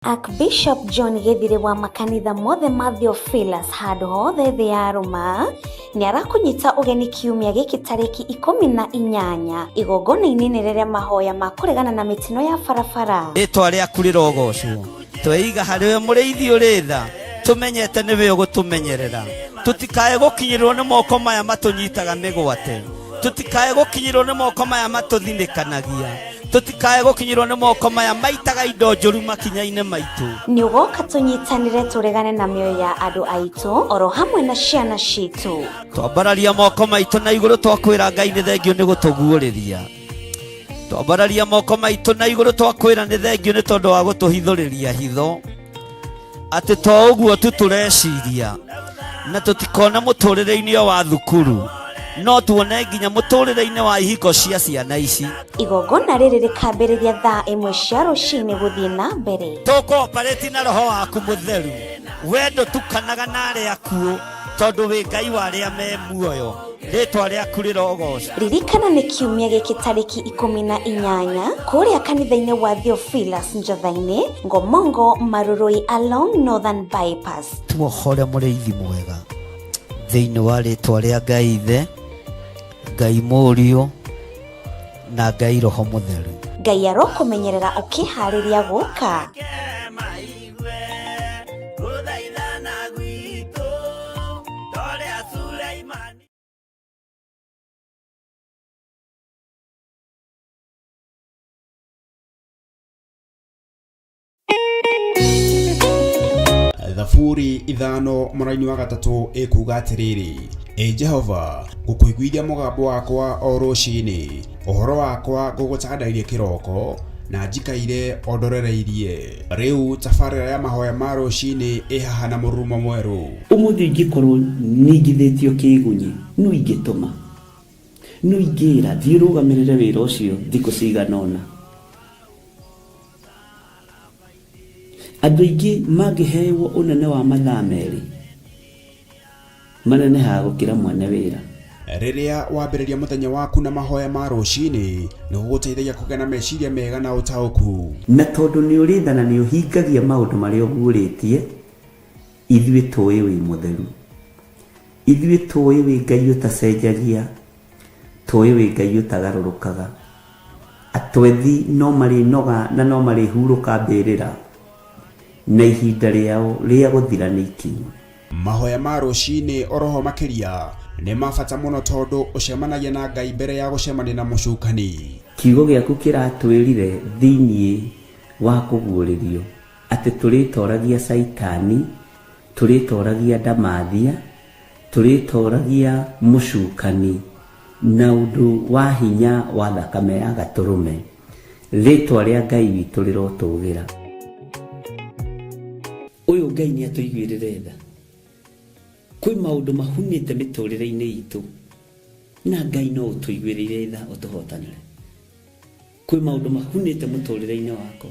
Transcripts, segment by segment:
Archbishop John Gĩthirĩ wa makanitha mothe ma Theophilus handũ hothe thĩ ya Rũma nĩ arakũnyita ũgeni kiumia gĩkĩ tarĩki 18 igongona-inĩ inene rĩa mahoya ma kũregana na mĩtino ya barabara. Rĩtwa rĩaku rĩrogocwo. Tweiga harĩ we mũrĩithi ũrĩ tha, tũmenyete nĩwe ũgũtũmenyerera. Tũtikae gũkinyĩrwo nĩ moko maya matũnyitaga mĩgwate. Tũtikae gũkinyĩrwo nĩ moko maya matũthinĩkanagia. Tũtikae gũkinyĩrwo nĩ moko maya maitaga indo njũru makinya-inĩ maitũ. Nĩ ũgoka tũnyitanĩre tũregane na mĩoyo ya andũ aitũ oro hamwe na ciana citũ. Twambararia moko maitũ na igũrũ twakwĩra Ngai nĩ thengio nĩ gũtũguũrĩria. Twambararia moko maitũ na igũrũ twakwĩra nĩ thengio nĩ tondũ wa gũtũhithũrĩria hitho. Atĩ to ũguo tu tũreciria na tũtikone mũtũrĩre-inĩ o wa thukuru, no tuone nginya mũtũrĩre-inĩ wa ihiko cia ciana ici. Igongona rĩrĩ rĩkambĩrĩria thaa 1 cia rũcinĩ gũthiĩ na mbere. Tũkooparĩti na roho waku mũtheru, we ndũtukanaga na arĩa akuũ, tondũ wĩ Ngai wa arĩa me muoyo. Rĩtwa rĩaku rĩrogocwo. Ririkana nĩ kiumia gĩkĩ tarĩki 18 kũrĩa kanitha-inĩ wa Theophilus Njotha-inĩ, Ngomongo, Marurui along Northern Bypass. Tuohore mũrĩithi mwega thĩinĩ wa rĩtwa rĩa Ngai Ithe, Ngai Mũriũ na Ngai Roho Mũtheru. Ngai arokũmenyerera ũkĩharĩria gũka. Thaburi 5 mũraini wa 3 ĩkuga atĩrĩrĩ, Ĩ Jehova, ngũkũiguithia mũgambo wakwa o rũcinĩ, ũhoro wakwa ngũgũtandairie kĩroko, na njikaire o ndorereirie. Rĩu tabarĩra ya mahoya ma rũcinĩ ĩ haha na mũrurumo mwerũ. Ũmũthĩ ingĩkorwo ningithĩtio kĩgunyi, nũ ingĩtũma? Nũ ingĩra, thiĩ ũrũgamĩrĩre wĩra ũcio thikũ cigana ũna? Andũ aingĩ mangĩhewo ũnene wa mathaa 2, manenehaga gũkĩra mwene wĩra. Rĩrĩa wambĩrĩria mũthenya waku na mahoya ma rũcinĩ, nĩ gũgũteithagia kũgĩa na meciria mega na ũtaũku. Na tondũ nĩ ũrĩ tha na nĩ ũhingagia maũndũ marĩa ũguũrĩtie, ithuĩ tũĩ wĩ mũtheru. Ithuĩ tũĩ wĩ Ngai ũtacenjagia, tũĩ wĩ Ngai ũtagarũrũkaga. Atwethi no marĩnoga na no marĩhurũka mbĩrĩra, na ihinda rĩao rĩa gũthira nĩ ikinyu. Mahoya ma rũcinĩ oroho makĩria nĩ ma bata mũno tondũ ũcemanagia na Ngai mbere ya gũcemania na mũcukani. Kiugo gĩaku kĩratwĩrire thĩinĩ wa kũguũrĩrio atĩ tũrĩtoragia Caitani, tũrĩtoragia ndamathia, tũrĩtoragia mũcukani na ũndũ wa hinya wa thakame ya gatũrũme. Rĩtwa rĩa Ngai witũ rĩrotũgĩra. Ũyũ Ngai nĩ atũiguĩrĩre tha. Kwĩ maũndũ mahunĩte mĩtũrĩre-inĩ itũ na Ngai no ũtũiguĩrĩire tha ũtũhotanĩre. Kwĩ maũndũ mahunĩte mũtũrĩre-inĩ wakwa,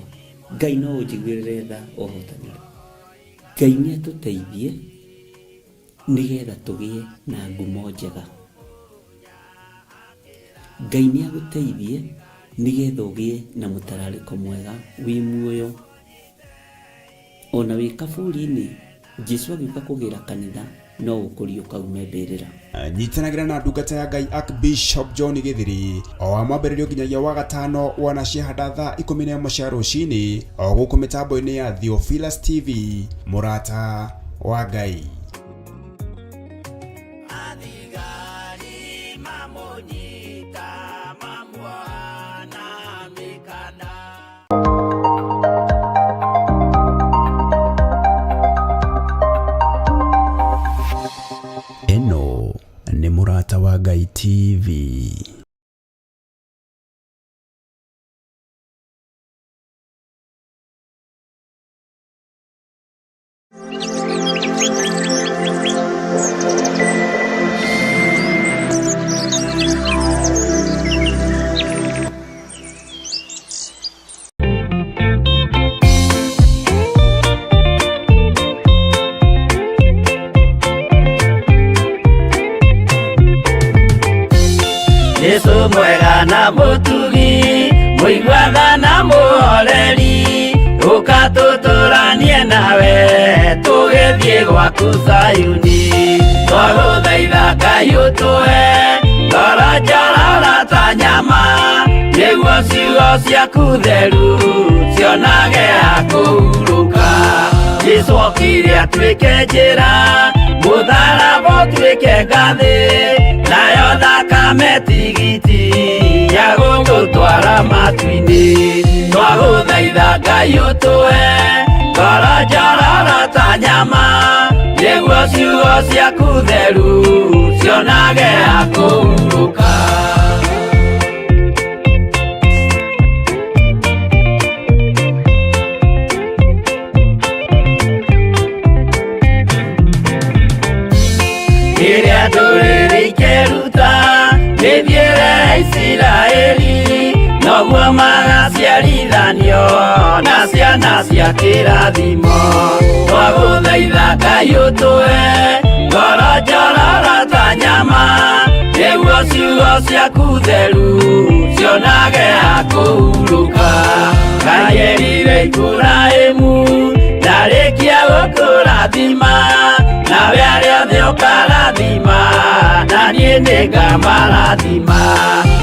Ngai no ũnjiguĩrĩre tha ũhotanĩre. Ngai nĩ atũteithie nĩgetha tũgĩe na ngumo njega. Ngai nĩ agũteithie nĩgetha ũgĩe na mũtararĩko mwega wĩ muoyo. Ona wĩ kaburi-inĩ, Jesu agĩũka kũgĩra kanitha no ũkũriũka ume mbĩrĩra. Nyitanagĩra na ndungata ya Ngai Archbishop John Gĩthiri o wa mwambĩrĩrio nginyagia wa gatano wana ciahanda thaa 11 cia rũcinĩ o gũkũ mĩtambo-inĩ ya Theophilus TV, mũrata wa Ngai. Ĩno nĩ Mũrata wa Ngai TV. Jesu mwega na mũtugi, mũiguaga na mũhoreri, ũka tũtũra Gwaku Zayuni. Twagũthaitha Ngai ũtũhe ngoro njororo ta nyama, nĩguo ciugo ciaku theru cionage ha kũhurũka. Jesũ okire atuĩke njĩra, mũtharaba ũtuĩke ngathĩ, nayo thakame tigiti ya gũtũtwara matu-inĩ. Twagũthaitha Ngai ũtũhe ngoro njororo ta nyama, nĩguo ciugo ciaku theru cionage ha kũhurũka. Rĩrĩa ndũrĩrĩ ikeruta mĩthiĩre ya Isiraeli, noguo magaciarithanio na ciana cia kĩrathimo. Twagũthaitha Ngai ũtũhe ngoro njororo ta nyama, nĩguo ciugo ciaku theru cionage ha kũhurũka. Ngai erire Iburahĩmu ndarĩkia gũkũrathima, nawe arĩa othe ũkarathima, na niĩ nĩngamarathima.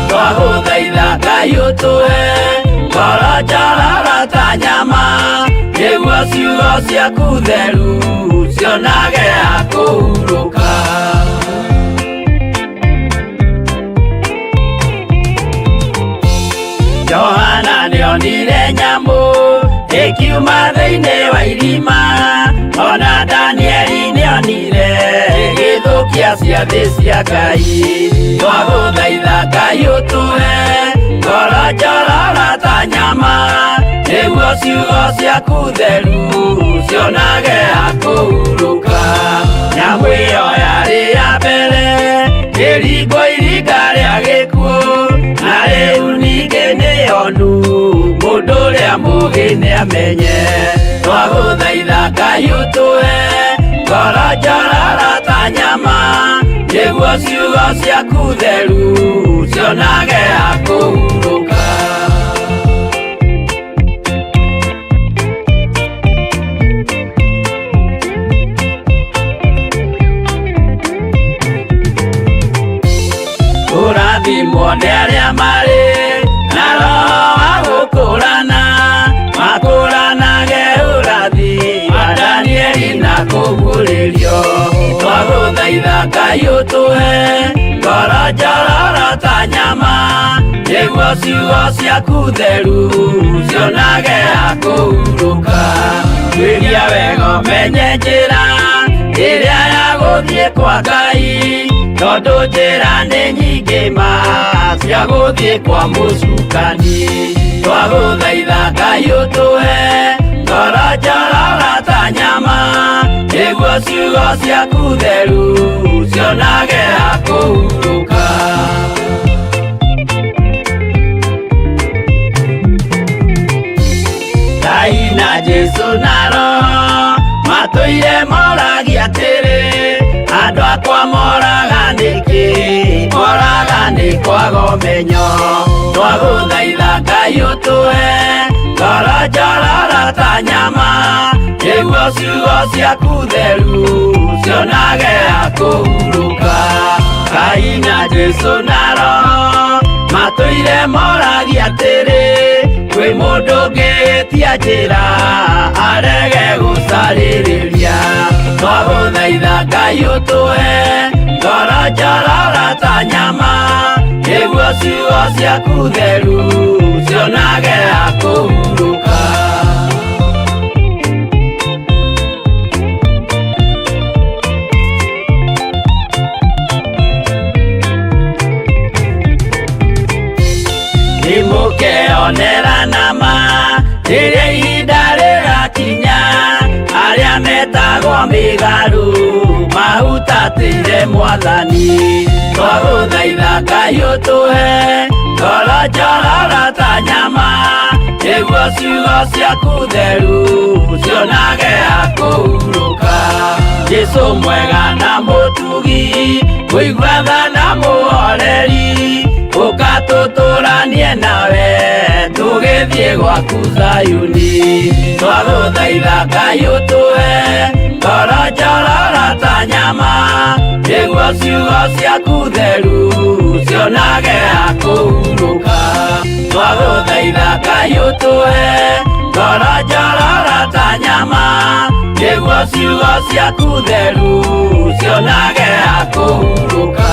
Twagũthaitha Ngai ũtũhe ngoro njororo ta nyama, nĩguo ciugo ciaku theru cionage ha kũhurũka. Johana nĩonire nyamũ ĩkiuma thĩinĩ wa irima, ona Danieli nĩonire ĩgĩthũkia ciathĩ cia Ngai. Twagũthaitha Ngai ũtũhe ngoro njororo ta nyama, nĩguo ciugo ciaku theru cionage ha kũhurũka. Nyamũ ĩyo yarĩ ya mbere ĩringwo iringa rĩa gĩkuũ, na rĩu ningĩ nĩyonu mũndũ ũrĩa mũũgĩ nĩamenye. Twagũthaitha Ngai ũtũhe ngoro njororo ta nyama, nĩguo ciugo ciaku theru cionage ha kũhurũka. Kũrathimwo nĩ arĩa marĩ na roho wa gũkũrana, makũranage ũrathi wa Danieli na kũguũrĩrio. Twagũthaitha Ngai ũtũhe ngoro njororo ta nyama, nĩguo ciugo ciaku theru cionage ha kũhurũka. Tuĩria wega ũmenye njĩra ĩrĩa ya gũthiĩ kwa Ngai, tondũ njĩra nĩ nyingĩ ma cia gũthiĩ kwa mũcukani. Twagũthaitha Ngai ũtũhe ngoro njororo ta nyama, nĩguo ciugo ciaku theru cionage ha kũhurũka. Ngai na Jesũ na Roho matũire moragia atĩrĩ, andũ akwa moraga nĩkĩ? Moraga nĩ kwaga ũmenyo. Twagũthaitha Ngai ũtũhe ngoro njororo ta nyama, nĩguo ciugo ciaku theru cionage ha kũhurũka. Ngai na Jesũ na Roho matũire moragia atĩrĩ, kwĩ mũndũ ũngĩtia njĩra arege gũcarĩrĩria. Twagũthaitha Ngai ũtũhe ngoro njororo ta nyama, nĩguo ciugo ciaku theru cionage ha kũhurũka. Nĩmũkeonera nama rĩrĩa ihinda rĩgakinya, arĩa metagwo mĩgarũ mahutatĩire Mwathani. Twagũthaitha Ngai ũtũhe ngoro njororo ta nyama, nĩguo ciugo ciaku theru cionage ha kũhurũka. Jesũ mwega na mũtugi, mũigua tha na mũhoreri, ũka tũtũranie nawe tũgĩthiĩ gwaku Zayuni. Twagũthaitha Ngai ũtũhe ngoro njororo ta nyama nĩguo ciugo ciaku theru cionage ha kũhurũka twagũthaitha Ngai ũtũhe ngoro njororo ta nyama nĩguo ciugo ciaku theru cionage ha kũhurũka.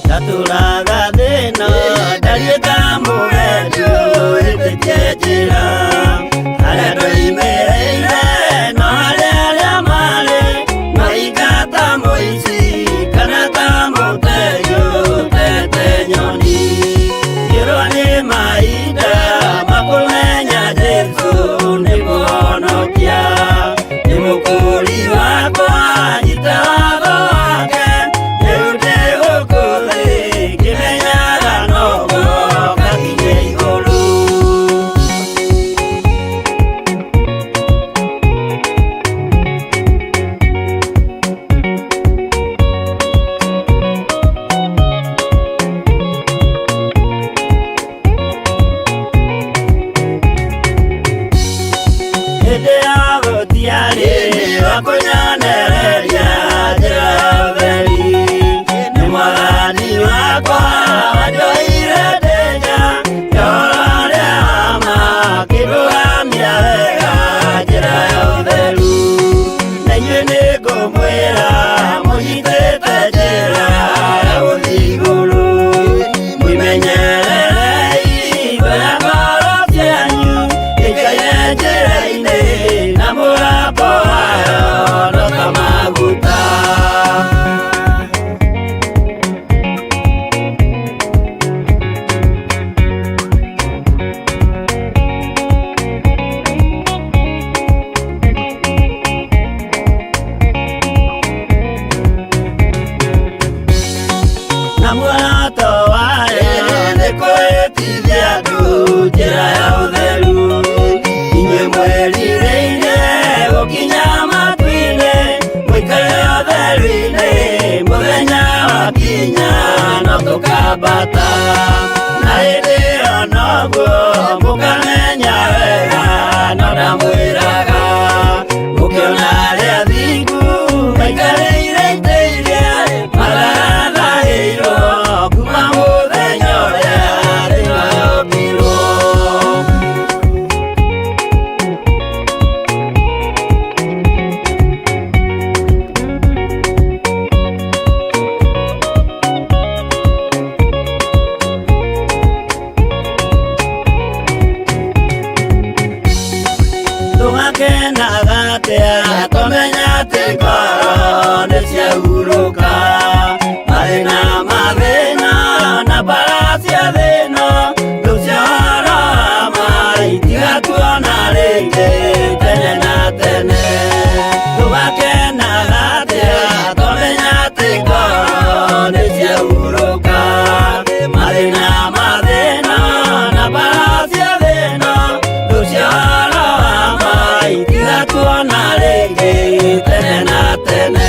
Ndatũraga thĩna ndariĩ ta mũgendi ũhĩtĩtie njĩra harĩa ndoimĩrĩire no harĩa arĩa marĩ mahinga ta mũici kana ta mũtegi ũtete nyoni ngĩrwo nĩ mahinda makũmenya Jesũ nĩ mũhonokia nĩ mũkũũri wakwa nyita watho wake rĩu ndĩ gũkũ thĩ ngĩmenyaga noguo ngakinye igũrũ. Hĩndĩ ya gũtiarĩ wa kũnyonereria njĩra ya ũtheri nĩ mwathani wakwa wanjoire ndĩ nja ya ũhoro ũrĩa wa ma akĩndũgamia wega njĩra ya ũtheru na inyuĩ nĩngũmwĩra mũnyitĩte njĩra ya gũthiĩ igũrũ mwĩmenyererei ngoro ngoro cianyu ikaire njĩra-inĩ na mũgambo wayo no ta maguta. Na muoroto wayo nĩ kwĩtithia andũ njĩra ya ũtheru inyuĩ mwĩrirĩirie gũkinya matu-inĩ mũikare ũtheru-inĩ mũthenya wakinya no tũkambata na hĩndĩ ĩyo noguo mũkamenya wega no ndamwĩraga mũkĩona arĩa athingu maikarĩire itĩ iria matarathahĩirwo kuma mũthenya ũrĩa thĩ yombirwo. Tũgakenaga atĩa twamenya atĩ ngoro nĩ ciahurũka mathĩna mathĩna na mbara cia thĩna thũ cia ũhoro wa ma itigatuona rĩngĩ tene na tene. Tũgakenaga atĩa twamenya atĩ ngoro nĩ ciahurũka mathĩna mathĩna na mbara cia thĩna thũ cia ũhoro wa ma itigatuona rĩngĩ tene na tene.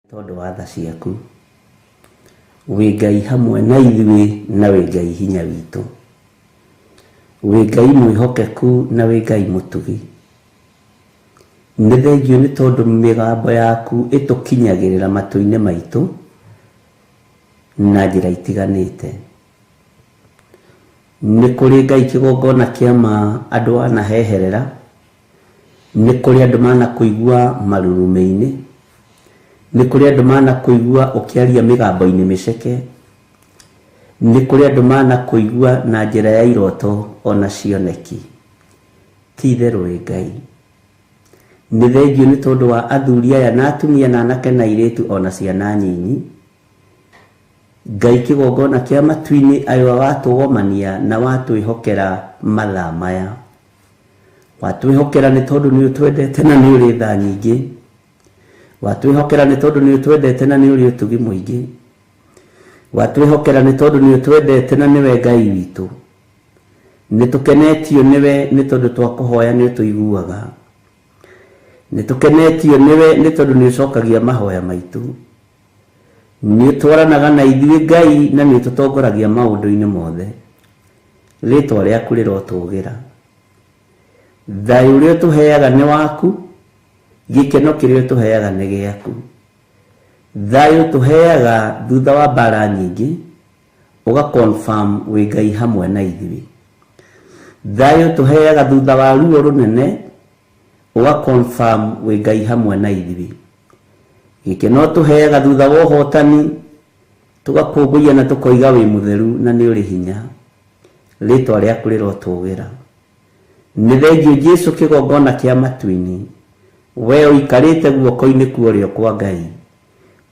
Tondũ wa tha ciaku wĩ Ngai hamwe na ithuĩ na wĩ Ngai hinya witũ wĩ Ngai mwĩhokeku na wĩ Ngai mũtugi nĩ thengio nĩ tondũ mĩgambo yaku ĩtũkinyagĩrĩra matũ-inĩ maitũ na njĩra itiganĩte. Nĩ kũrĩ Ngai kĩgongona kĩa ma andũ wanaheherera, nĩ kũrĩ andũ manakũigua marurumĩ-inĩ, Nĩ kũrĩ andũ manakũigua ũkĩaria mĩgambo-inĩ mĩceke. Nĩ kũrĩ andũ manakũigua na njĩra ya iroto ona cioneki. Ti itherũ wĩ Ngai. Nĩ thengiũ nĩ tondũ wa athuri aya na atumia na anake na airĩtu ona ciana nyinyi. Ngai kĩgongona kĩa matu-inĩ ayo watũgomania na watwĩhokera mathaa maya. Watwĩhokera nĩ tondũ nĩ ũtwendete na nĩ ũrĩ tha nyingĩ. Watwĩhokera nĩ tondũ nĩ ũtwendete na nĩ ũrĩ ũtugi mũingĩ. Watwĩhokera nĩ tondũ nĩ ũtwendete na nĩwe Ngai witũ. Nĩ tũkenetio nĩwe nĩ tondũ twakũhoya nĩ ũtũiguaga. Nĩ tũkenetio nĩwe nĩ tondũ nĩ ũcokagia mahoya maitũ. Nĩ ũtwaranaga na ithuĩ Ngai na nĩ ũtũtongoragia maũndũ-inĩ mothe. Rĩtwa rĩaku rĩrotũgĩra. Thayũ ũrĩa ũtũheaga nĩ waku, gĩkeno kĩrĩa ũtũheaga nĩ gĩaku. Thayũ ũtũheaga thutha wa mbara nyingĩ, ũga confirm wĩ Ngai hamwe na ithuĩ. Thayũ ũtũheaga thutha wa ruo rũnene, ũga confirm wĩ Ngai hamwe na ithuĩ. Gĩkeno ũtũheaga thutha wa ũhotani, tũgakũngũiya na tũkoiga wĩ mũtheru na nĩ ũrĩ hinya. Rĩtwa rĩaku rĩrotũgĩra. Nĩ thengiũ Jesu kĩgongona kĩa matu-inĩ, we ũikarĩte guoko-inĩ kwa ũrĩo kwa Ngai.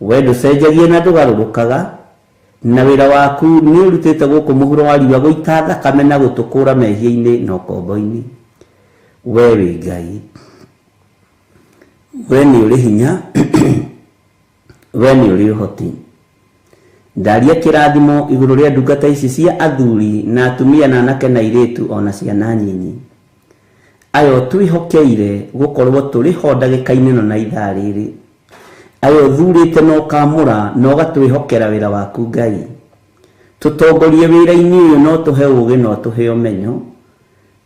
We ndũcenjagia na ndũgarũrũkaga, na wĩra waku nĩ ũrutĩte gũkũ mũhuro wa riũa gũita thakame na gũtũkũra mehia-inĩ na ũkombo-inĩ. We wĩ Ngai. We nĩ ũrĩ hinya. We nĩ ũrĩ ũhoti. Ndaria kĩrathimo igũrũ rĩa ndungata ici cia athuri na atumia na anake na airĩtu o na ciana nyinyi. Aya ũtwĩhokeire gũkorwo tũrĩ ho ndagĩka-inĩ ĩno na ithaa rĩrĩ. Aya ũthurĩte na ũkamũra na ũgatwĩhokera wĩra waku Ngai. Tũtongorie wĩra-inĩ ũyũ na ũtũhe ũũgĩ na ũtũhe ũmenyo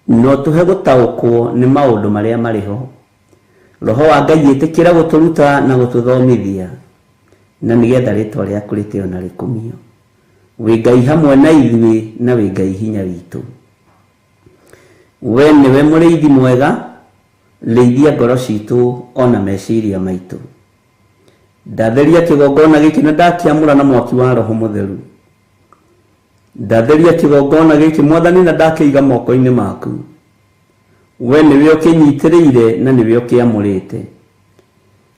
na ũtũhe gũtaũkwo nĩ maũndũ marĩa marĩ ho. Roho wa Ngai ĩtĩkĩra gũtũruta na gũtũthomithia, na nĩgetha rĩtwa rĩaku rĩtĩo na rĩkumio. Wĩ Ngai hamwe na ithuĩ na wĩ Ngai hinya witũ. We nĩwe mũrĩithi mwega, rĩithia ngoro citũ ona meciria maitũ. Ndatheria kĩgongona gĩkĩ na ndakĩamũra na mwaki wa Roho Mũtheru. Ndatheria kĩgongona gĩkĩ Mwathani na ndakĩiga moko-inĩ maku. We nĩwe ũkĩnyitĩrĩire na nĩwe ũkĩamũrĩte.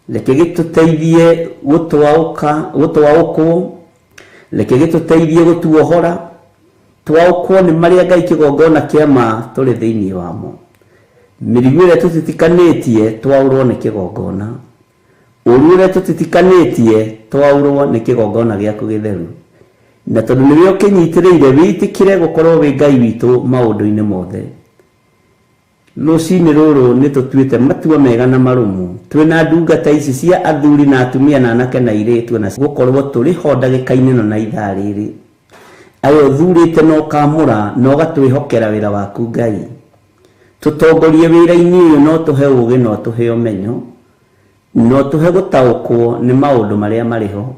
Reke gĩtũteithie gũtwaũka, gũtwaũkwo. Reke gĩtũteithie gũtuohora. Twaũkwo nĩ marĩa Ngai kĩgongona kĩa ma tũrĩ thĩinĩ wamo. Mĩrigo ĩrĩa tũtitikanĩtie twaũrwo nĩ kĩgongona. Ũru ũrĩa tũtitikanĩtie twaũrwo nĩ kĩgongona gĩaku gĩtheru. Na tondũ nĩwe ũkĩnyitĩrĩire, wĩtĩkĩre gũkorwo wĩ Ngai witũ maũndũ-inĩ mothe. Rũcinĩ rũrũ nĩ tũtuĩte matua mega na marũmu, twĩ na ndungata ici cia athuri na atumia na anake na airĩtu na gũkorwo tũrĩ ho ndagĩka-inĩ ĩno na ithaa rĩrĩ. Aya ũthurĩte na ũkamũra na ũgatwĩhokera wĩra waku Ngai. Tũtongorie wĩra-inĩ ũyũ na ũtũhe ũũgĩ na ũtũhe ũmenyo na ũtũhe gũtaũkwo nĩ maũndũ marĩa marĩ ho.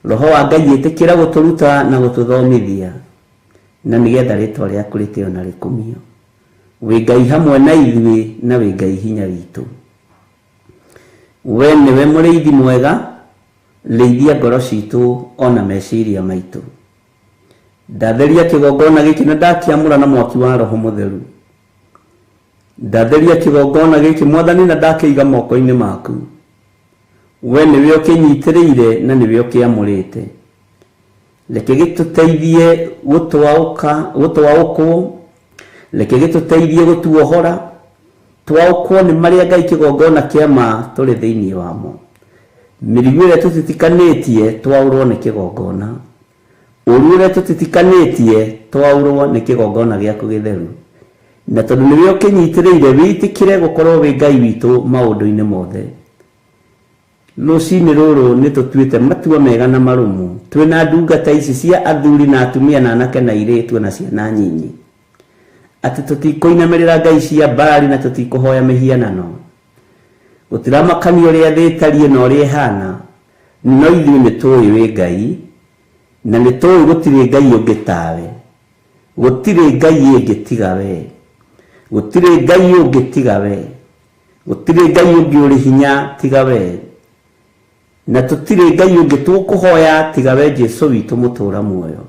Roho wa Ngai ĩtĩkĩra gũtũruta na gũtũthomithia, na nĩgetha rĩtwa rĩaku rĩtĩo na rĩkumio. Wĩ Ngai hamwe na ithuĩ na wĩ Ngai hinya witũ. We nĩwe mũrĩithi mwega, rĩithia ngoro citũ ona meciria maitũ. Ndatheria kĩgongona gĩkĩ na ndakĩamũra na mwaki wa Roho Mũtheru. Ndatheria kĩgongona gĩkĩ Mwathani na ndakĩiga moko-inĩ maku. We nĩwe ũkĩnyitĩrĩire na nĩwe ũkĩamũrĩte. Reke gĩtũteithie gũtwaũka, gũtwaũkwo. Reke gĩtũteithie gũtuohora. Twaũkwo nĩ marĩa Ngai kĩgongona kĩa ma tũrĩ thĩinĩ wamo. Mĩrigo ĩrĩa tũtitikanĩtie twaũrwo nĩ kĩgongona. Ũru ũrĩa tũtitikanĩtie twaũrwo nĩ kĩgongona gĩaku gĩtheru. Na tondũ nĩwe ũkĩnyitĩrĩire, wĩtĩkĩre gũkorwo wĩ Ngai witũ maũndũ-inĩ mothe. Rũcinĩ rũrũ nĩ tũtuĩte matua mega na marũmu, twĩ na ndungata ici cia athuri na atumia na anake na airĩtu o na ciana nyinyi, atĩ tũtikũinamĩrĩra ngai cia Baali na tũtikũhoya mĩhianano. Gũtiramakania ũrĩa thĩ ĩtariĩ na ũrĩa ĩhaana, no ithuĩ nĩ tũĩ wĩ Ngai, na nĩ tũĩ gũtirĩ Ngai ũngĩ tawe. Gũtirĩ Ngai ĩngĩ tiga wee. Gũtirĩ Ngai ũngĩ tiga wee. Gũtirĩ Ngai ũngĩ ũrĩ hinya tiga wee. Na tũtirĩ Ngai ũngĩ tũkũhoya tiga we Jesu witũ mũtũũra muoyo.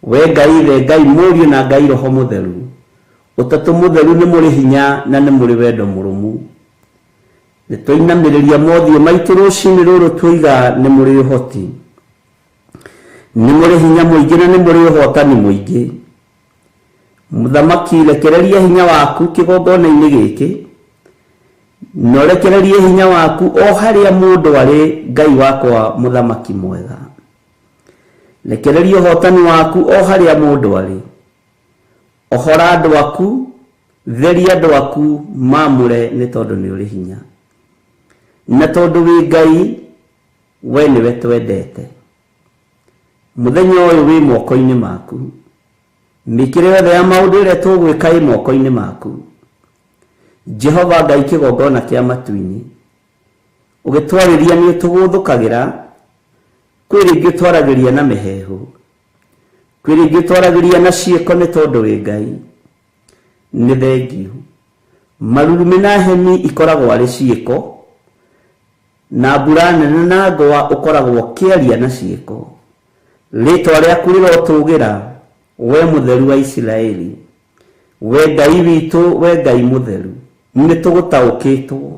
We Ngai Ithe, Ngai Mũriũ na Ngai Roho Mũtheru. Ũtatũ Mũtheru nĩ mũrĩ hinya na nĩ mũrĩ wendo mũrũmu. Nĩ twainamĩrĩria mothiũ maitũ rũcinĩ rũrũ twoiga nĩ mũrĩ ũhoti. Nĩ mũrĩ hinya mũingĩ na nĩ mũrĩ ũhotani mũingĩ. Mũthamaki, rekereria hinya waku kĩgongona-inĩ gĩkĩ, na ũrekererie hinya waku o harĩa mũndũ arĩ, Ngai wakwa mũthamaki mwega. Rekereria ũhotani waku o harĩa mũndũ arĩ. Ohora andũ aku, theria andũ aku, maamũre nĩ tondũ nĩ ũrĩ hinya. Na tondũ wĩ Ngai, we nĩwe twendete. Mũthenya ũyũ wĩ moko-inĩ maku. Mĩkĩre yothe ya maũndũ ĩrĩa tũgwĩka ĩ moko-inĩ maku. Jehova Ngai kĩgongona kĩa matu-inĩ, ũgĩtwarĩria nĩ ũtũgũthũkagĩra, kwĩ rĩngĩ ũtwaragĩria na mĩheehũ, kwĩ rĩngĩ ũtwaragĩria na ciĩko nĩ tondũ wĩ Ngai. Nĩ thengiũ. Marurumĩ na heni ikoragwo arĩ ciĩko, na mbura nene na ngũa ũkoragwo ũkĩaria na ciĩko. Rĩĩtwa rĩaku rĩrotũũgĩra, wee Mũtheru wa Isiraeli. Wee Ngai witũ, wee Ngai mũtheru, nĩ tũgũtaũkĩtwo,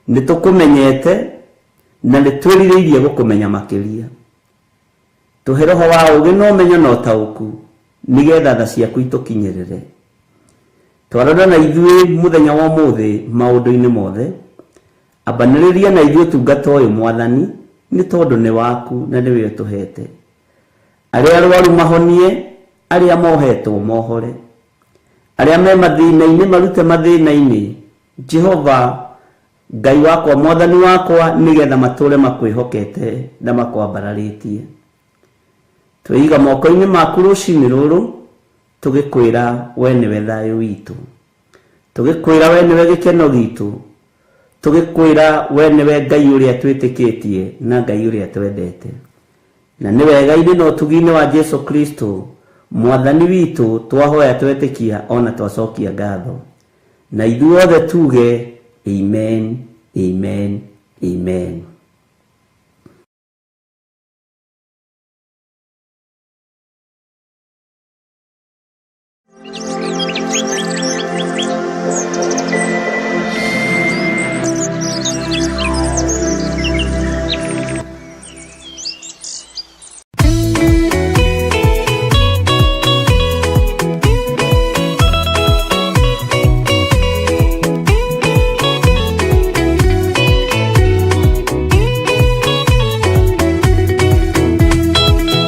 nĩ tũkũmenyete, na nĩ twĩrirĩirie gũkũmenya makĩria. Tũhe roho wa ũũgĩ na ũmenyo na ũtaũku, nĩgetha tha ciaku itũkinyĩrĩre. Twarana na ithuĩ mũthenya wa ũmũthĩ maũndũ-inĩ mothe. Ambanĩrĩria na ithuĩ ũtungata ũyũ, Mwathani, nĩ tondũ nĩ waku na nĩwe ũtũheete. Arĩa arwaru mahonie, arĩa mohetwo mohore. Arĩa me mathĩna-inĩ marute mathĩna-inĩ, Jehova, Ngai wakwa, Mwathani wakwa, nĩgetha matũũre makwĩhokete na makwambararĩtie. Twĩiga moko-inĩ maku rũcinĩ rũrũ, tũgĩkwĩra we nĩwe thayũ witũ. Tũgĩkwĩra we nĩwe gĩkeno gitũ. Tũgĩkwĩra we nĩwe Ngai ũrĩa twĩtĩkĩtie na Ngai ũrĩa twendete. Na nĩ wega-inĩ na ũtugi-inĩ wa Jesu Kristo, Mwathani witũ, twahoya twetĩkia ona twacokia ngatho. Na ithuothe tuge, Amen, Amen, Amen.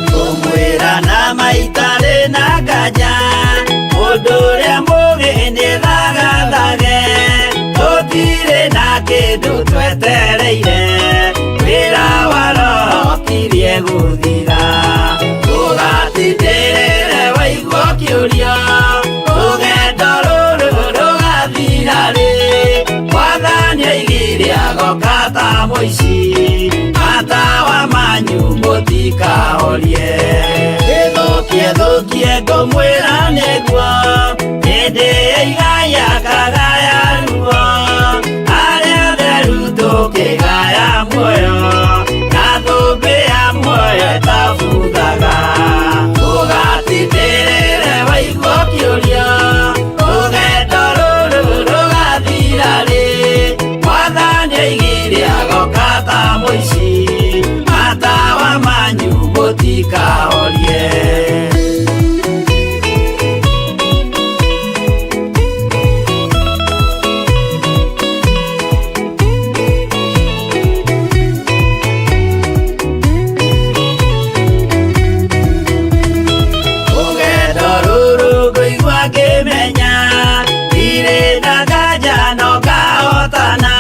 Ngũmwĩra na maitarĩ na nganja, mũndũ ũrĩa mũũgĩ nĩ thagathage, tũtirĩ na kĩndũ twetereire, wĩra wa Roho ũkirie gũthira. Ndũgatindĩrĩre waigua ũkĩũria, rũgendo rũrũ rũgathira rĩ, Mwathani oigire agoka ta mũici, matawa manyu mũtikahorie. Ĩthũkie thũkie ngũmwĩra nĩguo, hĩndĩ ĩigaya kagaya ruo, arĩa atheru tũkĩgaya muoyo, na thũmbĩ ya muoyo ĩtabuthaga. Ndũgatindĩrĩre waigua ũkĩũria, rũgendo rũrũ rũgathira rĩ, Mwathani oigire agoka ta mũici, matawa manyu mũtikahorie. Rũgendo rũrũ ngũigua ngĩmenya, ndirĩ na nganja no ngahotana,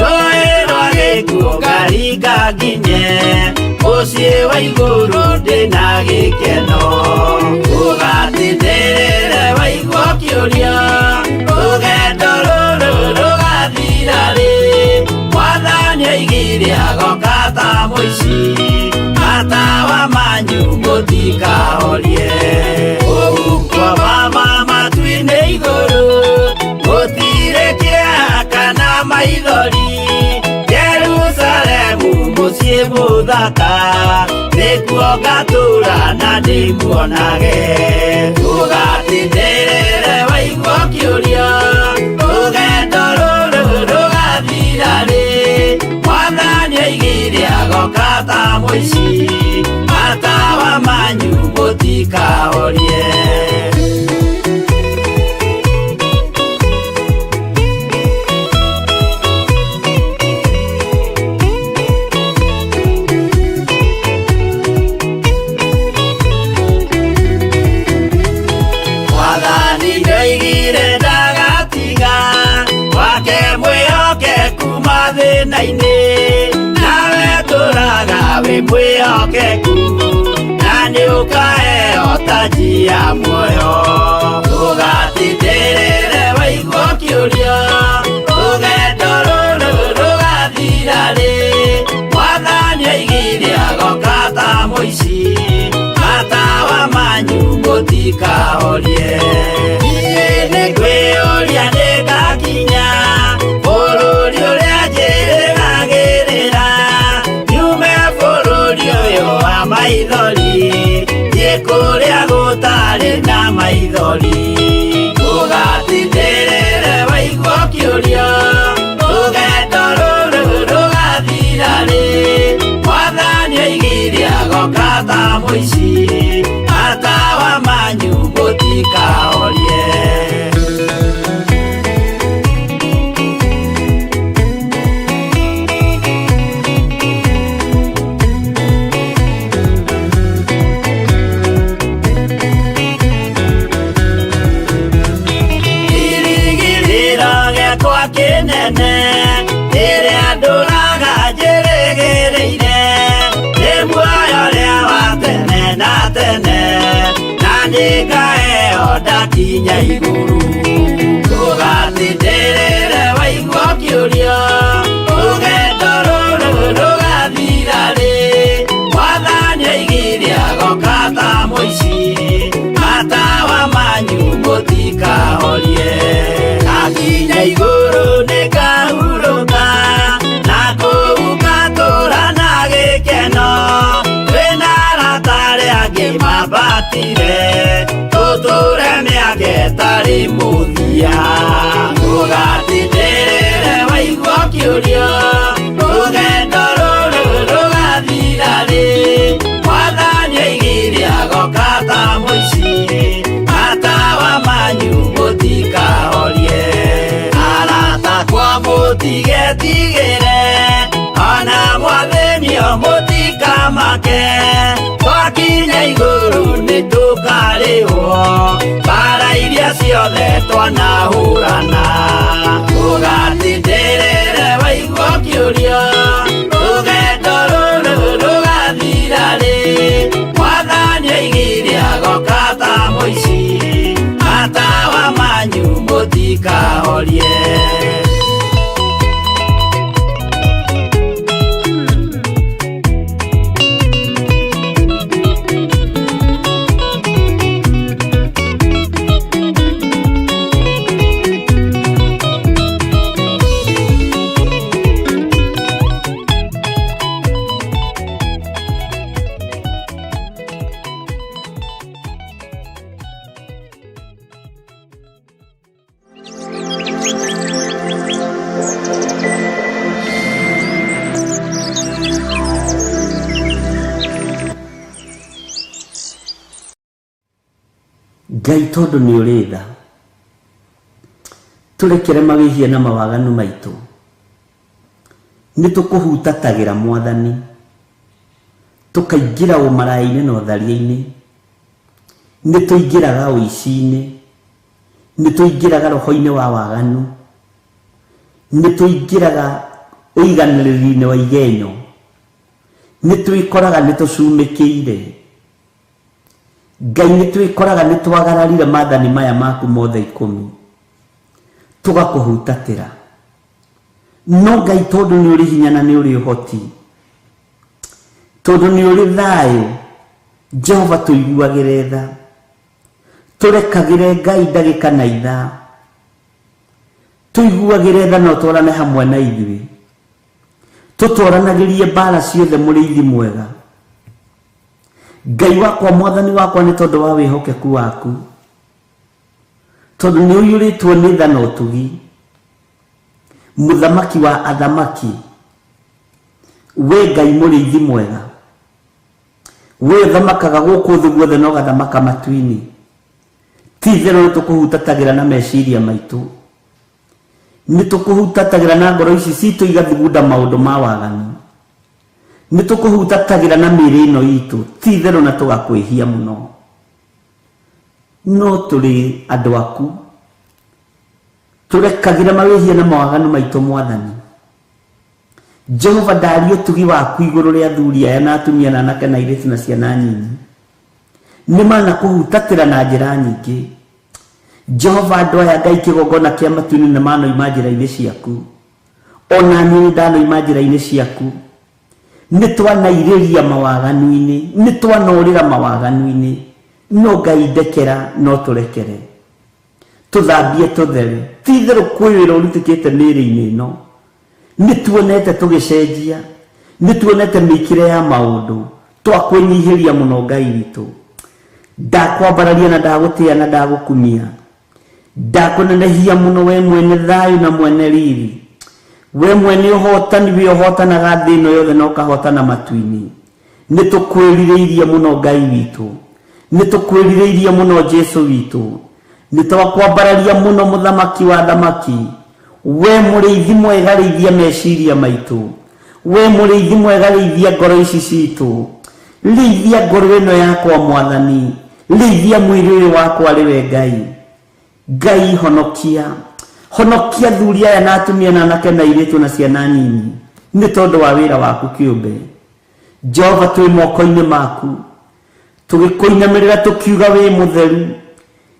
rũĩ rwa gĩkuũ ngaringa nginye, mũciĩ wa igũrũ ndĩna gĩkeno. Ndũgatindĩrĩre waigua ũkĩũria, rũgendo rũrũ rũgathira rĩ, Mwathani oigire agoka ta mũici, matawa manyu mũtikahorie. Kũu kwa mama matu-inĩ igũrũ, gũtirĩ kĩeha kana maithori, Jerusalemu Mũciĩ mũthaka nĩkuo ngatũra na ndĩmuonage. Ndũgatindĩrĩre waigua ũkĩũria rũgendo rũrũ rũgathira rĩ. Mwathani oigire agoka ta mũici, matawa manyu mũtikahorie. Mwathani nĩoigire ndagatiga wake mwĩhokeku mathĩna-inĩ, nawe tũraga wĩ mwĩhokeku na nĩũkaheo taji ya muoyo. Ndũgatindĩrĩre waigua ũkĩũria rũgendo rũrũ rũgathira rĩ. Mwathani oigire agoka ta mũici, matawa manyu mũtikahorie. Niĩ nĩngwĩyũria nĩngakinya bũrũri ũrĩa njĩrĩgagĩrĩra, nyume bũrũri ũyũ wa maithori thiĩ kũrĩa gũtarĩ na maithori. Ndũgatindĩrĩre waigua ũkĩũria rũgendo rũrũ rũgathira rĩ. Mwathani oigire agoka ta mũici, matawa manyu mũtikahorie. Kĩrĩgĩrĩro gĩakwa kĩnene rĩrĩa ndũraga njĩrĩgĩrĩire, nĩ muoyo ũrĩa wa tene na tene, na nĩngaheo ndakinya igũrũ. Ndũgatindĩrĩre waigua ũkĩũria rũgendo rũrũ rũgathira rĩ. Mwathani oigire agoka ta mũici, matawa manyu mũtikahorie. Ndakinya igũrũ nĩngahurũka, na kũu ngatũũra na gĩkeno. Twĩna arata arĩa angĩ mambatire, tũtũũre mĩaka ĩtarĩ mũthia. Ndũgatindĩrĩre waigua ũkĩũria rũgendo rũrũ rũgathira rĩ. Mwathani oigire agoka ta mũici, matawa manyu mũtikahorie. Arata akwa mũtigetigĩre, ona mwathĩnio mũtikamake. Twakinya igũrũ nĩtũkarĩhwo mbara iria ciothe twanahũrana. Ndũgatindĩrĩre waigua ũkĩũria rũgendo rũrũ rũgathira rĩ. Mwathani oigire agoka ta mũici, matawa manyu mũtikahorie. Ngai tondũ nĩ ũrĩ tha, tũrekere mawĩhia na mawaganu maitũ. Nĩ tũkũhutatagĩra Mwathani, tũkaingĩra ũmaraya-inĩ na ũtharia-inĩ, nĩ tũingĩraga ũici-inĩ, nĩ tũingĩraga roho-inĩ wa waganu, nĩ tũingĩraga ũiganĩrĩri-inĩ wa igenyo, nĩ twĩkoraga nĩ tũcumĩkĩire. Ngai nĩ twĩkoraga nĩ twagararire maathani maya maku mothe 10, tũgakũhutatĩra. No Ngai tondũ nĩ ũrĩ hinya na nĩ ũrĩ ũhoti, tondũ nĩ ũrĩ thayũ, Jehova tũiguagĩre tha, tũrekagĩre Ngai ndagĩka na ithaa, tũiguagĩre tha na ũtwarane hamwe na ithuĩ. Tũtwaranagĩrie mbara ciothe mũrĩithi mwega. Ngai wakwa, mwathani wakwa, nĩ tondũ wa wĩhokeku waku, tondũ nĩ ũiyũrĩtwo nĩ tha na ũtugi. Mũthamaki wa athamaki, we Ngai mũrĩithi mwega, we ũthamakaga gũkũ thĩ guothe na ũgathamaka matu-inĩ. Ti itherũ nĩ tũkũhutatagĩra na meciria maitũ, nĩ tũkũhutatagĩra na ngoro ici citũ igathugunda maũndũ ma waganu, nĩ tũkũhutatagĩra na mĩĩrĩ ĩno itũ, ti itherũ na tũgakwĩhia mũno. No tũrĩ andũ aku, tũrekagĩra mawĩhia na mawaganu maitũ mwathani. Jehova, ndaria ũtugi waku igũrũ rĩa athuri aya na atumia na anake na airĩtu na ciana nyinyi. Nĩ manakũhutatĩra na njĩra nyingĩ. Jehova, andũ aya Ngai kĩgongona kĩa matu-inĩ nĩ manoima njĩra-inĩ ciaku. Ona niĩ nĩ ndanoima njĩra-inĩ ciaku. Nĩ twanairĩria mawaganu-inĩ, nĩ twanorĩra mawaganu-inĩ. No Ngai ndekera, no tũrekere. Tũthambie tũthere. Ti itherũ kwĩ wĩra ũrutĩkĩte mĩĩrĩ-inĩ ĩno. Nĩ tuonete tũgĩcenjia, nĩ tuonete mĩikĩre ya maũndũ. Twakwĩnyihĩria mũno Ngai witũ. Ndakwambararia na ndagũtĩa na ndagũkumia. Ndakũnenehia mũno we mwene thayũ na mwene riri. We mwene ũhotani, we ũhotanaga thĩ ĩno yothe na ũkahotana matu-inĩ. Nĩ tũkwĩrirĩirie mũno Ngai witũ. Nĩ tũkwĩrirĩirie mũno Jesu witũ. Nĩ twakwambararia mũno mũthamaki wa thamaki. We mũrĩithi mwega, rĩithia meciria maitũ. We mũrĩithi mwega, rĩithia ngoro ici citũ. Rĩithia ngoro ĩno yakwa mwathani. Rĩithia mwĩrĩ ũyũ wakwa rĩwe Ngai. Ngai honokia. Honokia athuri aya na atumia na anake na airĩtu na ciana nyinyi, nĩ tondũ wa wĩra waku kĩũmbe. Jehova, twĩ moko-inĩ maku, tũgĩkũinamĩrĩra tũkiuga wĩ mũtheru,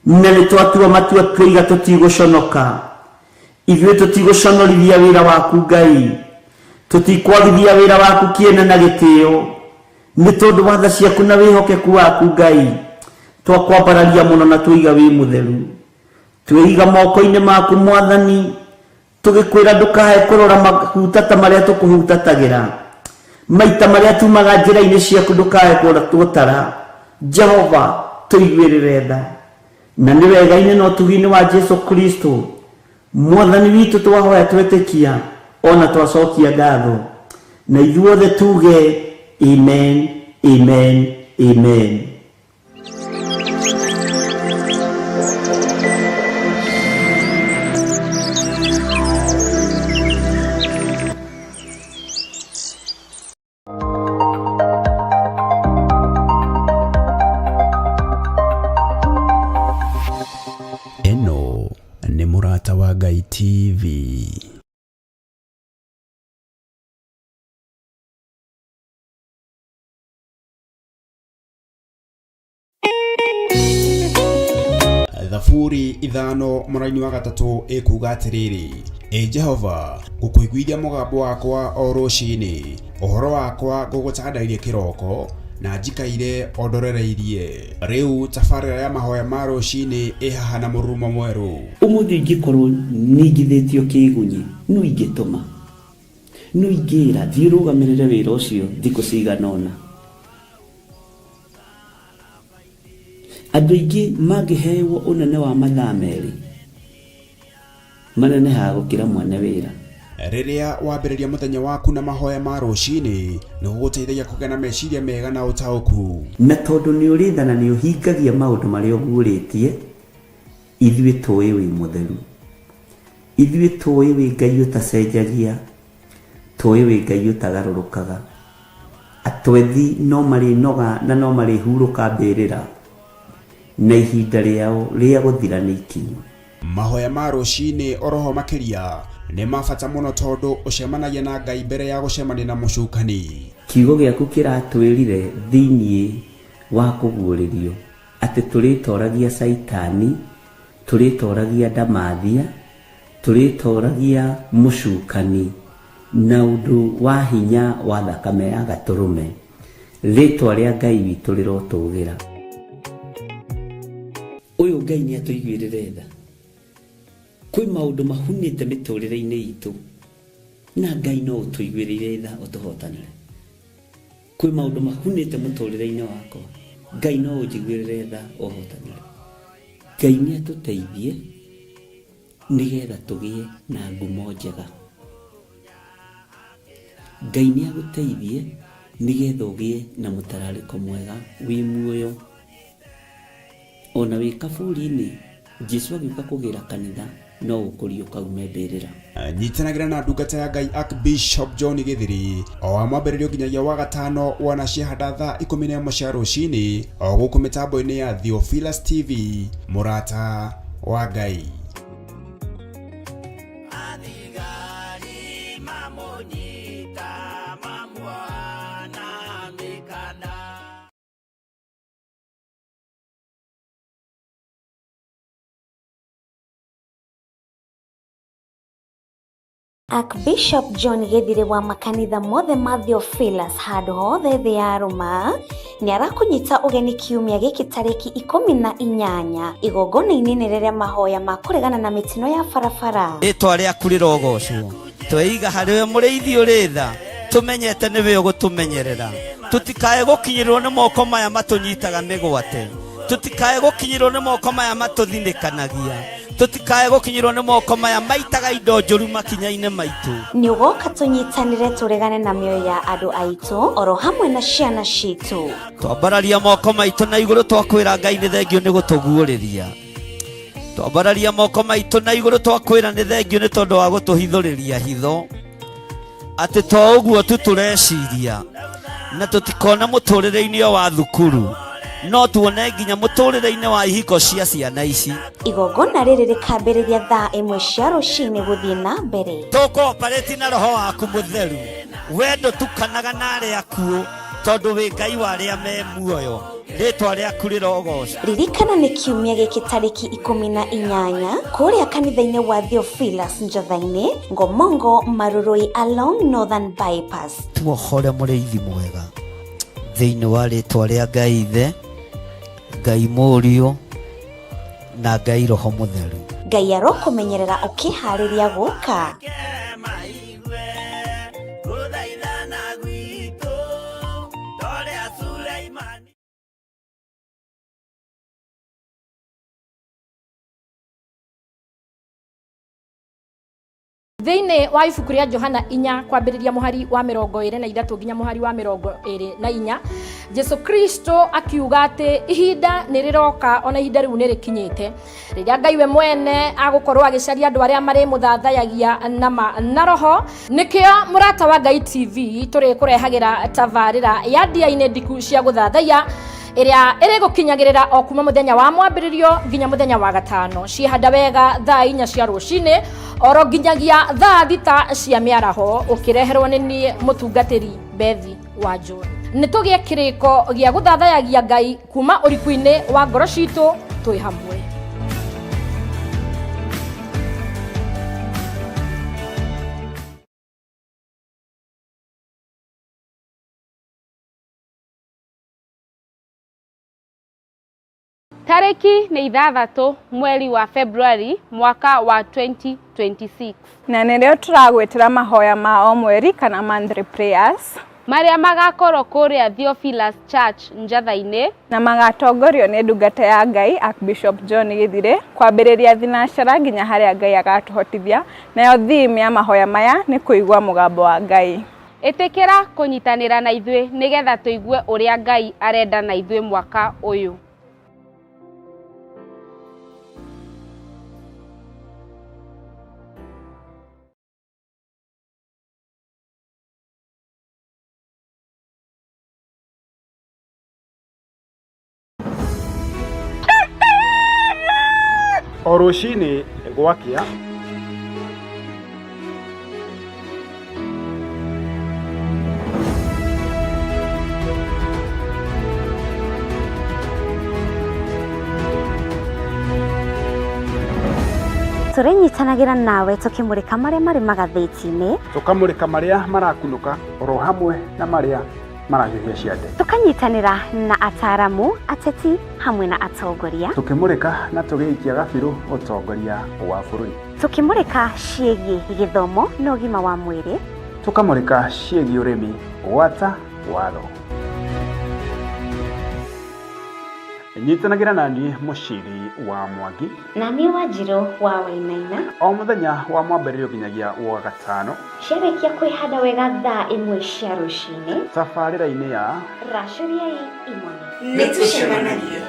na nĩ twatua matua twoiga tũtigũconoka. Ithuĩ tũtigũconorithia wĩra waku Ngai, tũtikwagithia wĩra waku kĩene na gĩtĩo, nĩ tondũ wa tha ciaku na wĩhokeku waku Ngai. Twakwambararia mũno na twoiga wĩ mũtheru. Twĩiga moko-inĩ maku mwathani, tũgĩkwĩra ndũkae kũrora mahutata marĩa tũkũhutatagĩra, maita marĩa tumaga njĩra-inĩ ciaku ndũkae gũtara. Jehova, tũiguĩrĩre tha. Na nĩ wega-inĩ na ũtugi-inĩ wa Jesu Kristo mwathani witũ twahoya twetĩkia ona twacokia ngatho, na ithuothe tuge amen, amen, amen. Ĩno nĩ Mũrata wa Ngai TV. Thaburi 5 mũraini wa 3 ĩkuga atĩrĩrĩ, Ĩ Jehova, ngũkũiguithia mũgambo wakwa o rũcinĩ, ũhoro wakwa ngũgũtandairie kĩroko, na njikaire o ndorereirie. Rĩu tabarĩra ya mahoya ma rũcinĩ ĩ haha na mũrurumo mwerũ. Ũmũthĩ ingĩkorwo ningithĩtio kĩgunyi, no ingĩtũma, no ingĩra thiĩ ũrũgamĩrĩre wĩra ũcio thikũ cigana ũna. Andũ aingĩ mangĩhewo ũnene wa mathaa 2, manenehaga gũkĩra mwene wĩra. Rĩrĩa wambĩrĩria mũthenya waku na mahoya ma rũcinĩ, nĩ gũgũteithagia kũgĩa na meciria mega na ũtaũku. Na tondũ nĩ ũrĩ tha na nĩ ũhingagia maũndũ marĩa ũguũrĩtie, ithuĩ tũĩ wĩ mũtheru. Ithuĩ tũĩ wĩ Ngai ũtacenjagia, tũĩ wĩ Ngai ũtagarũrũkaga. Atwethi no marĩnoga na no marĩhurũka mbĩrĩra, na ihinda rĩao rĩa gũthira nĩ ikinyu. Mahoya ma rũcinĩ oroho makĩria nĩ ma bata mũno tondũ ũcemanagia na Ngai mbere ya gũcemania na mũcukani. Kiugo gĩaku kĩratwĩrire thĩinĩ wa kũguũrĩrio atĩ tũrĩtoragia Caitani, tũrĩtoragia ndamathia, tũrĩtoragia mũcukani na ũndũ wa hinya wa thakame ya gatũrũme. Rĩtwa rĩa Ngai witũ rĩrotũgĩra. Ũyũ Ngai nĩ atũiguĩrĩre tha. Kwĩ maũndũ mahunĩte mĩtũrĩre-inĩ itũ, Na Ngai no ũtũiguĩrĩire tha ũtũhotanĩre. Kwĩ maũndũ mahunĩte mũtũrĩre-inĩ wakwa, Ngai no ũnjiguĩrĩre tha ũhotanĩre. Ngai nĩ atũteithie nĩgetha tũgĩe na ngumo njega. Ngai nĩ agũteithie nĩgetha ũgĩe na mũtararĩko mwega wĩ muoyo. Ona wĩ kaburi-inĩ, Jesu agĩũka kũgĩra kanitha no ũkũriũka ume mbĩrĩra. Nyitanagĩra na ndungata ya Ngai Archbishop John Gĩthiri o wa mwambĩrĩrio nginyagia wa gatano wanacihanda thaa 11 cia rũcinĩ o gũkũ mĩtambo-inĩ ya Theophilus TV, mũrata wa Ngai. Athigari mamũnyita mamuoha na mĩkanda. Archbishop John Gĩthirĩ wa makanitha mothe ma Theophilus handũ hothe thĩ ya Roma nĩ arakũnyita ũgeni kiumia gĩkĩ tarĩki 18 igongona-inĩ inene rĩa mahoya ma kũregana na mĩtino ya barabara. Rĩtwa rĩaku rĩrogocwo. Tweiga harĩ we mũrĩithi ũrĩ tha, tũmenyete nĩwe ũgũtũmenyerera. Tũtikae gũkinyĩrwo nĩ moko maya matũnyitaga mĩgwate. Tũtikae gũkinyĩrwo nĩ moko maya matũthinĩkanagia. Tũtikae gũkinyĩrwo nĩ moko maya maitaga indo njũru makinya-inĩ maitũ. Nĩ ũgoka tũnyitanĩre tũregane na mĩoyo ya andũ aitũ oro hamwe na ciana citũ. Twambararia moko maitũ na igũrũ twakwĩra Ngai nĩ thengio nĩ gũtũguũrĩria. Twambararia moko maitũ na igũrũ twakwĩra nĩ thengio nĩ tondũ wa gũtũhithũrĩria hitho. Atĩ to ũguo tu tũreciria na tũtikona mũtũrĩre-inĩ o wa thukuru, no tuone nginya mũtũrĩre-inĩ wa ihiko cia ciana ici. Igongona rĩrĩ rĩkambĩrĩria thaa 1 cia rũcinĩ gũthiĩ na mbere. Tũkooparĩti na roho waku mũtheru, we ndũtukanaga na arĩa akuũ, tondũ wĩ Ngai wa arĩa me muoyo. Rĩtwa rĩaku rĩrogocwo. Ririkana nĩ kiumia gĩkĩ tarĩki 18 kũrĩa kanitha-inĩ wa Theophilus Njotha-inĩ, Ngomongo, Marurui along Northern Bypass. Tuohore mũrĩithi mwega thĩinĩ wa rĩtwa rĩa Ngai Ithe, Ngai Mũriũ na Ngai Roho Mũtheru. Ngai arokũmenyerera ũkĩharĩria gũka. Thĩinĩ wa ibuku rĩa Johana 4 kwambĩrĩria mũhari wa 23 nginya mũhari wa 24, Jesu Kristo akiuga atĩ ihinda nĩ rĩroka ona ihinda rĩu nĩ rĩkinyĩte rĩrĩa Ngai we mwene agũkorwo agĩcaria andũ arĩa marĩmũthathayagia na ma na roho. Nĩkĩo Mũrata wa Ngai TV tũrĩkũrehagĩra tabarĩra ya ndia-inĩ ndiku cia gũthathaiya ĩrĩa ĩrĩgũkinyagĩrĩra o kuma mũthenya wa mwambĩrĩrio nginya mũthenya wa gatano, ciĩhanda wega thaa 4 cia rũcinĩ oro nginyagia thaa 6 cia mĩaraho, ũkĩreherwo nĩ niĩ mũtungatĩri Bethi wa John. Nĩ tũgĩe kĩrĩko gĩa gũthathayagia Ngai kuma ũriku-inĩ wa ngoro citũ twĩ hamwe. Tarĩki nĩ 6 mweri wa February mwaka wa 2026. Na nĩrĩo tũragwĩtĩra mahoya ma o mweri kana monthly prayers marĩa magakorwo kũrĩa Theophilus Church Njatha-inĩ, na magatongorio nĩ ndungata ya Ngai Archbishop John Gĩthirĩ kwambĩrĩria thinacara nginya harĩa Ngai agatũhotithia. Nayo theme ya mahoya maya nĩ kũigua mũgambo wa Ngai. Ĩtĩkĩra kũnyitanĩra na ithuĩ nĩgetha tũigue ũrĩa Ngai arenda na ithuĩ mwaka ũyũ. O rũcinĩ gwakĩa, Tũrĩnyitanagĩra nawe tũkĩmũrĩka marĩa marĩ magathĩti-inĩ, tũkamũrĩka marĩa marakunũka oro hamwe na marĩa Marahiũhia ciande. Tũkanyitanĩra na ataramu, ateti hamwe na atongoria. Tũkĩmũrĩka na tũgĩikia gabirũ ũtongoria wa bũrũri. Tũkĩmũrĩka ciĩgiĩ gĩthomo na ũgima wa mwĩrĩ. Tũkamũrĩka ciĩgiĩ ũrĩmi gwata watho. Nyitanagĩra na niĩ Mũciri wa Mwangi na niĩ Wanjirũ wa Wainaina o mũthenya wa mwambĩrĩrio nginyagia wa gatano ciarĩkia kwĩhanda wega thaa 1 cia rũcinĩ tabarĩra-inĩ ya Racũriai Imone. Nĩ tũcemanagie.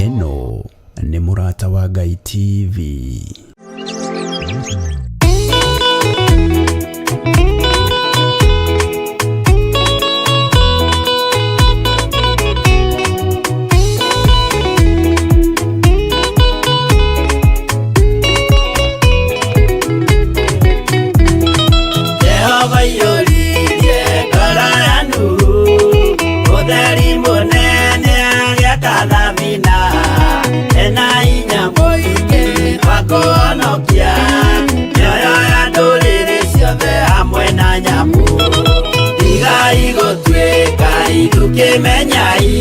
Ĩno nĩ Mũrata wa Ngai TV. Jehova iyũririe ngoro ya Nuhu, ũtheri mũnene agĩaka thabina, ena hinya mũingĩ wa kũhonokia mĩoyo ya ndũrĩrĩ ciothe hamwe na nyamũ. Tigai gũtuĩka ithukĩmenyai,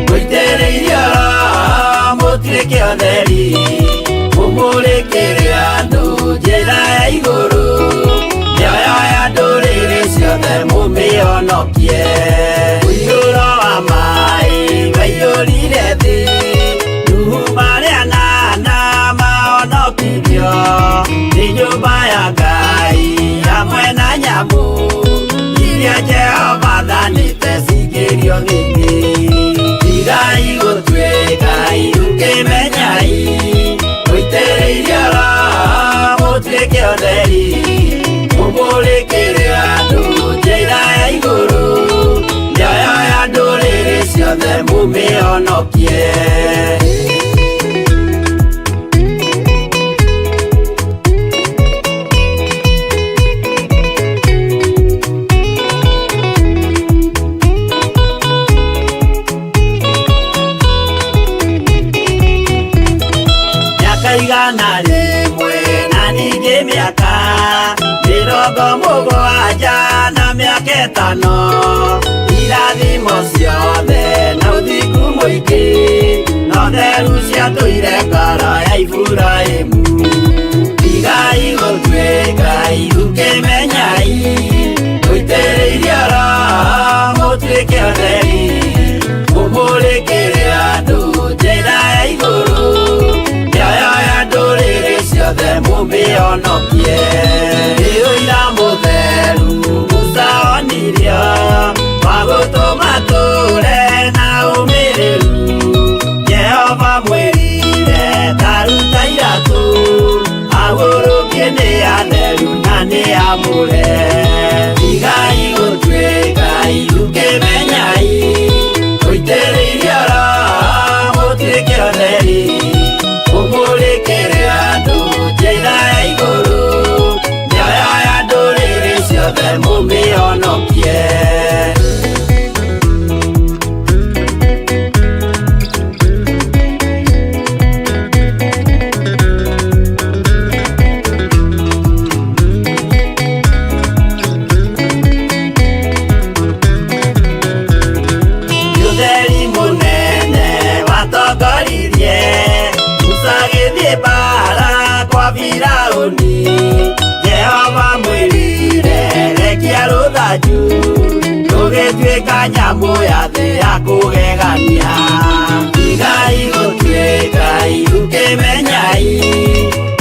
mũitĩrĩirio Roho mũtuĩke ũtheri, mũmũrĩkĩre andũ njĩra ya igũrũ, mĩoyo ya ndũrĩrĩ ciothe mũmĩhonokie. Mũiyũro wa maĩ waiyũrire thĩ, Nuhu marĩ anana mahonokirio nĩ nyũmba ya Ngai hamwe na nyamũ iria Jehova athanĩte cingĩrio thĩinĩ. Tigai gũtuĩka ithukĩmenyai, mũitĩrĩirio Roho mũtuĩke ũtheri, mũmũrĩkĩre andũ njĩra ya igũrũ, mĩoyo ya ndũrĩrĩ ciothe mũmĩhonokie. Mĩaka 100 na ningĩ mĩaka 70 na mĩaka 5, irathimo ciothe na ũthingu mũingĩ, na ũtheru ciatũire ngoro ya Iburahĩmu. Tigai gũtuĩka ithukĩmenyai, mũitĩrĩirio Roho mũtuĩke ũtheri, mũmũrĩkĩre andũ njĩra ya igũrũ, mĩoyo ya ndũrĩrĩ ciothe mũmĩhonokie. Nĩ ũira mũtheru Musa onirio, wa gũtũma tũre na ũmĩrĩru. Jehova mwĩrire ta ruta iratũ, agũrũkie nĩ atheru na nĩ amũre. Tigai gũtuĩka ithukĩmenyai, mũitĩrĩirio Roho mũtuĩke ũtheri, mũmũrĩkĩre andũ njĩra ya igũrũ, mĩoyo ya ndũrĩrĩ ciothe mũmĩhonokie. Ũtheri mũnene watongoririe Musa agĩthiĩ mbaara kwa Firaũni. Jehova mwĩrire rekia rũthanju, rũgĩtuĩka nyamũ ya thĩ ya kũgegania. Tigai gũtuĩka ithukĩmenyai,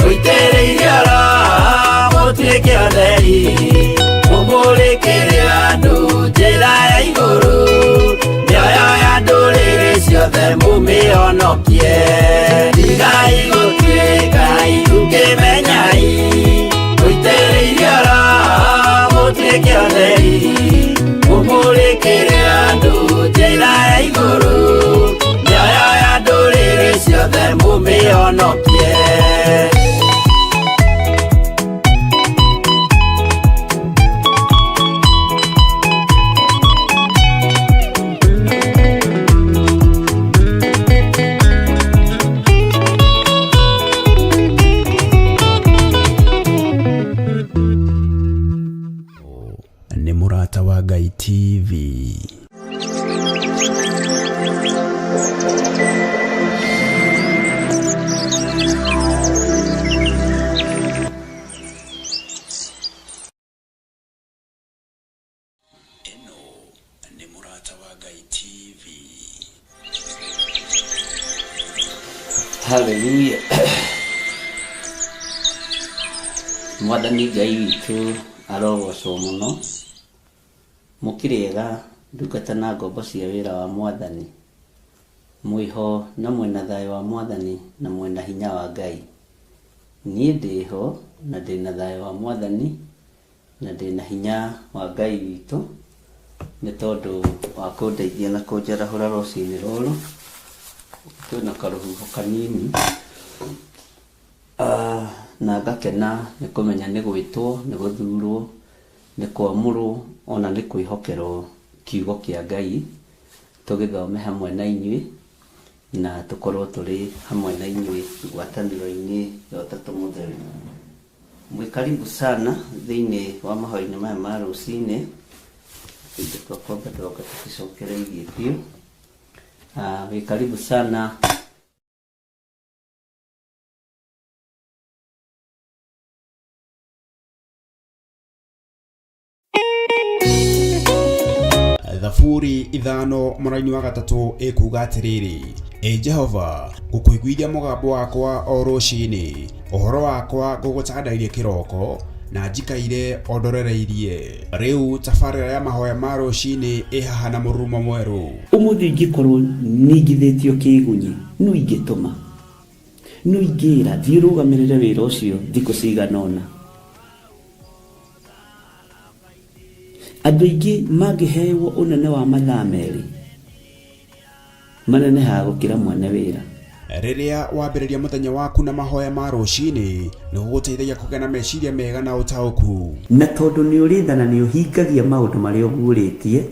mũitĩrĩirio Roho mũtuĩke ũtheri, mũmũrĩkĩre andũ njĩra ya igũrũ, mĩoyo ya ndũrĩrĩ ciothe mũmĩhonokie. Tigai gũtuĩka ithukĩmenyai, mũitĩrĩirio Roho mũtuĩke ũtheri, mũmũrĩkĩre andũ njĩra ya igũrũ, Ĩno nĩ Mũrata wa Ngai TV. Haleluya. Mwathani Ngai witũ arogocwo mũno. Mũkĩrĩega ndungata na ngombo cia wĩra wa Mwathani. Mwĩho na mwĩna thayũ wa Mwathani na mwĩna hinya wa Ngai. Niĩ ndĩho na ndĩna thayũ wa Mwathani na ndĩna hinya wa Ngai witũ nĩ tondũ wa kũndeithia na kũnjarahũra rũcinĩ rũrũ. Kwĩna karũhuho kanini na ngakena nĩ kũmenya nĩ gwĩtwo, nĩ gũthurwo, nĩ kwamũrwo ona nĩ kwĩhokerwo kiugo kĩa Ngai tũgĩthome hamwe na inyuĩ na tũkorwo tũrĩ hamwe na inyuĩ ngwatanĩro-inĩ ya Ũtatũ Mũtheru. Mwĩ karibu sana thĩinĩ wa mahoya-inĩ maya ma rũcinĩ. Ithuĩ twakwamba tũroka tũgĩcokereirie biũ. Wĩ karibu sana. Thaburi 5 mũraini wa 3 ĩkuga atĩrĩrĩ, Ĩ Jehova, ngũkũiguithia mũgambo wakwa o rũcinĩ, ũhoro wakwa ngũgũtandairie kĩroko, na njikaire o ndorereirie. Rĩu tabarĩra ya mahoya ma rũcinĩ ĩ haha na mũrurumo mwerũ. Ũmũthĩ ingĩkorwo ningithĩtio kĩgunyi, nũ ingĩtũma? Nũ ingĩra thiĩ ũrũgamĩrĩre wĩra ũcio thikũ cigana ũna? Andũ aingĩ mangĩhewo ũnene wa mathaa 2, manenehaga gũkĩra mwene wĩra. Rĩrĩa wambĩrĩria mũthenya waku na mahoya ma rũcinĩ, nĩ gũgũteithagia kũgĩa na meciria mega na ũtaũku. Na tondũ nĩ ũrĩ tha na nĩ ũhingagia maũndũ marĩa ũguũrĩtie,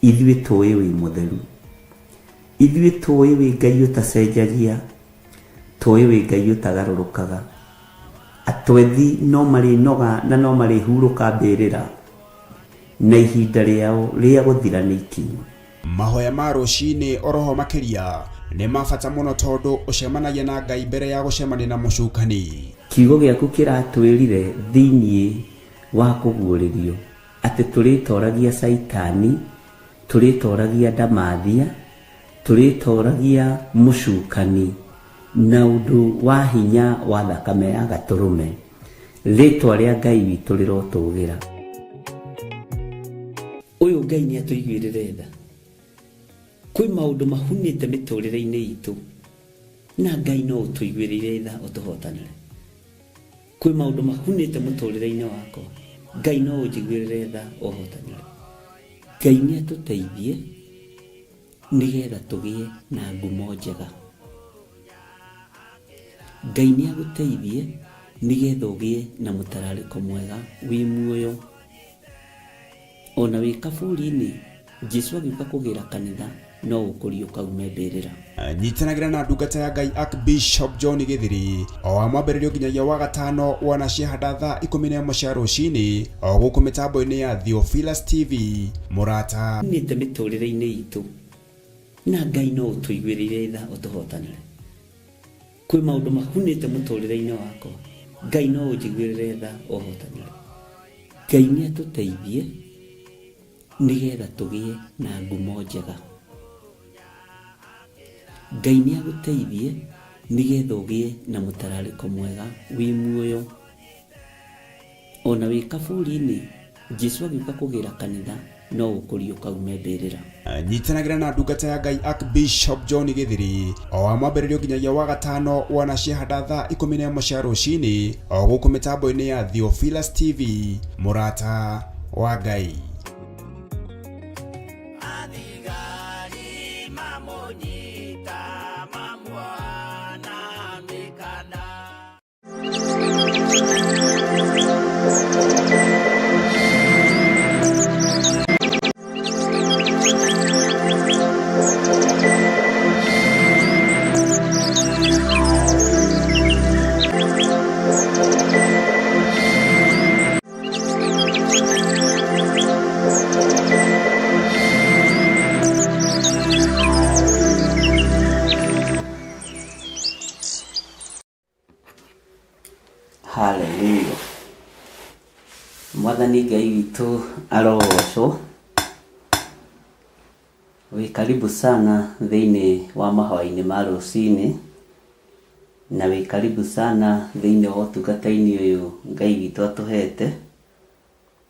ithuĩ tũĩ wĩ mũtheru. Ithuĩ tũĩ wĩ Ngai ũtacenjagia, tũĩ wĩ Ngai ũtagarũrũkaga. Atwethi no marĩnoga na no marĩhurũka mbĩrĩra, na ihinda rĩao rĩa gũthira nĩ ikinyu. Mahoya ma rũcinĩ oroho makĩria nĩ ma bata mũno tondũ ũcemanagia na Ngai mbere ya gũcemania na mũcukani. Kiugo gĩaku kĩratwĩrire thĩinĩ wa kũguũrĩrio atĩ tũrĩtoragia Caitani, tũrĩtoragia ndamathia, tũrĩtoragia mũcukani na ũndũ wa hinya wa thakame ya gatũrũme. Rĩtwa rĩa Ngai witũ rĩrotũgĩra. Ũyũ Ngai nĩ atũiguĩrĩre tha. Kwĩ maũndũ mahunĩte mĩtũrĩre-inĩ itũ na Ngai no ũtũiguĩrĩire tha ũtũhotanĩre. Kwĩ maũndũ mahunĩte mũtũrĩre-inĩ wakwa, Ngai no ũnjiguĩrĩre tha ũhotanĩre. Ngai nĩ atũteithie nĩgetha tũgĩe na ngumo njega. Ngai nĩ agũteithie nĩgetha ũgĩe na mũtararĩko mwega wĩ muoyo. Ona wĩ kaburi-inĩ, Jesu agĩũka kũgĩra kanitha no ũkũriũka ume mbĩrĩra. Nyitanagĩra na ndungata ya Ngai Archbishop John Gĩthiri o wa mwambĩrĩrio nginyagia wa gatano wona ciahanda thaa 11 cia rũcinĩ o gũkũ mĩtambo-inĩ ya Theophilus TV. Mũrata. Nĩte mĩtũrĩre-inĩ itũ na Ngai no ũtũiguĩrĩire tha ũtũhotanĩre. Kwĩ maũndũ mahunĩte mũtũrĩre-inĩ wakwa, Ngai no ũnjiguĩrĩre tha ũhotanĩre. Ngai nĩ atũteithie nĩgetha tũgĩe na ngumo njega. Ngai nĩ agũteithie nĩgetha ũgĩe na mũtararĩko mwega wĩ muoyo. Ona wĩ kaburi-inĩ, Jesu agĩũka kũgĩra kanitha no ũkũriũka ume mbĩrĩra. Nyitanagĩra na ndungata ya Ngai Archbishop John Gĩthiri o wa mwambĩrĩrio nginyagia wa gatano wona ciahanda thaa 11 cia rũcinĩ o gũkũ mĩtambo-inĩ ya Theophilus TV. Mũrata wa Ngai. Athigari mamũnyita mamuoha na mĩkanda. Mwathani Ngai witũ arogocwo. Wĩ karibu sana thĩinĩ wa mahoya-inĩ ma rũcinĩ, na wĩ karibu sana thĩinĩ wa ũtungata-inĩ ũyũ Ngai witũ atũhete,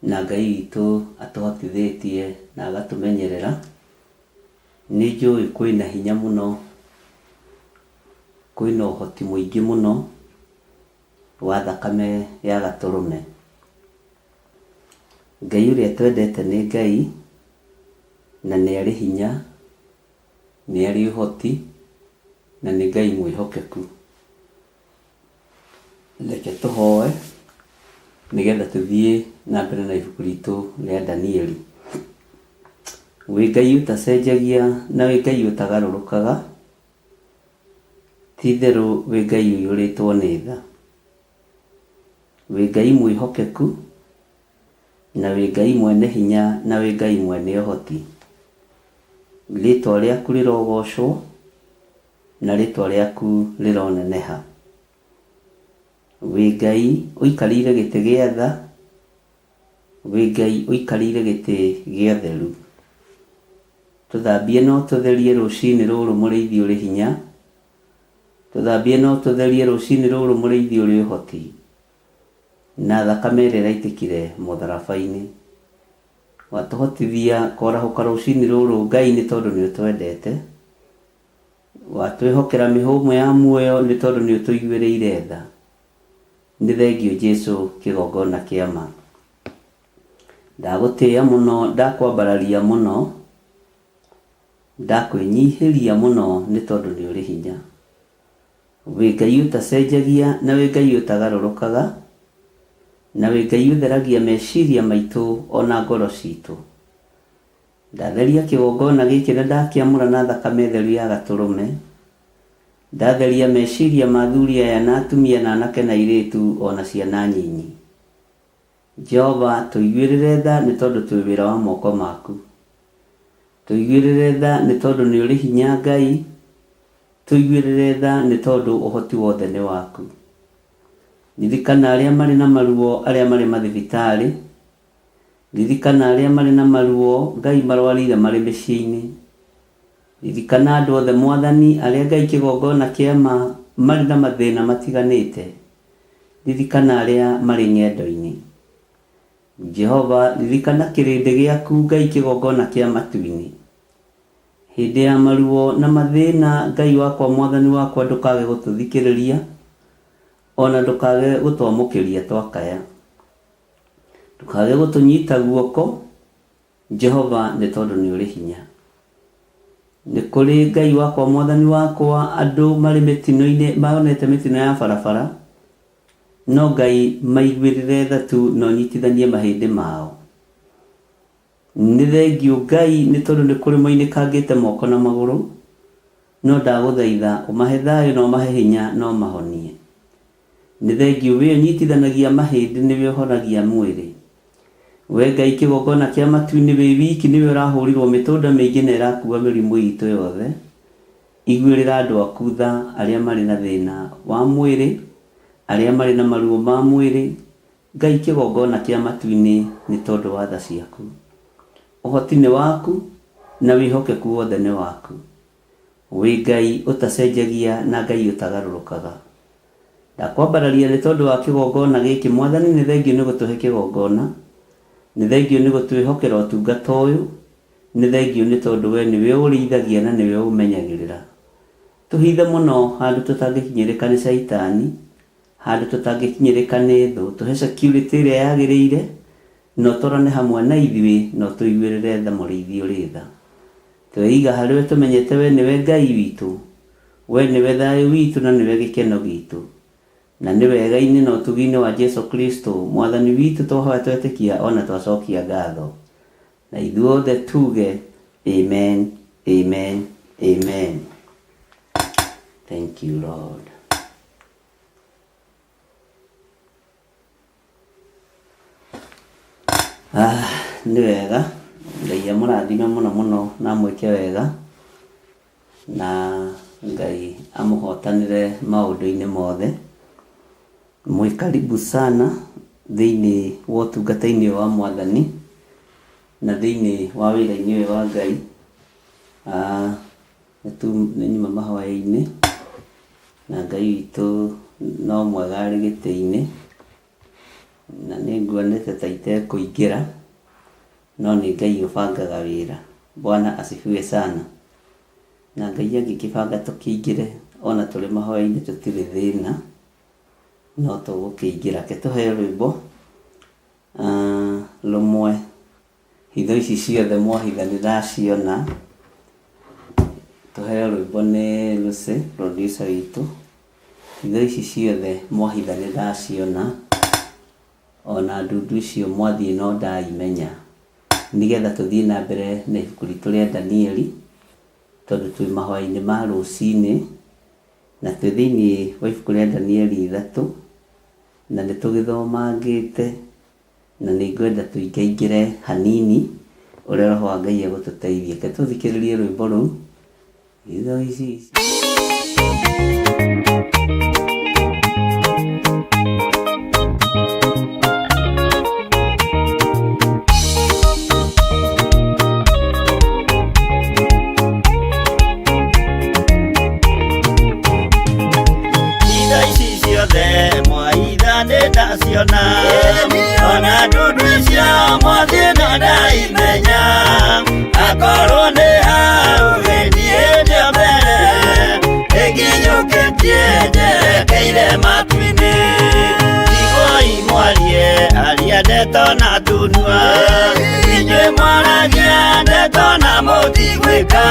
na Ngai witũ atũhotithĩtie na agatũmenyerera. Nĩ njũĩ kwĩna hinya mũno, kwĩna ũhoti mũingĩ mũno wa thakame ya Gatũrũme. Ngai ũrĩa twendete nĩ Ngai, na nĩ arĩ hinya, nĩ arĩ ũhoti, na nĩ Ngai mwĩhokeku. Reke tũhoe nĩgetha tũthiĩ na mbere na ibuku ritũ rĩa Danieli. Wĩ Ngai ũtacenjagia na wĩ Ngai ũtagarũrũkaga, ti itherũ wĩ Ngai ũiyũrĩtwo nĩ tha. Wĩ Ngai mwĩhokeku, na wĩ Ngai mwene hinya, na wĩ Ngai mwene ũhoti. Rĩtwa rĩaku rĩrogocwo, na rĩtwa rĩaku rĩroneneha. Wĩ Ngai ũikarĩire gĩtĩ gĩa tha, wĩ Ngai ũikarĩire gĩtĩ gĩa ũtheru. Tũthambie na ũtũtherie rũcinĩ rũrũ mũrĩithi ũrĩ hinya, tũthambie na ũtũtherie rũcinĩ rũrũ mũrĩithi ũrĩ ũhoti, na thakame ĩrĩa ĩraitĩkire mũtharaba-inĩ. Watũhotithia kwarahũka rũcinĩ rũrũ Ngai nĩ tondũ nĩ ũtwendete. Watwĩhokera mĩhũmũ ya muoyo nĩ tondũ nĩ ũtũiguĩrĩire tha. Nĩ thengiũ Jesu kĩgongona kĩa ma. Ndagũtĩĩa mũno, ndakwambararia mũno, ndakwĩnyihĩria mũno nĩ tondũ nĩ ũrĩ hinya. Wĩ Ngai ũtacenjagia na wĩ Ngai ũtagarũrũkaga, na wĩ Ngai ũtheragia meciria maitũ ona ngoro citũ. Ndatheria kĩgongona gĩkĩ na ndakĩamũra na thakame theru ya Gatũrũme. Ndatheria meciria ma athuri aya na atumia na anake na airĩtu o na ciana nyinyi. Jehova, tũiguĩrĩre tha nĩ tondũ twĩ wĩra wa moko maku. Tũiguĩrĩre tha nĩ tondũ nĩ ũrĩ hinya Ngai. Tũiguĩrĩre tha nĩ tondũ ũhoti wothe nĩ waku. Ririkana arĩa marĩ na maruo arĩa marĩ mathibitarĩ. Ririkana arĩa marĩ na maruo Ngai marwarĩire marĩ mĩciĩ-inĩ. Ririkana andũ othe Mwathani arĩa Ngai kĩgongona kĩa ma marĩ na mathĩna matiganĩte. Ririkana arĩa marĩ ng'endo-inĩ. Jehova, ririkana kĩrĩndĩ gĩaku Ngai kĩgongona kĩa matu-inĩ. Hĩndĩ ya maruo na mathĩna Ngai wakwa Mwathani wakwa ndũkage gũtũthikĩrĩria ona ndũkage gũtwamũkĩria twakaya. Ndũkage gũtũnyita guoko Jehova nĩ tondũ nĩ ũrĩ hinya. Nĩ kũrĩ Ngai wakwa Mwathani wakwa andũ marĩ mĩtino-inĩ monete mĩtino ya barabara, no Ngai maiguĩrĩre tha tu na ũnyitithanie mahĩndĩ mao. Nĩ thengiũ Ngai nĩ tondũ nĩ kũrĩ moinĩkangĩte moko na magũrũ, no ndagũthaitha ũmahe thayũ na ũmahe hinya na ũmahonie. Nĩ thengiũ wee ũnyitithanagia mahĩndĩ nĩwe ũhonagia mwĩrĩ. We Ngai kĩgongona kĩa matu-inĩ wĩ wiki nĩwe ũrahũrirwo mĩtũnda mĩingĩ na ĩrakua mĩrimũ itũ yothe. Iguĩrĩra andũ aku tha arĩa marĩ na thĩna wa mwĩrĩ, arĩa marĩ na maruo ma mwĩrĩ. Ngai kĩgongona kĩa matu-inĩ nĩ tondũ wa tha ciaku. Ũhoti nĩ waku na wĩhokeku wothe nĩ waku. Wĩ Ngai ũtacenjagia na Ngai ũtagarũrũkaga. Ndakwambararia nĩ tondũ wa kĩgongona gĩkĩ Mwathani nĩ thengiũ nĩ gũtũhe kĩgongona, nĩ thengiũ nĩ gũtwĩhokera ũtungata ũyũ, nĩ thengiũ nĩ tondũ we nĩwe ũrĩithagia na nĩwe ũmenyagĩrĩra. Tũhithe mũno handũ tũtangĩkinyĩrĩka nĩ caitani, handũ tũtangĩkinyĩrĩka nĩ thũ, tũhe security ĩrĩa yagĩrĩire, na ũtwarane hamwe na ithuĩ na ũtũiguĩrĩre tha mũrĩithi ũrĩ tha. Tweiga harĩ we tũmenyete we nĩwe Ngai witũ, we nĩwe thayũ witũ na nĩwe gĩkeno gitũ. Na nĩ wega-inĩ na ũtugi-inĩ wa Jesu Kristo Mwathani witũ twahoya twetĩkia ona twacokia ngatho. Na ithuothe tuge amen, amen, amen. Thank you Lord. Ah, nĩ wega Ngai amũrathime mũno mũno na amwĩke wega na Ngai amũhotanĩre maũndũ-inĩ mothe. Mwĩ karibu sana. Thĩinĩ wa ũtungata-inĩ ũyũ wa Mwathani na thĩinĩ wa wĩra-inĩ ũyũ wa Ngai. Nĩ nyuma mahoya-inĩ na Ngai witũ no mwega arĩ gĩtĩ-inĩ, na nĩ nguonete ta itekũingĩra, no nĩ Ngai ũbangaga wĩra. Bwana asifiwe sana. Na Ngai angĩkĩbanga tũkĩingĩre ona tũrĩ mahoya-inĩ tũtirĩ thĩna. No tũgũkĩingĩra. Reke tũheo rwĩmbo rũmwe. Hitho ici ciothe mwahitha nĩ ndaciona. Tũheo rwĩmbo nĩ Lucy, producer witũ. Hitho ici ciothe mwahitha nĩ ndaciona. Ona ndundu icio mwathiĩ no ndaimenya. Nĩgetha tũthiĩ na mbere na ibuku ritũ rĩa Danieli, tondũ twĩ mahoya-inĩ ma rũcinĩ. Na twĩ thĩinĩ wa ibuku rĩa Danieli 3, na nĩ tũgĩthomangĩte, na nĩ ngwenda tũingaingĩre hanini ũrĩa Roho wa Ngai egũtũteithia. Reke tũthikĩrĩrie rwĩmbo rũu. Hitho ici. Hitho ici ciothe mwaitha nĩ ndaciona, ona ndundu icio mwathiĩ no ndaimenya. Akorwo nĩ hau gĩthiĩ ndio mbere, ĩnginyũkĩtie njerekeire matu-inĩ. Tigwoi mwarie aria ndeto na tunua, inyuĩ mwaragia ndeto na mũtigwĩka.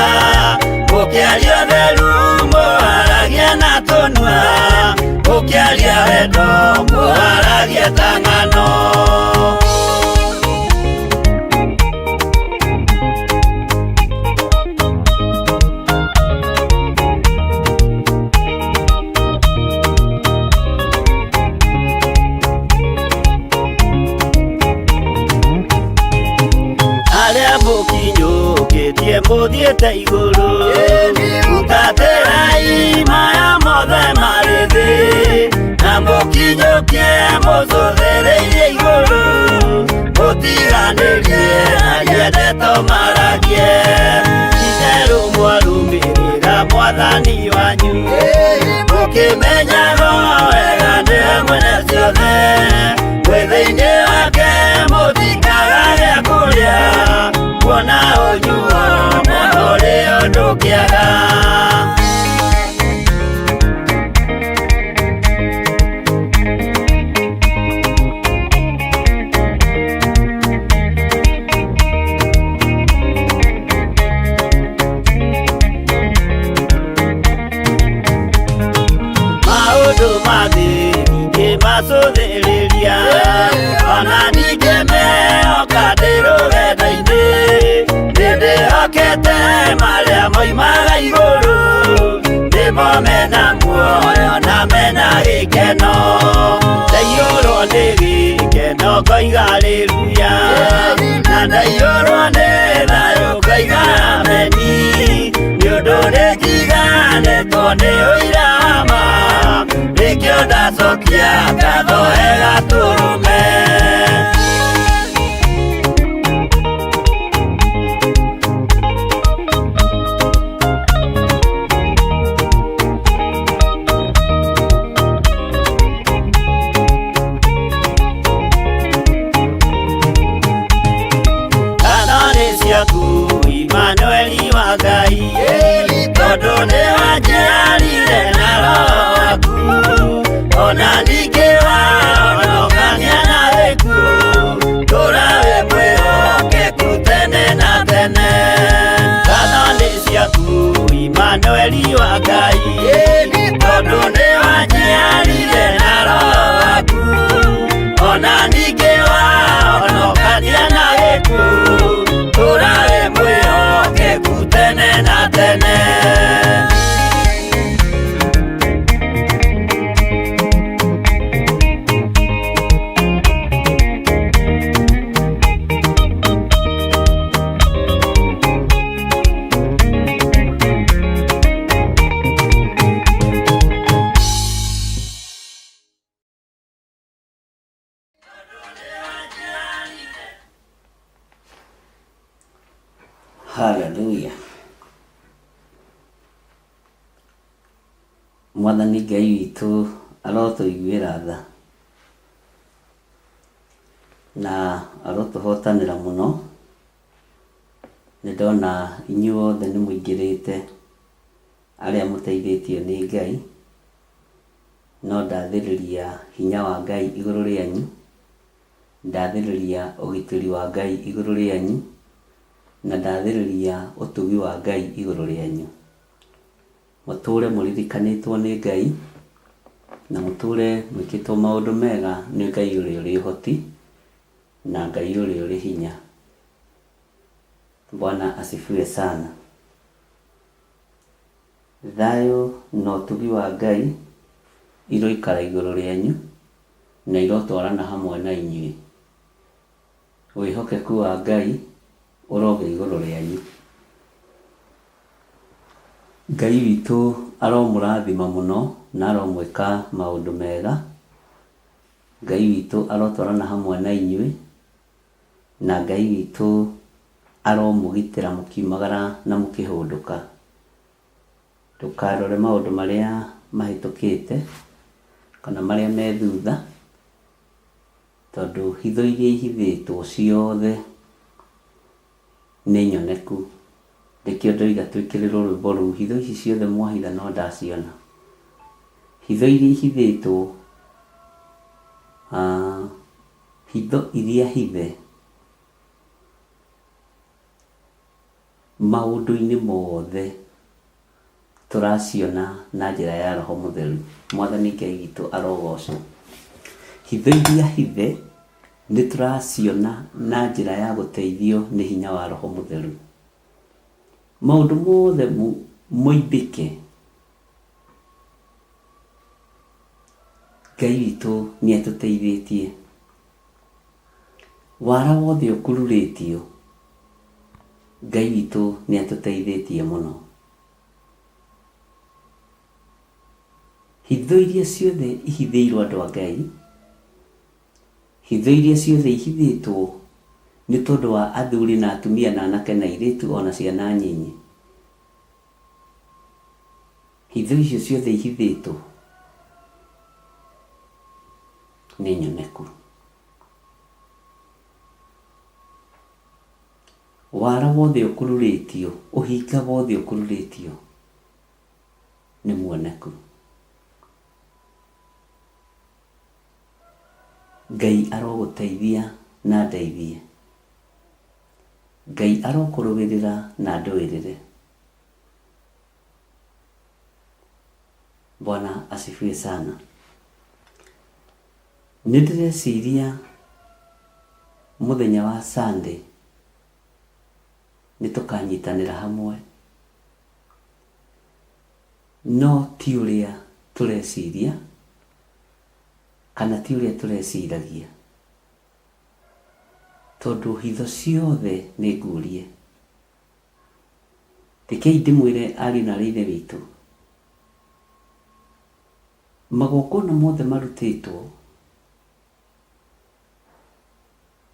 Mũkĩaria ũtheru mũharagia na tũnua, mũkĩaria wendo mũharagia ta ng'ano. Arĩa mũkinyũkĩtie mũthiĩte igũrũ, hutatĩrai maya mothe marĩ thĩ, na mũkinyũkie mũcũthĩrĩirie igũrũ, mũtiganĩrie aria ndeto maragie. Itherũ mwarũmĩrĩra Mwathani wanyu, mũkĩmenyaga wega nĩwe mwene ciothe, mwĩ thĩinĩ wake mũtikaga gĩa kũrĩa, kuona ũnyuo na ũrĩo ndũkĩaga. Maũndũ ma thĩ ningĩ macũthĩrĩria, ona ningĩ mehoka ndĩ rũgendo-inĩ, nĩndĩhokete marĩa moimaga igũrũ, nĩmo mena muoyo na mena gĩkeno. Ndaiyũrwo nĩ gĩkeno ngoiga haleluya, na ndaiyũrwo nĩ thayũ ngoiga ameni, nĩ ũndũ nĩnjiganĩtwo nĩ ũira wa ma, nĩkĩo ndacokia ngatho he Gatũrũme. Ngatho nĩ ciaku Imanueli wa Ngai, tondũ nĩ wanjiarire na Roho waku, ona ningĩ wahonokania na gĩkuũ, tũũra wĩ mwĩhokeku tene na tene. Ngatho nĩ ciaku Imanueli wa Ngai, tondũ nĩ wanjiarire na Roho waku, ona ningĩ wahonokania na gĩkuũ, tũũra wĩ mwĩhokeku tene na tene. Hallelujah. Mwathani Ngai witũ arotũiguĩra tha na arotũhotanĩra mũno. Nĩ ndona inyuothe nĩ mũingĩrĩte arĩa mũteithĩtio nĩ Ngai, no ndathĩrĩria hinya wa Ngai igũrũ rĩanyu, ndathĩrĩria ũgitĩri wa Ngai igũrũ rĩanyu, na ndathĩrĩria ũtugi wa Ngai igũrũ rĩanyu. Mũtũre mũririkanĩtwo nĩ Ngai, na mũtũre mwĩkĩtwo maũndũ mega nĩ Ngai ũrĩa ũrĩ ũhoti, na Ngai ũrĩa ũrĩ hinya. Bwana asifiwe sana. Thayũ na ũtugi wa Ngai iroikara igũrũ rĩanyu, na irotwarana hamwe na inyuĩ. Wĩhokeku wa Ngai ũrogĩa igũrũ rĩanyu. Ngai witũ aromũrathima mũno na aromwĩka maũndũ mega. Ngai witũ arotwarana hamwe na inyuĩ, na Ngai witũ aromũgitĩra mũkiumagara na mũkĩhũndũka. Ndũkarore maũndũ marĩa mahĩtũkĩte kana marĩa me thutha, tondũ hitho iria ihithĩtwo ciothe nĩ nyoneku. Nĩkĩo ndoiga twĩkĩrĩrwo rwĩmbo rũu, hitho ici ciothe mwahitha no ndaciona. Hitho iria ihithĩtwo, hitho iria hithe maũndũ-inĩ mothe tũraciona na njĩra ya Roho Mũtheru. Mwathani Ngai witũ arogocwo. Hitho iria hithe nĩ tũraciona na njĩra ya gũteithio nĩ hinya wa Roho Mũtheru. Maũndũ mothe moimbĩke, Ngai witũ nĩ atũteithĩtie. Wara wothe ũkururĩtio, Ngai witũ nĩ atũteithĩtie mũno. Hitho iria ciothe ihithĩirwo andũ a Ngai, hitho iria ciothe ihithĩtwo nĩ tondũ wa athuri na atumia na anake na airĩtu ona ciana nyinyi, hitho icio ciothe ihithĩtwo nĩ nyoneku. Wara wothe ũkururĩtio, ũhinga wothe ũkururĩtio nĩ muoneku. Ngai arogũteithia na andeithie. Ngai arokũrũĩrĩra na andũĩrĩre. Bwana asifiwe sana. Nĩ ndĩreciria mũthenya wa Sunday nĩ tũkanyitanĩra hamwe, no ti ũrĩa tũreciria kana ti ũrĩa tũreciragia, tondũ hitho ciothe nĩ nguũrie. Rekei ndĩmwĩre ariũ na aarĩ a Ithe witũ, magongona mothe marutĩtwo,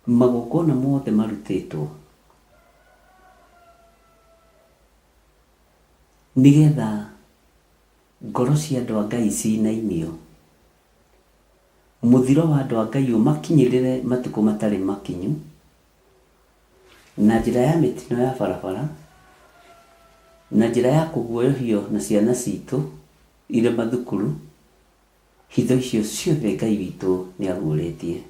magongona mothe marutĩtwo nĩgetha ngoro cia andũ a Ngai cinainio, mũthiro wa andũ a Ngai ũmakinyĩrĩre matukũ matarĩ makinyu, na njĩra ya mĩtino ya barabara, na njĩra ya kũguoyohio na ciana citũ irĩ mathukuru, hitho icio ciothe Ngai witũ nĩ aguũrĩtie.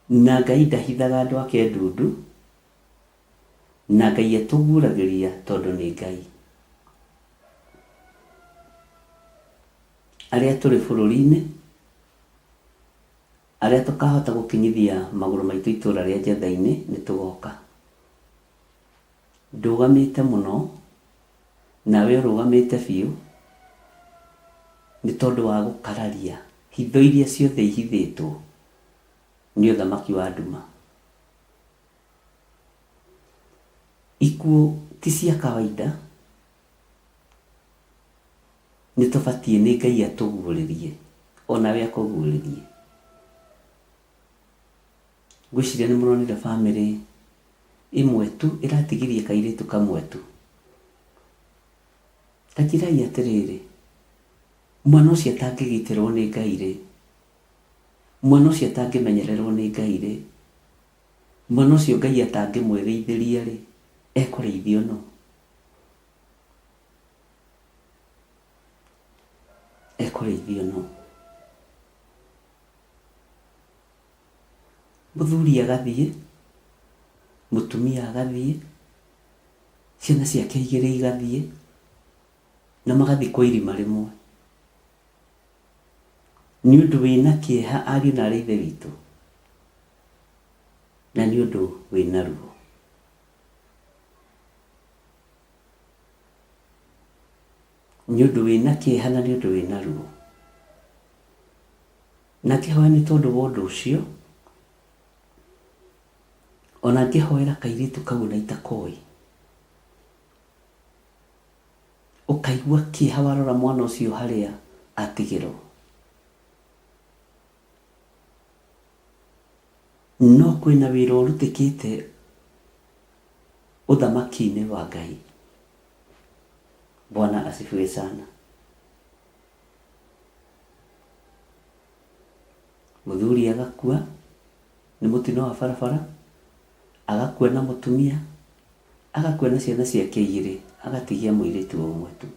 Na Ngai ndahithaga andũ ake ndundu, na Ngai atũguũragĩria tondũ nĩ Ngai. Arĩa tũrĩ bũrũri-inĩ, arĩa tũkahota gũkinyithia magũrũ maitũ itũũra rĩa Njetha-inĩ, nĩ tũgoka. Ndũgamĩte mũno, nawe ũrũgamĩte biũ, nĩ tondũ wa gũkararia hitho iria ciothe ihithĩtwo nĩ ũthamaki wa nduma. Ikuũ ti cia kawaida, nĩ tũbatiĩ nĩ Ngai atũguũrĩrie, onawe akũguũrĩrie. Ngwĩciria nĩ mũronire bamĩrĩ ĩmwe tu ĩratigirie kairĩtu kamwe tu. Ta njĩrai atĩrĩrĩ, mwana ũcio atangĩgitĩrwo nĩ Ngai rĩ, mwana ũcio atangĩmenyererwo nĩ Ngai rĩ, mwana ũcio Ngai atangĩmwĩrĩithĩria rĩ, ekũrĩithio nũ? Ekũrĩithio nũ? Mũthuri agathiĩ, mũtumia agathiĩ, ciana ciake igĩrĩ igathiĩ, na magathikwo irima rĩmwe. Nĩ ũndũ wĩna kĩeha ariũ na aarĩ a Ithe witũ, na nĩ ũndũ wĩna ruo. Nĩ ũndũ wĩna kĩeha na nĩ ũndũ wĩna ruo. Na ngĩhoya nĩ tondũ wa ũndũ ũcio, ona ngĩhoera kairĩtu kau ona itakoĩ, ũkaigua kĩeha warora mwana ũcio harĩa atigĩrwo. No kwĩna wĩra ũrutĩkĩte ũthamaki-inĩ wa Ngai. Bwana asifiwe sana. Mũthuri agakua nĩ mũtino wa barabara, agakua na mũtumia, agakua na ciana ciake igĩrĩ, agatigia mũirĩtu o ũmwe tu.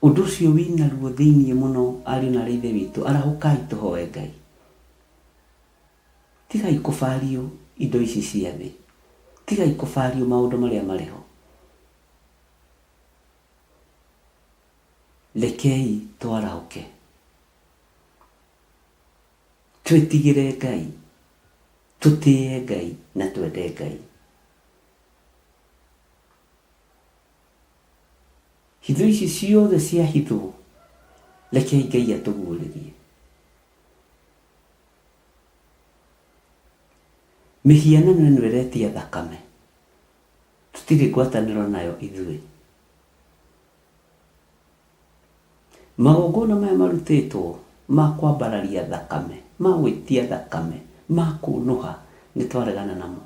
Ũndũ ũcio wĩna ruo thĩiniĩ mũno ariũ na aarĩ a Ithe witũ, arahũkai tũhoe Ngai. Tigai kũbario indo ici cia thĩ, tigai kũbario maũndũ marĩa marĩ ho. Rekei twarahũke, twĩtigĩre Ngai, tũtĩe Ngai na twende Ngai. Hitho ici ciothe ciahithwo, rekei Ngai atũguũrĩrie. Mĩhianano ĩno ĩretia thakame, tũtirĩ ngwatanĩro nayo ithuĩ. Magongona maya marutĩtwo ma kwambararia thakame, ma gwĩtia thakame, ma kũnũha, nĩ twaregana namo.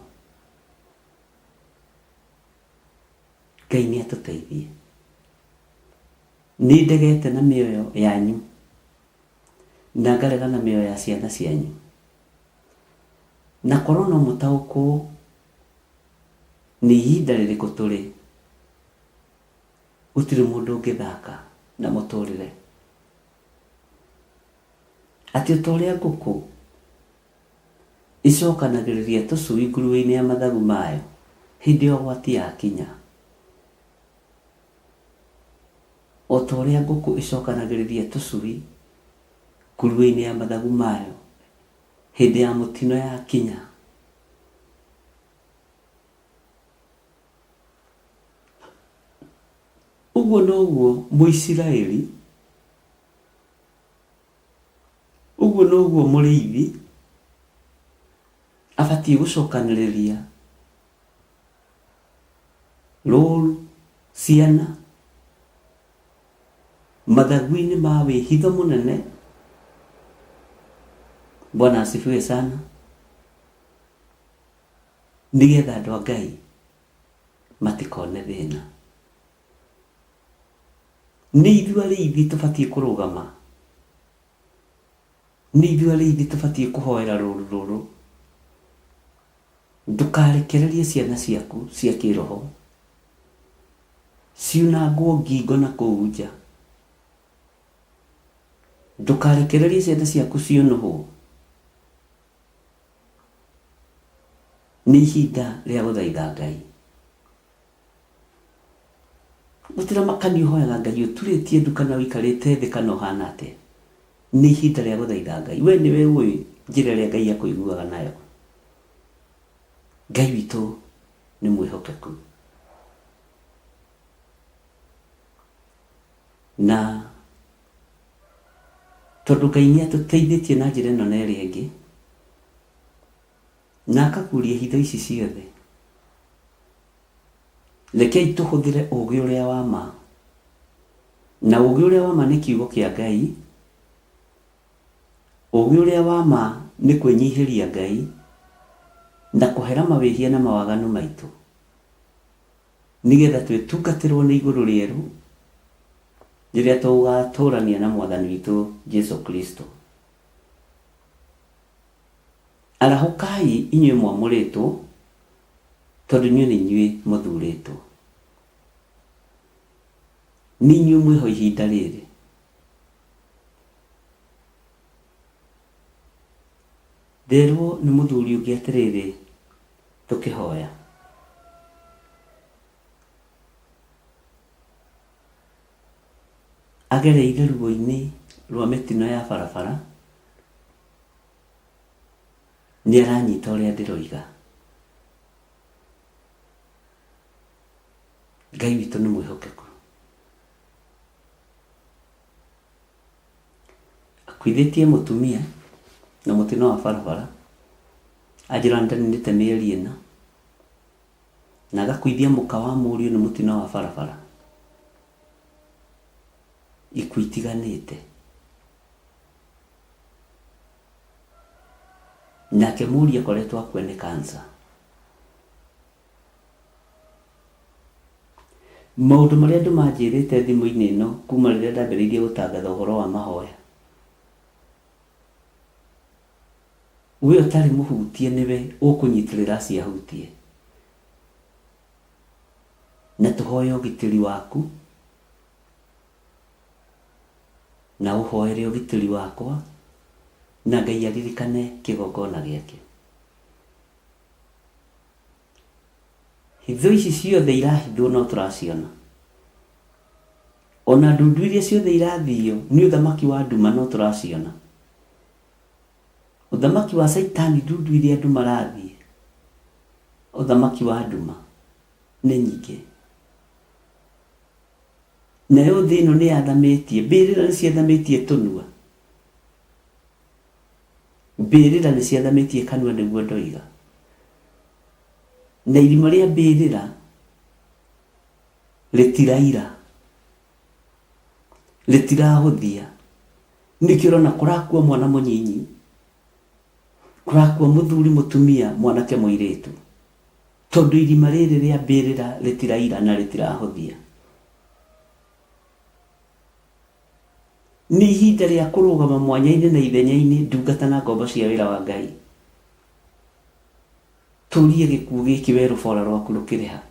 Ngai nĩ atũteithie. Nĩ ndegete na mĩoyo yanyu na ngarega na mĩoyo ya ciana cianyu. Na korwo no mũtaũkwo nĩ ihinda rĩrĩkũ tũrĩ, gũtirĩ mũndũ ũngĩthaka na mũtũrĩre. Atĩ o ta ũrĩa ngũkũ ĩcokanagĩrĩria tũcui nguruĩ-inĩ ya mathagu mayo hĩndĩ ya ũgwati yakinya, o ta ũrĩa ngũkũ ĩcokanagĩrĩria tũcui nguruĩ-inĩ ya mathagu mayo hĩndĩ ya mũtino yakinya, Ũguo noguo Mũisiraeli, ũguo noguo mũrĩithi abatiĩ gũcokanĩrĩria rũru, ciana, mathagu-inĩ ma wĩhitho mũnene. Bwana asifiwe sana. Nĩgetha andũ a Ngai matikone thĩna. Nĩ ithuĩ arĩithi tũbatiĩ kũrũgama. Nĩ ithuĩ arĩithi tũbatiĩ kũhoera rũru rũrũ. Ndũkarekererie ciana ciaku cia kĩroho ciunangwo ngingo na kũu nja. Ndũkarekererie ciana ciaku ciũnũhwo. Nĩ ihinda rĩa gũthaitha Ngai. Gũtiramakania ũhoyaga Ngai ũturĩtie ndu kana ũikarĩte thĩ kana ũhana atĩa. Nĩ ihinda rĩa gũthaitha Ngai. We nĩwe ũĩ njĩra ĩrĩa Ngai akũiguaga nayo. Ngai witũ nĩ mwĩhokeku. Na tondũ Ngai nĩ atũteithĩtie na njĩra ĩno na ĩrĩa ĩngĩ, na akaguũria hitho ici ciothe, rekei tũhũthĩre ũũgĩ ũrĩa wa ma. Na ũũgĩ ũrĩa wa ma nĩ kiugo kĩa Ngai, Ũũgĩ ũrĩa wa ma nĩ kwĩnyihĩria Ngai na kũhera mawĩhia na mawaganu maitũ, nĩgetha twĩtungatĩrwo nĩ igũrũ rĩerũ rĩrĩa tũgatũrania na Mwathani witũ Jesu Kristo. Arahũkai inyuĩ mwamũrĩtwo, tondũ inyuĩ nĩ inyuĩ mũthurĩtwo. Nĩ inyuĩ mwĩho ihinda rĩrĩ. Nderwo nĩ mũthuri ũngĩ atĩrĩrĩ, tũkĩhoya. Agereire ruo-inĩ rwa mĩtino ya barabara, nĩ aranyita ũrĩa ndĩroiga. Ngai witũ nĩ mwĩhokeku. Akuithĩtie mũtumia na mũtino wa barabara, anjĩra ndaninĩte mĩeri ĩna, na agakuithia mũka wa mũriũ nĩ mũtino wa barabara. Ikuũ itiganĩte. Nake mũriũ akoretwo akua nĩ cancer. Maũndũ marĩa andũ manjĩrĩte thimũ-inĩ ĩno kuma rĩrĩa ndambĩrĩirie gũtangatha ũhoro wa mahoya, we ũtarĩ mũhutie nĩwe ũkũnyitĩrĩra acio ahutie. Na tũhoye ũgitĩri waku, na ũhoere ũgitĩri wakwa, na Ngai aririkane kĩgongona gĩake. Hitho ici ciothe irahithwo no tũraciona. Ona ndundu iria ciothe irathio nĩ ũthamaki wa nduma no tũraciona. Ũthamaki wa Caitani ndundu iria andũ marathiĩ, ũthamaki wa nduma nĩ nyingĩ. Nayo thĩ ĩno nĩ yathamĩtie, mbĩrĩra nĩ ciathamĩtie tũnua. Mbĩrĩra nĩ ciathamĩtie kanua nĩguo ndoiga. Na irima rĩa mbĩrĩra rĩtiraira, rĩtirahũthia. Nĩkĩo ũrona kũrakua mwana mũnyinyi, kũrakua mũthuri, mũtumia, mwanake, mũirĩtu. Tondũ irima rĩrĩ rĩa mbĩrĩra rĩtiraira na rĩtirahũthia. Nĩ ihinda rĩa kũrũgama mwanya-inĩ na ithenya-inĩ ndungata na ngombo cia wĩra wa Ngai. Tũrie gĩkuũ gĩkĩ we rũbora rwaku rũkĩrĩ ha?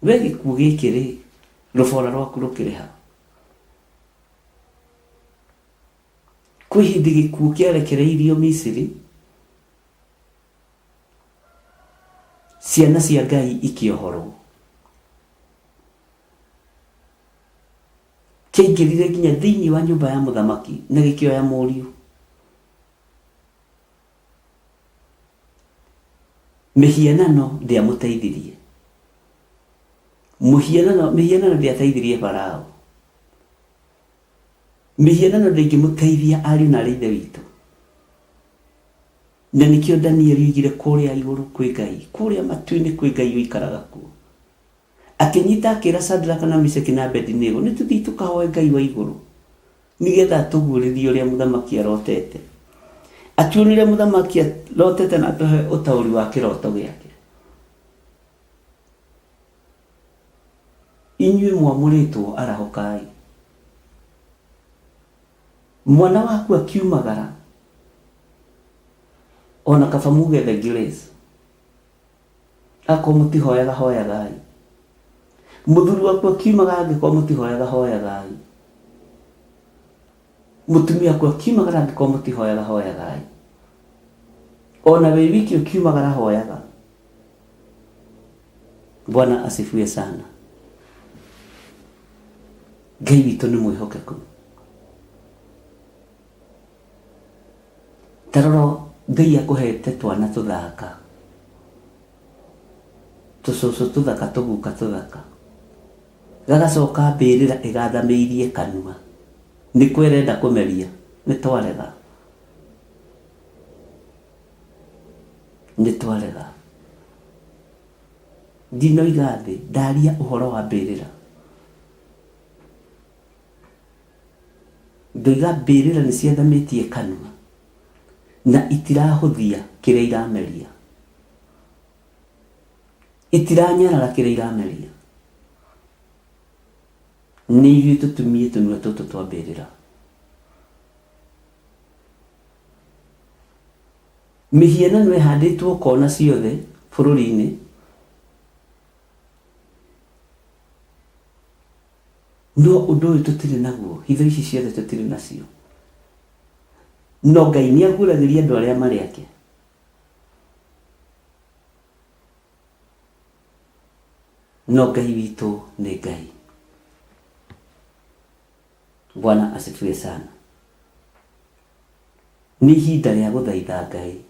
We gĩkuũ gĩkĩ rĩ, rũbora rwaku rũkĩrĩ ha? Kwĩ hĩndĩ gĩkuũ kĩarekereirio Misiri, ciana cia Ngai ikĩohorwo. Kĩaingĩrire nginya thĩinĩ wa nyũmba ya mũthamaki na gĩkĩoya mũriũ. Mĩhianano ndĩamũteithirie. Mũhianano, mĩhianano ndĩateithirie Farao. Mĩhianano ndĩngĩmũteithia ariũ na aarĩ a Ithe witũ. Na nĩkĩo Danieli oigire kũrĩa igũrũ kwĩ Ngai, kũrĩa matu-inĩ kwĩ Ngai ũikaraga kuo. Akĩnyita akĩra Shadraka na Meshaki na Abedinego, nĩ tũthiĩ tũkahoe Ngai wa igũrũ, nĩgetha atũguũrĩrie ũrĩa mũthamaki arotete. Atuonie ũrĩa mũthamaki arotete na atũhe ũtaũri wa kĩroto gĩake. Inyuĩ mwamũrĩtwo arahũkai. Mwana waku akiumagara, ona kaba muge the grace. Akorwo mũtihoyaga hoyagai. Mũthuri waku akiumaga angĩkorwo mũtihoyaga hoyagai. Mũtumia waku akiumagara angĩkorwo mũtihoyaga hoyagai. Ona wĩ wiki ũkiumagara hoyaga. Bwana asifiwe sana. Ngai witũ nĩ mwĩhokeku. Ta rora Ngai akũhete twana tũthaka, tũcũcũ tũthaka, tũguka tũthaka, gagacoka mbĩrĩra ĩgathamĩirie kanua, nĩko ĩrenda kũmeria, nĩ twarega, nĩ twarega. Ndinoiga thĩ, ndaria ũhoro wa mbĩrĩra. Ndoiga mbĩrĩra nĩ ciathamĩtie kanua na itirahũthia kĩrĩa irameria, itiranyarara kĩrĩa irameria. Nĩ ithuĩ tũtumie tũnua tũtũ twa mbĩrĩra. Mĩhianano ĩhandĩtwo kona ciothe bũrũri-inĩ. No ũndũ ũyũ tũtirĩ naguo, hitho ici ciothe tũtirĩ nacio. No Ngai nĩ aguũragĩria andũ arĩa marĩ ake. No Ngai witũ nĩ Ngai. Bwana asifiwe sana. Nĩ ihinda rĩa gũthaitha Ngai.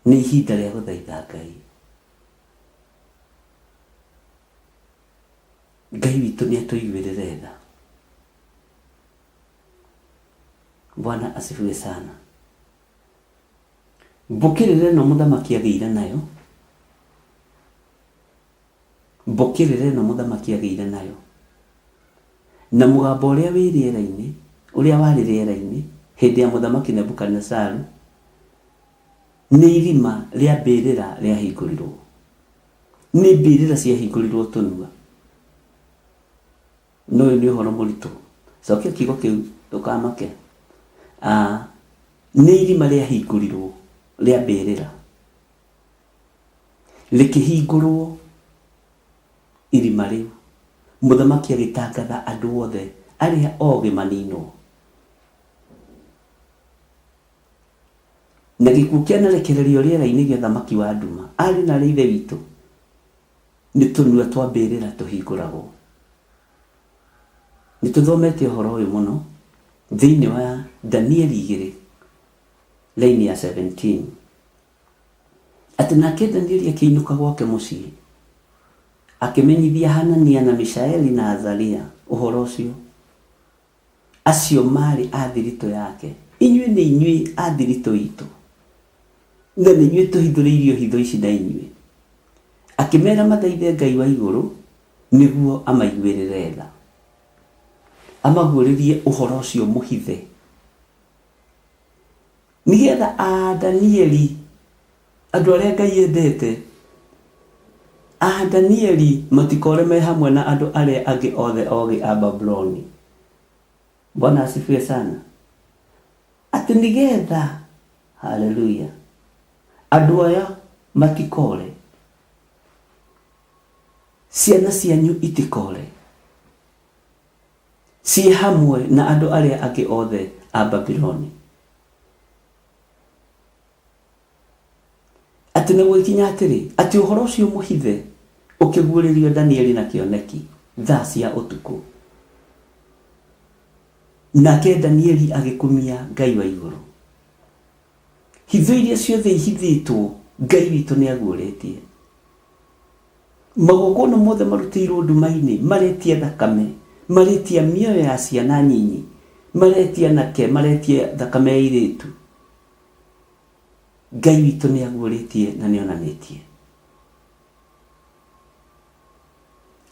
Nĩ ihinda rĩa gũthaitha Ngai. Ngai witũ nĩ atũiguĩrĩre tha. Bwana asifiwe sana. Mbũkĩrĩra ĩno mũthamaki agĩire nayo, mbũkĩrĩra ĩno mũthamaki agĩire nayo, na mũgambo ũrĩa wĩ rĩera-inĩ, ũrĩa warĩ rĩera-inĩ hĩndĩ ya mũthamaki Nebukadinezaru, nĩ irima rĩa mbĩrĩra rĩahingũrirwo. Nĩ mbĩrĩra ciahingũrirwo tũnua. No ũyũ nĩ ũhoro mũritũ. Cokia kiugo kĩu ndũkamake. Ah, nĩ irima rĩahingũrirwo rĩa mbĩrĩra. Rĩkĩhingũrwo irima rĩu. Mũthamaki agĩtangatha andũ othe arĩa ogĩ maninwo. Na gĩkuũ kĩanarekererio rĩera-inĩ gĩa ũthamaki wa nduma. Ariũ na aarĩ a Ithe witũ, nĩ tũnua twa mbĩrĩra tũhingũragwo. Nĩ tũthomete ũhoro ũyũ mũno thĩinĩ wa Danieli igĩrĩ raini ya 17 atĩ nake Danieli akĩinũka gwake mũciĩ akĩmenyithia Hanania na Mishaeli na Azaria ũhoro ũcio. Acio maarĩ a thiritũ yake. Inyuĩ nĩ inyuĩ a thiritũ itũ, na nĩ inyuĩ tũhithũrĩirio hitho ici na inyuĩ. Akĩmeera mathaithe Ngai wa igũrũ nĩguo amaiguĩrĩre tha, amaguũrĩrie ũhoro ũcio mũhithe, nĩgetha a Danieli, andũ arĩa Ngai endete, a Danieli matikore me hamwe na andũ arĩa angĩ othe ogĩ a Babuloni. Bwana asifiwe sana. Atĩ nĩgetha, haleluya, andũ aya matikore, ciana cianyu itikore, ciĩ hamwe na andũ arĩa angĩ othe a Babuloni. Atĩ na gũgĩkinya atĩrĩ, atĩ ũhoro ũcio mũhithe ũkĩguũrĩrio Danieli na kĩoneki thaa cia ũtukũ. Nake Danieli agĩkumia Ngai wa igũrũ. Hitho iria ciothe ihithĩtwo, Ngai witũ nĩ aguũrĩtie. Magongona mothe marutĩirwo nduma-inĩ maretia thakame, maretia mĩoyo ya ciana nyinyi, maretia anake, maretia thakame ya airĩtu. Ngai witũ nĩ aguũrĩtie na nĩ onanĩtie.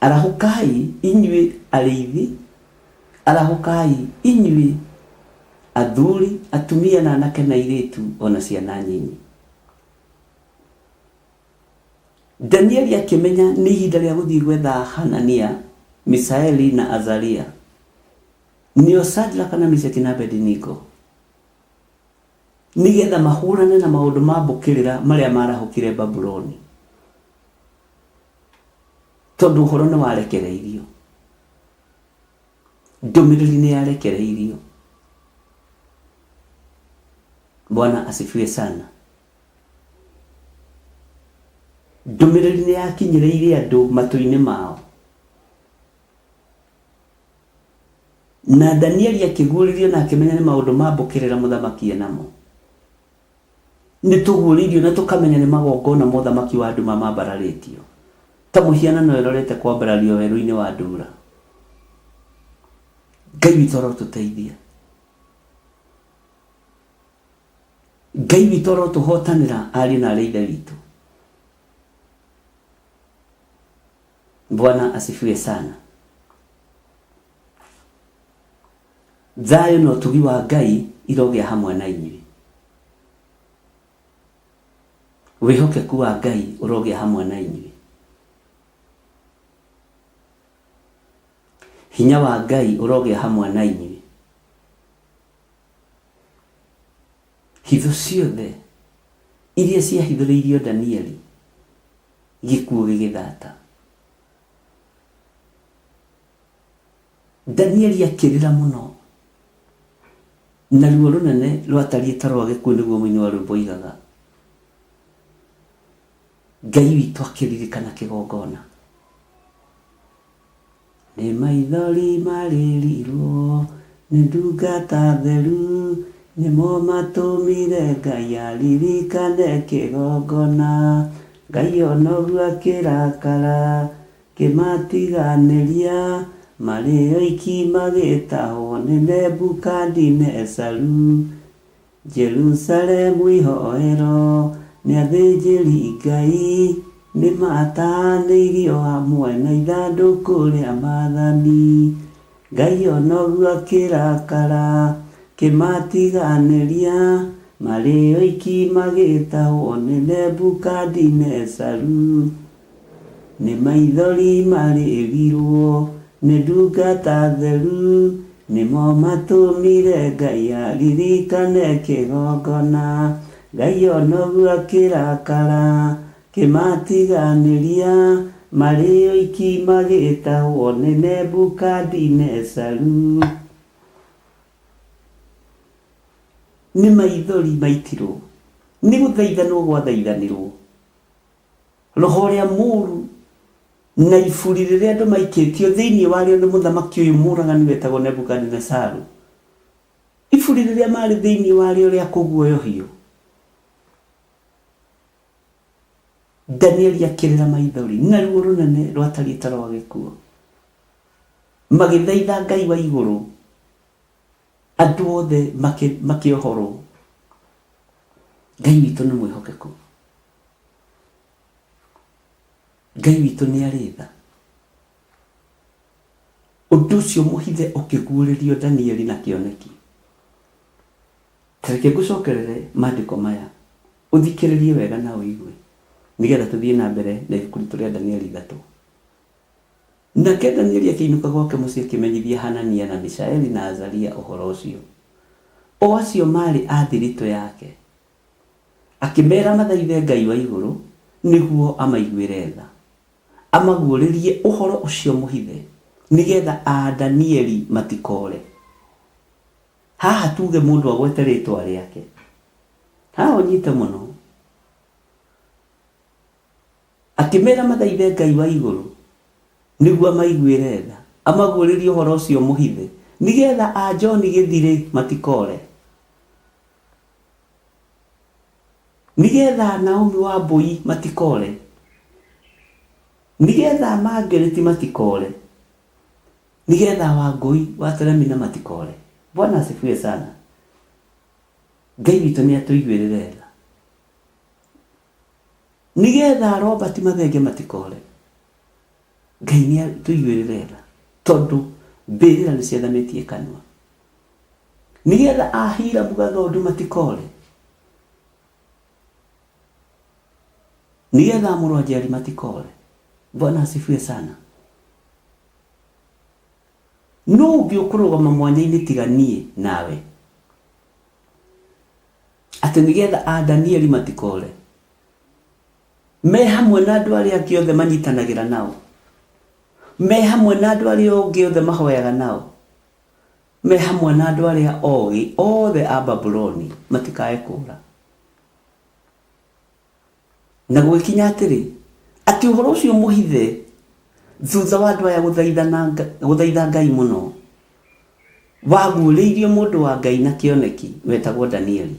Arahũkai inyuĩ arĩithi, arahũkai inyuĩ athuri, atumia na anake na airĩtu o na ciana nyinyi. Danieli akĩmenya nĩ ihinda rĩa gũthiĩ gwetha Hanania, Misaeli na Azaria, nĩo Shadraka na Meshaki na Abedinigo, nĩgetha mahũrane na maũndũ ma mbũkĩrĩra marĩa marahũkire Babuloni, tondũ ũhoro nĩ warekereirio, ndũmĩrĩri nĩ yarekereirio. Bwana asifiwe sana. Ndũmĩrĩri nĩ yakinyĩrĩire andũ matũ-inĩ mao. Na Danieli akĩguũrĩrio na akĩmenya nĩ maũndũ ma mbũkĩrĩra mũthamaki enamo. Nĩ tũguũrĩirio na tũkamenya nĩ magongona ma ũthamaki wa nduma mambararĩtio, ta mũhianano ĩrorete kwambarario werũ-inĩ wa Dura. Ngai witũ arotũteithia. Ngai witũ arotũhotanĩra ariũ na arĩ ithe witũ. Bwana asifiwe sana. Thayũ na ũtugi wa Ngai irogĩa hamwe na inyuĩ. Wĩhokeku wa Ngai ũrogĩa hamwe na inyuĩ. Hinya wa Ngai ũrogĩa hamwe na inyuĩ. Hitho ciothe iria ciahithũrĩirio Danieli gĩkuũ gĩgĩthata. Danieli akĩrĩra mũno, na ruo rũnene rwatariĩ ta rwa gĩkuũ nĩguo mũini wa rwĩmbo oigaga. Ngai witũ akĩririkana kĩgongona. Nĩ maithori marĩrirwo nĩ ndungata theru, nĩmo matũmire Ngai aririkane kĩgongona. Ngai ona ũguo akĩrakara, Kĩmatiganĩria, marĩ oiki magĩtahwo nĩ Nebukadinezaru. Jerusalemu ihoero nĩ athĩnjĩri Ngai, nĩmatahanĩirio hamwe na ithandũkũ rĩa maathani. Ngai ona ũguo akĩrakara, kĩmatiganĩria, marĩ oiki magĩtahwo nĩ Nebukadinezaru. Nĩ maithori marĩrirwo nĩ ndungata theru, Nĩmo matũmire Ngai aririkane kĩgongona. Ngai ona ũguo akĩrakara, Kĩmatiganĩria, marĩ oiki magĩtahwo nĩ Nebukadinezaru. Nĩ maithori maitirwo, nĩ gũthaithanwo gwathaithanirwo. Roho ũrĩa mũũru na iburi rĩrĩa andũ maikĩtio thĩinĩ warĩo nĩ mũthamaki ũyũ mũũragani wetagwo Nebukadinezaru, iburi rĩrĩa maarĩ thĩinĩ warĩo rĩa kũguoyohio. Danieli akĩrĩra maithori na ruo rũnene rwatariĩ ta rwa gĩkuũ. Magĩthaitha Ngai wa igũrũ, andũ othe makĩohorwo. Ngai witũ nĩ mwĩhokeku. Ngai witũ nĩ arĩ tha. Ũndũ ũcio mũhithe ũkĩguũrĩrio Danieli na kĩoneki. Ta reke ngũcokerere maandĩko maya, ũthikĩrĩrie wega na ũigue, nĩgetha tũthiĩ na mbere na ibuku ritũ rĩa Danieli ithatũ. Nake Danieli akĩinũka gwake mũciĩ akĩmenyithia Hanania na Mishaeli na Azaria ũhoro ũcio, o acio maarĩ a thiritũ yake. Akĩmeera mathaithe Ngai wa igũrũ nĩguo amaiguĩre tha, amaguũrĩrie ũhoro ũcio mũhithe, nĩgeetha aa Danieli matikoore. Haha tuuge mũndũ agwete rĩĩtwa rĩake. Haha ũnyite mũno. Akĩmeera mathaithe Ngai wa igũrũ nĩguo amaiguĩre tha, amaguũrĩrie ũhoro ũcio mũhithe, nĩgeetha aa John Gĩthirĩ matikoore. Nĩgetha Naomi wa Mbũi matikore. Nĩgetha Margaret matikore. Nĩgetha Wangũi wa Teremina matikore. Bwana asifiwe sana. Ngai witũ nĩ atũiguĩrĩre tha. Nĩgetha Robert Mathenge matikore. Ngai nĩ atũiguĩrĩre tha tondũ mbĩrĩra nĩ ciathamĩtie kanua. Nĩgetha Ahiramu Gathondu matikore. Nĩgetha Mũrwanjeri matikore. Bwana asifiwe sana. Nũ ũngĩ ũkũrũgama mwanya-inĩ tiga niĩ nawe? Atĩ nĩgetha a Danieli matikore. Me hamwe na andũ arĩa angĩ othe manyitanagĩra nao. Me hamwe na andũ arĩa angĩ othe mahoyaga nao. Me hamwe na andũ arĩa ogĩ othe a Babuloni, matikae kũũra. Na gũgĩkinya atĩrĩ, atĩ ũhoro ũcio mũhithe thutha wa andũ aya gũthaitha Ngai mũno, waguũrĩirio mũndũ wa Ngai na kĩoneki wetagwo Danieli.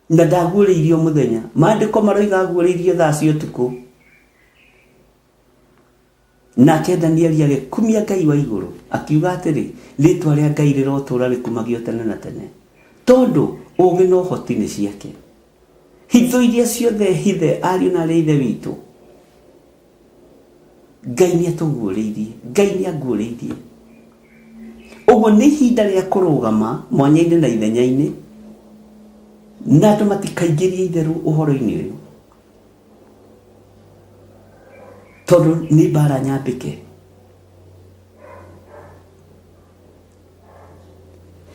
Na ndaguũrĩirio mũthenya, maandĩko maroiga aguũrĩirio thaa cia ũtukũ. Nake Danieli agĩkumia Ngai wa igũrũ, akiuga atĩrĩ, Rĩĩtwa rĩa Ngai rĩrotũũra rĩkumagio tene na tene, tondũ ũũgĩ na ũhoti nĩ ciake. Hitho iria ciothe hithe, ariũ na aarĩ a Ithe witũ, Ngai nĩ atũguũrĩirie, Ngai nĩ anguũrĩirie. Ũguo nĩ ihinda rĩa kũrũgama mwanya-inĩ na ithenya-inĩ, na andũ matikaingĩrie itherũ ũhoro-inĩ ũyũ, tondũ nĩ mbara nyambĩke.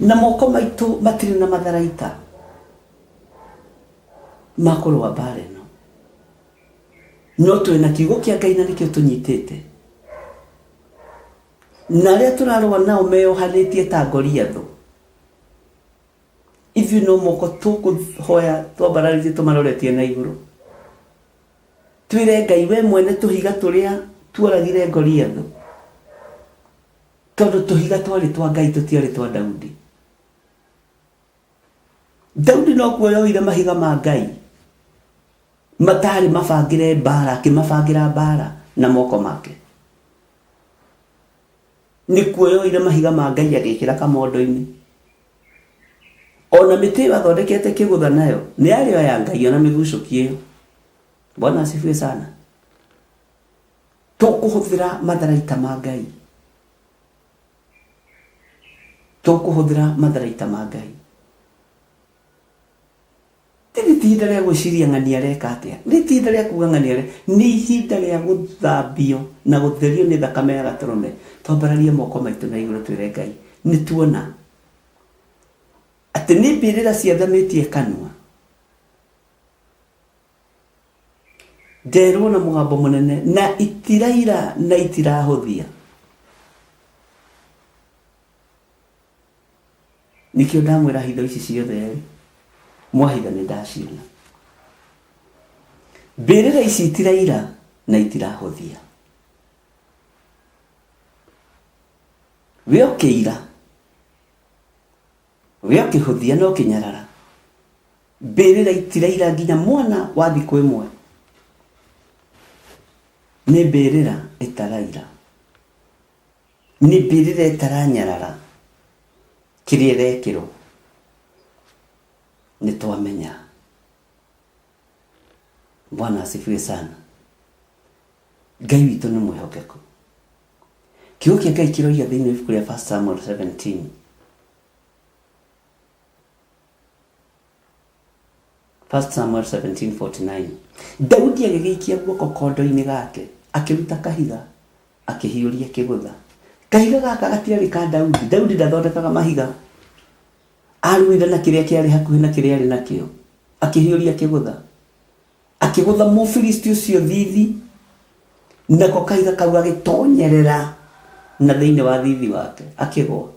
Na moko maitũ matirĩ na matharaita ma kũrũa mbara ĩno. No twĩ na kiugo kĩa Ngai na nĩkĩo tũnyitĩte. Na arĩa tũrarũa nao meyohanĩtie ta Goliathũ. Ithuĩ no moko tũkũhoya twambararĩtie tũmaroretie na igũrũ. Twĩre Ngai we mwene tũhiga tũrĩa tuoragire Goliathũ. Tondũ tũhiga twarĩ twa Ngai tũtiarĩ twa Daudi. Daudi no kuoya oire mahiga ma Ngai matarĩ mabangĩre mbara, akĩmabangĩra mbara na moko make. Nĩ kuoya oire mahiga ma Ngai agĩkĩra kamondo-inĩ. Ona mĩtĩ ĩyo athondekete kĩgũtha nayo nĩ yarĩ o ya Ngai ona mĩgucũki ĩyo. Bwana asifiwe sana. Tũkũhũthĩra matharaita ma Ngai. Tũkũhũthĩra matharaita ma Ngai. Rĩrĩ ti ihinda rĩa gwĩciria ng'ania areka atĩa. Rĩrĩ ti ihinda rĩa kuga ng'ania areka. Nĩ ihinda rĩa gũthambio na gũtherio nĩ thakame ya Gatũrũme. Twambararie moko maitũ na igũrũ twĩre Ngai, nĩ tuona atĩ nĩ mbĩrĩra ciathamĩtie kanua. Nderwo na mũgambo mũnene na itiraira na itirahũthia. Nĩkĩo ndamwĩra hitho ici ciothe rĩ, mwahitha nĩ ndaciona. Mbĩrĩra ici itiraira na itirahũthia. We ũkĩira, we ũkĩhũthia na ũkĩnyarara. Mbĩrĩra itiraira nginya mwana wa thikũ ĩmwe. Nĩ mbĩrĩra ĩtaraira. Nĩ mbĩrĩra ĩtaranyarara kĩrĩa ĩrekĩrwo nĩ twamenya. Bwana asifiwe sana. Ngai witũ nĩ mwĩhokeku. Kiugo kĩa Ngai kĩroiga thĩinĩ wa ibuku rĩa 1 Samuel 17 1 Samuel 17:49 Daudi agĩgĩikia guoko kondo-inĩ gake akĩruta kahiga akĩhiũria kĩgũtha. Kahiga gaka gatiarĩ ka Daudi. Daudi ndathondekaga mahiga. Arũire na kĩrĩa kĩarĩ hakuhĩ na kĩrĩa arĩ nakĩo. Akĩhiũria kĩgũtha. Akĩgũtha Mũfilisti ũcio thithi, nako kahiga kau gagĩtonyerera na thĩinĩ wa thithi wake, akĩgwa.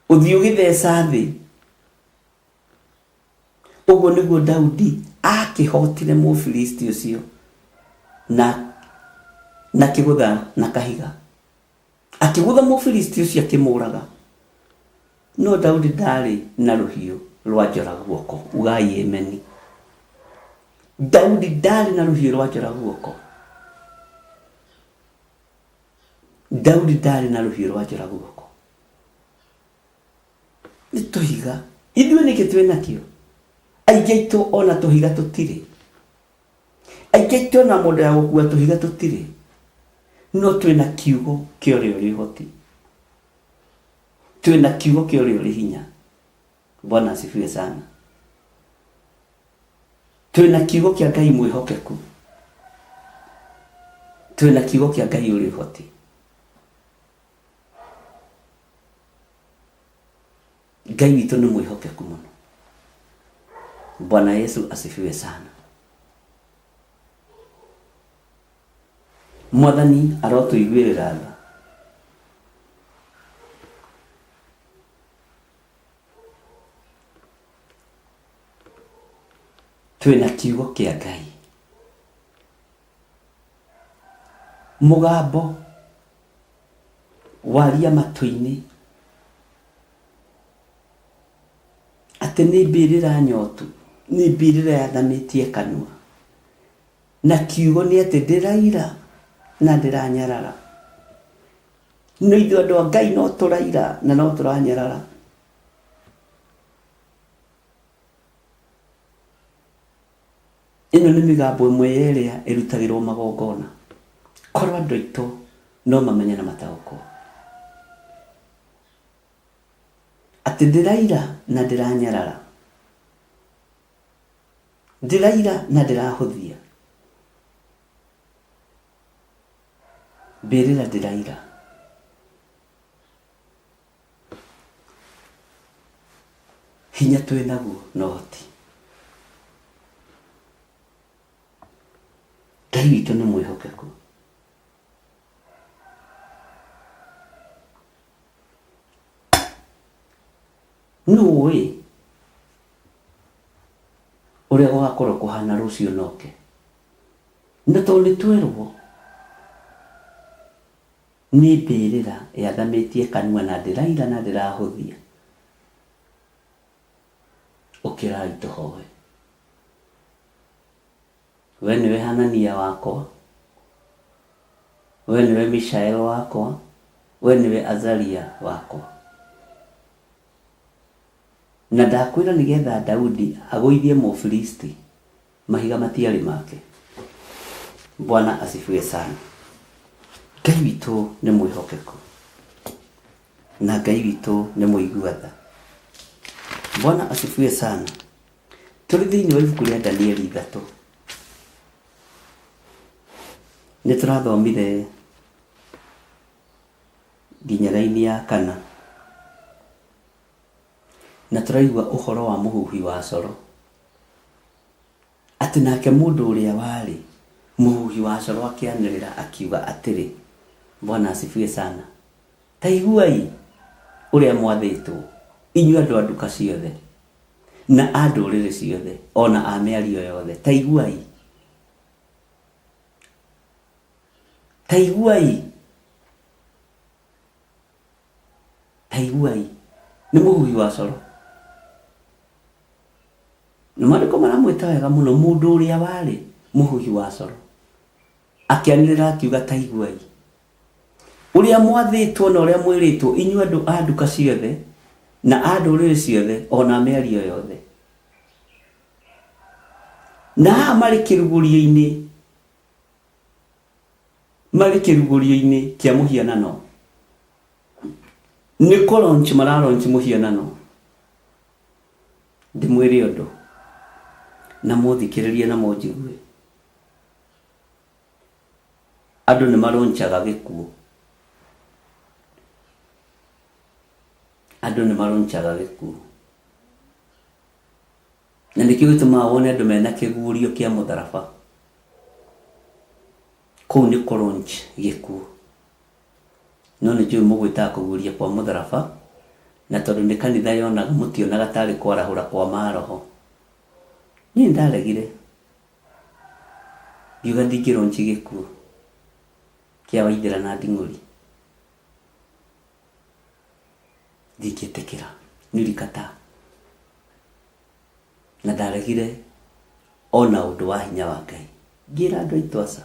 Ũthiũ ũgĩtheca thĩ. Ũguo nĩguo Daudi aakĩhootire Mũfilisti ũcio na, na kĩgũtha na kahiga. Akĩgũtha Mũfilisti ũcio akĩmũũraga. No Daudi ndaarĩ na rũhiũ rwa njora guoko. Ugai ameni. Daudi ndaarĩ na rũhiũ rwa njora guoko. Daudi ndaarĩ na rũhiũ rwa njora guoko. Nĩ tũhiga. Ithuĩ nĩkĩ twĩ nakĩo? Aingĩ aitũ ona tũhiga tũtirĩ. Aingĩ aitũ ona mũndũ ya gũkua tũhiga tũtirĩ. No twĩna kiugo kĩa ũrĩa ũrĩ ũhoti. Twĩna kiugo kĩa ũrĩa ũrĩ hinya. Bwana asifiwe sana. Twĩna kiugo kĩa Ngai mwĩhokeku. Twĩna kiugo kĩa Ngai ũrĩ ũhoti. Ngai witũ nĩ mwĩhokeku mũno. Bwana Yesu asifiwe sana. Mwathani arotũiguĩrĩra tha. Twĩna kiugo kĩa Ngai. Mũgambo waria matũ-inĩ atĩ nĩ mbĩrĩra nyotu, nĩ mbĩrĩra yathamĩtie kanua, na kiugo nĩ atĩ ndĩraira na ndĩranyarara. No ithuĩ andũ a Ngai no tũraira na no tũranyarara. Ĩno nĩ mĩgambo ĩmwe ya ĩrĩa ĩrutagĩrwo magongona. Korwo andũ aitũ. No mamenye na mataũkwo atĩ ndĩraira na ndĩranyarara, ndĩraira na ndĩrahũthia. Mbĩrĩra ndĩraira. Hinya twĩ naguo na ũhoti. Ngai witũ nĩ mwĩhokeku. Nũ ũĩ ũrĩa gũgakorwo kũhana rũciũ noke? Na tondũ nĩ twerwo nĩ mbĩrĩra yathamĩtie kanua na ndĩraira na ndĩrahũthia, ũkĩrai tũhoe. We nĩwe Hanania wakwa, we nĩwe Mishael wakwa, we nĩwe Azaria wakwa. Na ndakwĩra nĩgetha Daudi agũithie Mũfilisti, mahiga matiarĩ make. Bwana asifiwe sana. Ngai witũ nĩ mwĩhokeku na Ngai witũ nĩ mũigua tha. Bwana asifiwe sana. Tũrĩ thĩinĩ wa ibuku rĩa Danieli 3. Nĩ tũrathomire nginya raini ya kana. Na tũraigua ũhoro wa mũhuhi wa coro. Atĩ nake mũndũ ũrĩa warĩ mũhuhi wa coro akĩanĩrĩra akiuga atĩrĩ, Bwana asifiwe sana. Ta iguai ũrĩa mwathĩtwo, inyuĩ andũ a nduka ciothe, na a ndũrĩrĩ ciothe, o na a mĩario yothe. Ta iguai. Ta iguai. Ta iguai. Nĩ mũhuhi wa coro. Na maandĩko maramwĩta wega mũno mũndũ ũrĩa warĩ mũhuhi wa coro. Akĩanĩrĩra akiuga, Ta iguai ũrĩa mwathĩtwo na ũrĩa mwĩrĩtwo, inyuĩ andũ a nduka ciothe, na a ndũrĩrĩ ciothe, o na a mĩario yothe. Na haha marĩ kĩrugũrio-inĩ, marĩ kĩrugũrio-inĩ kĩa mũhianano. Nĩ kũ launch mara launch mũhianano. Ndĩmwĩre ũndũ, na mũthikĩrĩrie na mũnjigue. Andũ nĩ marũnchaga gĩkuũ. Andũ nĩ marũnchaga gĩkuũ. Na nĩkĩo gĩtũmaga wone andũ mena kĩguũrio kĩa mũtharaba. Kũu nĩ kũ launch gĩkuũ. No nĩ njũĩ mũgwĩtaga kũguũria kwa mũtharaba, na tondũ nĩ kanitha yonaga mũtionaga tarĩ kwarahũra kwa maroho. Niĩ nĩ ndaregire. Ngiuga ndingĩ launch gĩkuũ kĩa Waithera na Nding'ũri. Ndingĩtĩkĩra. Nilikataa. Na ndaregire ona ũndũ wa hinya wa Ngai. Ngĩra andũ aitũ aca.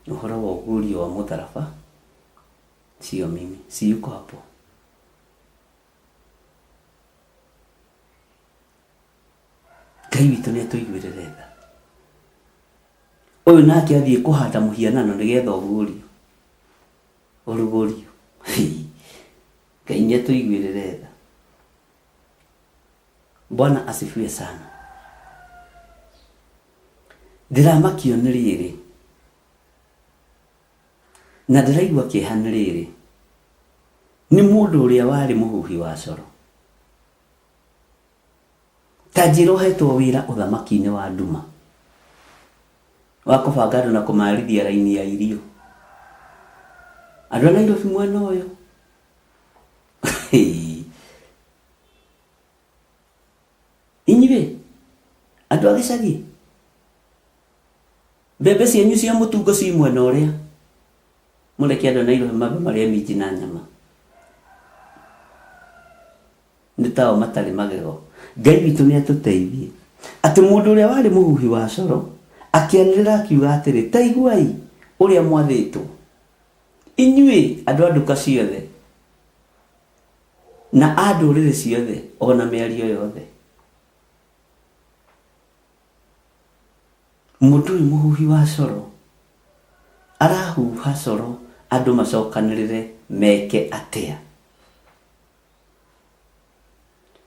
Ũhoro wa ũguũrio wa mũtharaba sio mimi, siyuko hapo. Ngai witũ nĩ atũiguĩrĩre tha. Ũyũ nake athiĩ kũhanda mũhianano nĩgetha ũguũrio, ũrugũrio. Ngai nĩ atũiguĩrĩre tha. Bwana asifiwe sana. Ndĩramakio nĩ rĩrĩ na ndĩraigua kĩeha nĩ rĩrĩ, nĩ mũndũ ũrĩa warĩ mũhuhi wa coro. Ta njĩra ũhetwo wĩra ũthamaki-inĩ wa nduma wa kũbanga andũ na kũmarithia raini ya irio. Andũ a Nairobi mwena ũyũ inyuĩ andũ a gĩcagi mbembe cianyu cia mũtungo ci mwena ũrĩa mũreke andũ a Nairobi mambe marĩe minji na nyama. Nĩ tao matarĩ magego. Ngai witũ nĩ atũteithie. Atĩ mũndũ ũrĩa warĩ mũhuhi wa coro akĩanĩrĩra akiuga atĩrĩ, ta iguai ũrĩa mwathĩtwo, inyuĩ andũ a nduka ciothe na a ndũrĩrĩ ciothe o na mĩario yothe. Mũndũ ũyũ mũhuhi wa coro arahuha coro andũ macokanĩrĩre meke atĩa?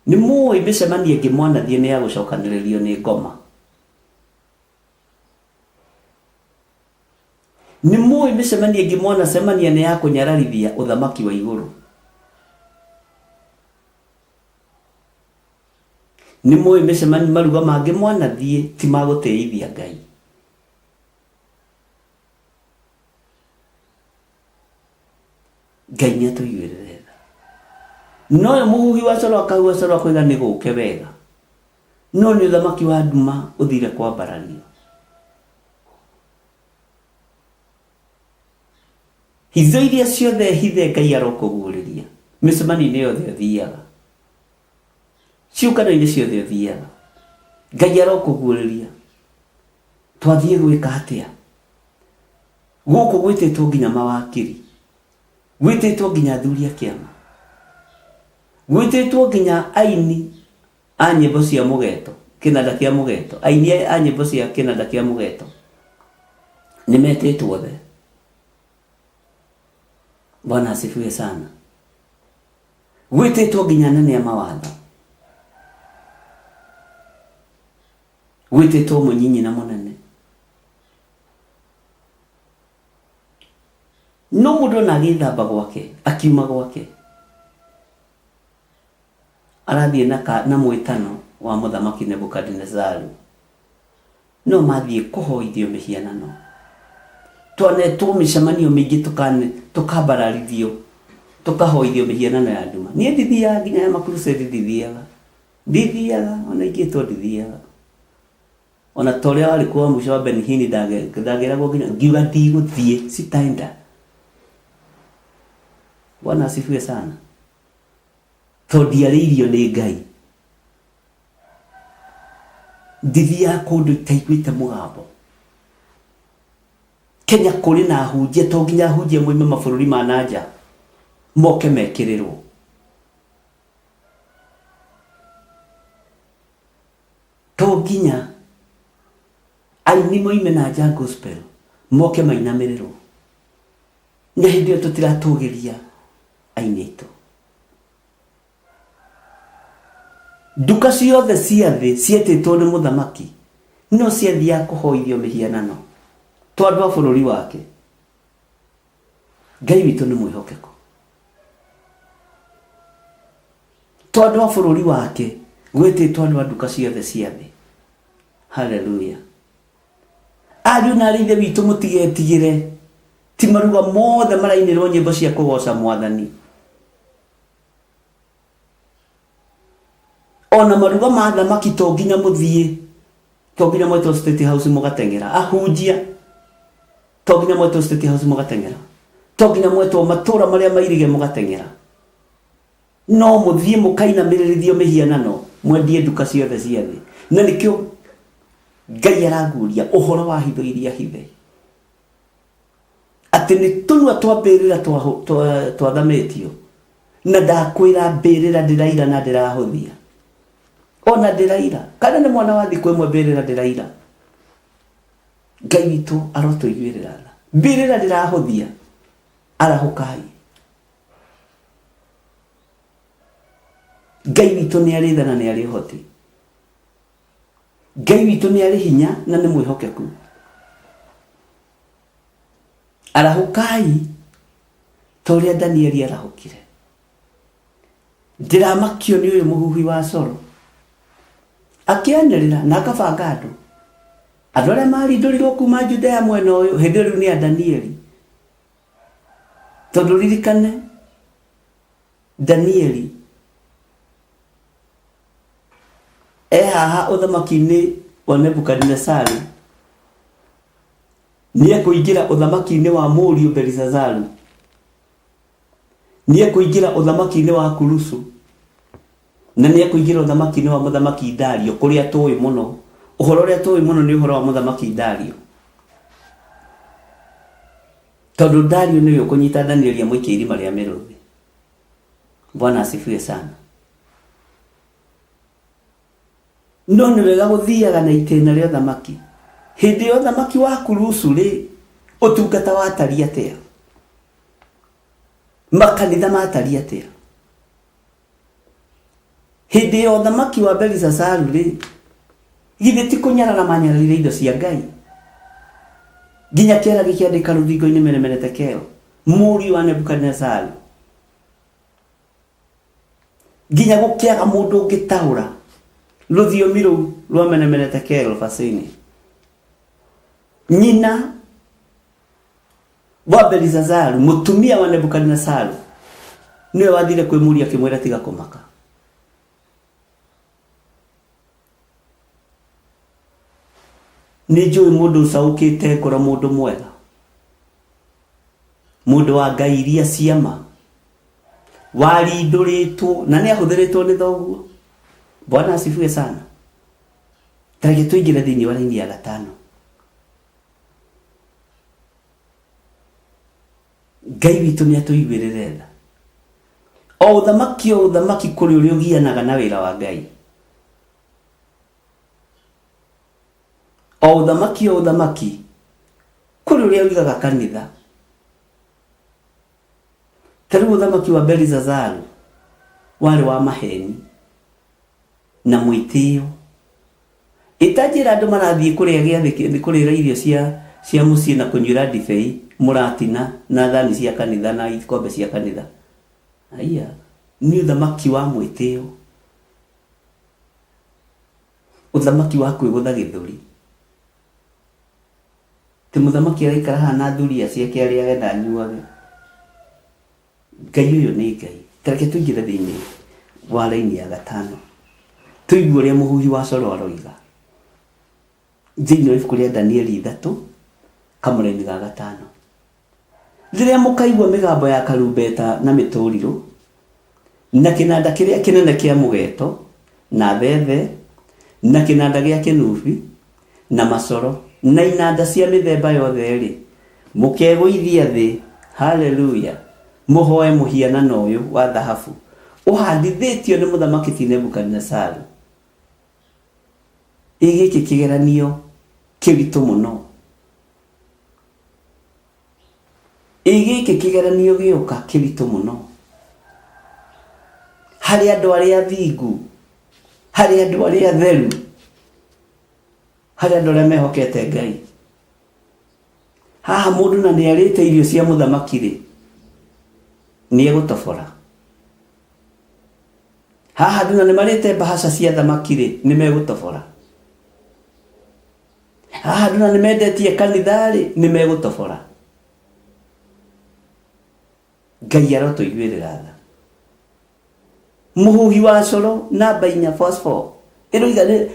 Nĩ mũĩ mĩcemanio ĩngĩ mwanathiĩ nĩ ya gũcokanĩrĩrio nĩ ngoma. Nĩ mũĩ mĩcemanio ĩngĩ mwanacemania nĩ ya kũnyararithia ũthamaki wa igũrũ. Nĩ mũĩ mĩcemanio maruga mangĩ mwanathiĩ ti ma gũtĩithia Ngai. Ngai nĩ atũiguĩrĩre tha. No ũyũ mũhuhi wa coro akahuha coro akoiga nĩ gũke wega. No nĩ ũthamaki wa nduma ũthire kwambarario. Hitho iria ciothe hithe Ngai arokũguũrĩria. Mĩcemanio-inĩ yothe ũthiaga. Ciũngano-inĩ ciothe ũthiaga. Ngai arokũguũrĩria. Twathiĩ gwĩka atĩa? Gũkũ gwĩtĩtwo nginya mawakiri. Gwĩtĩtwo nginya athuri a kĩama. Gwĩtĩtwo nginya aini a nyĩmbo cia mũgeto, kĩnanda kĩa mũgeto. Aini a nyĩmbo cia kĩnanda kĩa mũgeto nĩ metĩtwo othe. Bwana asifiwe sana. Gwĩtĩtwo nginya anene a mawatho. Gwĩtĩtwo mũnyinyi na mũnene. No mũndũ ona agĩthamba gwake, akiuma gwake, arathiĩ na, ka, na mwĩtano wa mũthamaki Nebukadinezaru. No mathiĩ kũhoithio mĩhianano. Twanetwo mĩcemanio mĩingĩ tũkambararithio, tũkahoithio mĩhianano ya nduma. Niĩ ndithiaga nginya ya makrusedi ndithiaga. Ndithiaga, ona ingĩtwo ndithiaga. Ona ta ũrĩa warĩ kuo wa mũico wa Benihini ndagĩragwo nginya ngiuga ndigũthiĩ, sitaenda. Bwana asifiwe sana. Tondũ ndiarĩirio nĩ Ngai. Ndithiaga kũndũ itaiguĩte mũgambo. Kenya kũrĩ na ahunjia, to nginya ahunjia moime mabũrũri ma na nja moke mekĩrĩrwo. To nginya aini moime na nja gospel moke mainamĩrĩrwo. Na hĩndĩ ĩyo tũtiratũgĩria aini aitũ. Nduka ciothe cia thĩ cietĩtwo nĩ mũthamaki no ciathiaga kũhoithio mĩhianano to andũ a bũrũri wake. Ngai witũ nĩ mwĩhokeku. To andũ a bũrũri wake gwĩtĩtwo andũ a nduka ciothe cia thĩ. Haleluya. Ariũ na arĩ ithe witũ mũtigetigĩre. Ti maruga mothe marainĩrwo nyĩmbo cia kũgoca mwathani. Ona maruga ma thamaki to nginya mũthiĩ, to nginya mwetwo State House mũgateng'era. Ahunjia to nginya mwetwo State House mũgateng'era. To nginya mwetwo matũra marĩa mairige mũgateng'era. No mũthiĩ mũkainamĩrĩrithio mĩhianano mwendie nduka ciothe cia thĩ. Na nĩkĩo Ngai araguũria ũhoro wa hitho iria hithe. Atĩ nĩ tũnua twa mbĩrĩra twathamĩtio. Na ndakwĩra mbĩrĩra ndĩraira na ndĩrahũthia. Ona ndĩraira. Kana nĩ mwana wa thikũ ĩmwe mbĩrĩra ndĩraira. Ngai witũ arotũiguĩrĩra tha. Mbĩrĩra ndĩrahũthia. Arahũkai. Ngai witũ nĩ arĩ tha na nĩ arĩ ũhoti. Ngai witũ nĩ arĩ hinya na nĩ mwĩhokeku. Arahũkai ta ũrĩa Danieli arahũkire. Ndĩramakio nĩ ũyũ mũhuhi wa coro. Akĩanĩrĩra na akabanga andũ. Andũ arĩa marindũrirwo kuma Judea mwena ũyũ hĩndĩ ĩyo rĩu nĩ a Danieli. Tondũ ririkane Danieli e haha ũthamaki-inĩ wa Nebukadinesaru nĩ ekũingĩra ũthamaki-inĩ wa mũriũ Belisazaru, nĩ ekũingĩra ũthamaki-inĩ wa Kurusu, na nĩ ekũingĩra ũthamaki-inĩ wa mũthamaki Dario, kũrĩa tũĩ mũno. Ũhoro ũrĩa tũĩ mũno nĩ ũhoro wa mũthamaki Dario. Tondũ Dario nĩwe ũkũnyita Danieli amũikie irima rĩa mĩrũthi. Bwana asifiwe sana. No nĩ wega gũthiaga na itĩna rĩa ũthamaki. Hĩndĩ ya ũthamaki wa Kurusu rĩ, ũtungata watariĩ atĩa? Makanitha matariĩ atĩa? Hĩndĩ ya ũthamaki wa Belisasaru rĩ, githĩ ti kũnyarara manyararire indo cia Ngai? Nginya kĩara gĩkĩandĩka rũthingo-inĩ Mene Mene Tekel, mũriũ wa Nebukadinezaru. Nginya gũkĩaga mũndũ ũngĩtaũra rũthiomi rũu rwa Mene Mene Tekel Fasini. Nyina wa Belisazaru, mũtumia wa Nebukadinezaru, nĩwe wathire kwĩ mũriũ akĩmwĩra tiga kũmaka. Nĩ njũĩ mũndũ ũcaũkĩte ngoro, mũndũ mwega, mũndũ wa Ngai iria ciama, warindũrĩtwo na nĩ ahũthĩrĩtwo nĩ thoguo. Bwana asifiwe sana. Tareke tũingĩre thĩinĩ wa raini ya gatano. Ngai witũ nĩ atũiguĩrĩre tha. O ũthamaki o ũthamaki kũrĩ ũrĩa ũgianaga na wĩra wa Ngai. O ũthamaki o ũthamaki kũrĩ ũrĩa ũigaga kanitha. Ta rĩu ũthamaki wa Belisazaru warĩ wa maheni na mwĩtĩo. Ĩtanjĩra andũ marathiĩ kũrĩa gĩathĩ kũrĩra irio cia cia mũciĩ na kũnyuĩra ndibei mũratina na thani cia kanitha na ikombe cia kanitha. Haiya, nĩ ũthamaki wa mwĩtĩo. Ũthamaki wa kwĩgũtha gĩthũri. Ti mũthamaki araikara haha na thuriya ciake arĩage na anyuage. Ngai ũyũ nĩ Ngai. Ta reke tũingĩre thĩinĩ wa raini ya gatano tũigue ũrĩa mũhuhi wa coro aroiga thĩinĩ wa ibuku rĩa Danieli 3 kamũraini ga gatano. Rĩrĩa mũkaigua mĩgambo ya karumbeta na mĩtũrirũ na kĩnanda kĩrĩa kĩnene kĩa mũgeeto na thethe na kĩnanda gĩa kĩnubi na macoro na inanda cia mĩthemba yothe-rĩ, mũkegũithia thĩ, haleluya, mũhoe mũhianano ũyũ wa thahabu ũhandithĩtio nĩ mũthamaki ti Nebukadinezaru. Ĩ gĩkĩ kĩgeranio kĩritũ mũno. Ĩ gĩkĩ kĩgeranio gĩũka kĩritũ mũno harĩ andũ arĩa athingu, harĩ andũ arĩa atheru, harĩ andũ arĩa mehokete Ngai. Haha mũndũ na nĩ arĩte irio cia mũthamaki rĩ, nĩ egũtobora. Haha andũ na nĩ marĩte mbahaca cia thamaki rĩ, nĩ megũtobora. Haha andũ na nĩ mendetie kanitha rĩ, nĩ megũtobora. Ngai arotũiguĩrĩra tha. Mũhuhi wa coro namba 4 verse 4 ĩroiga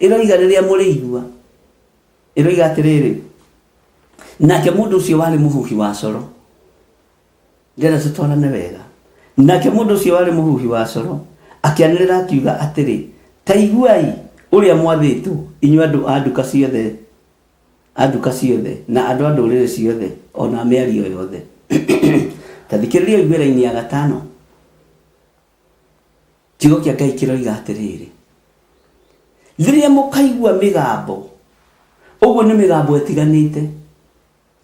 ĩroiga rĩrĩa mũrĩigua ĩroiga atĩrĩrĩ, nake mũndũ ũcio warĩ mũhuhi wa coro, ndĩrenda tũtwarane wega, nake mũndũ ũcio warĩ mũhuhi wa coro akĩanĩrĩra akiuga atĩrĩ, ta iguai ũrĩa mwathĩtwo inyuĩ andũ a nduka ciothe, a nduka ciothe na andũ a ndũrĩrĩ ciothe o na mĩario yothe. Ta thikĩrĩria ũigue raini ya gatano. Kiugo kĩa Ngai kĩroiga atĩrĩrĩ, rĩrĩa mũkaigua mĩgambo, ũguo nĩ mĩgambo ĩtiganĩte,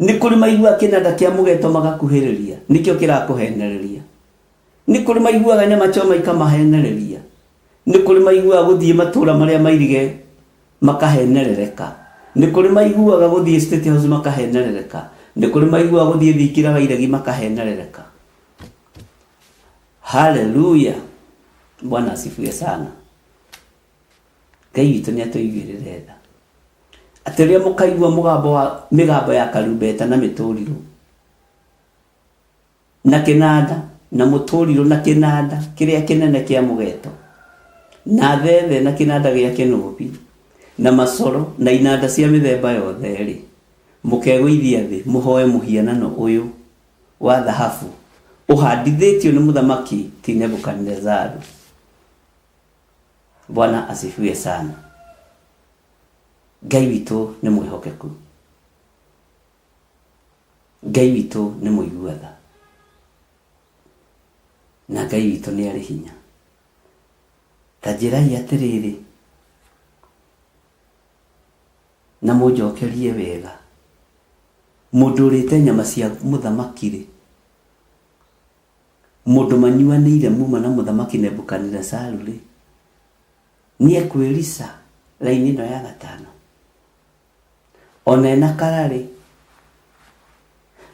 nĩ kũrĩ maiguaga kĩnanda kĩa mũgeto magakuhĩrĩria, nĩkĩo kĩrakũhenereria. Nĩ kũrĩ maiguaga nyama choma ikamahenereria. Nĩ kũrĩ maiguaga gũthiĩ matũra marĩa mairige makahenerereka. Nĩ kũrĩ maiguaga gũthiĩ State House makahenerereka. Nĩ kũrĩ maiguaga gũthiĩ thingira wa iregi makahenerereka. Haleluya! Bwana asifiwe sana. Ngai witũ nĩ atũiguĩrĩre tha. Atĩ rĩrĩa mũkaigua mũgambo wa mĩgambo ya karumbeta na mĩtũrirũ na kĩnanda na mũtũrirũ na kĩnanda kĩrĩa kĩnene kĩa mũgeto na thethe na kĩnanda gĩa kĩnũbi na macoro na inanda cia mĩthemba yothe-rĩ, mũkegũithia thĩ mũhoe mũhianano ũyũ wa thahabu ũhandithĩtio nĩ mũthamaki ti Nebukadinezaru. Bwana asifiwe sana. Ngai witũ nĩ mwĩhokeku. Ngai witũ nĩ mũigua tha. Na Ngai witũ nĩ arĩ hinya. Ta njĩrai atĩrĩrĩ, Na mũnjokerie wega. Mũndũ ũrĩte nyama cia mũthamaki-rĩ, mũndũ manyuanĩire muma na mũthamaki Nebukadinezaru-rĩ, nĩekwĩrica raini ĩno ya gatano? Ona ena kararĩ,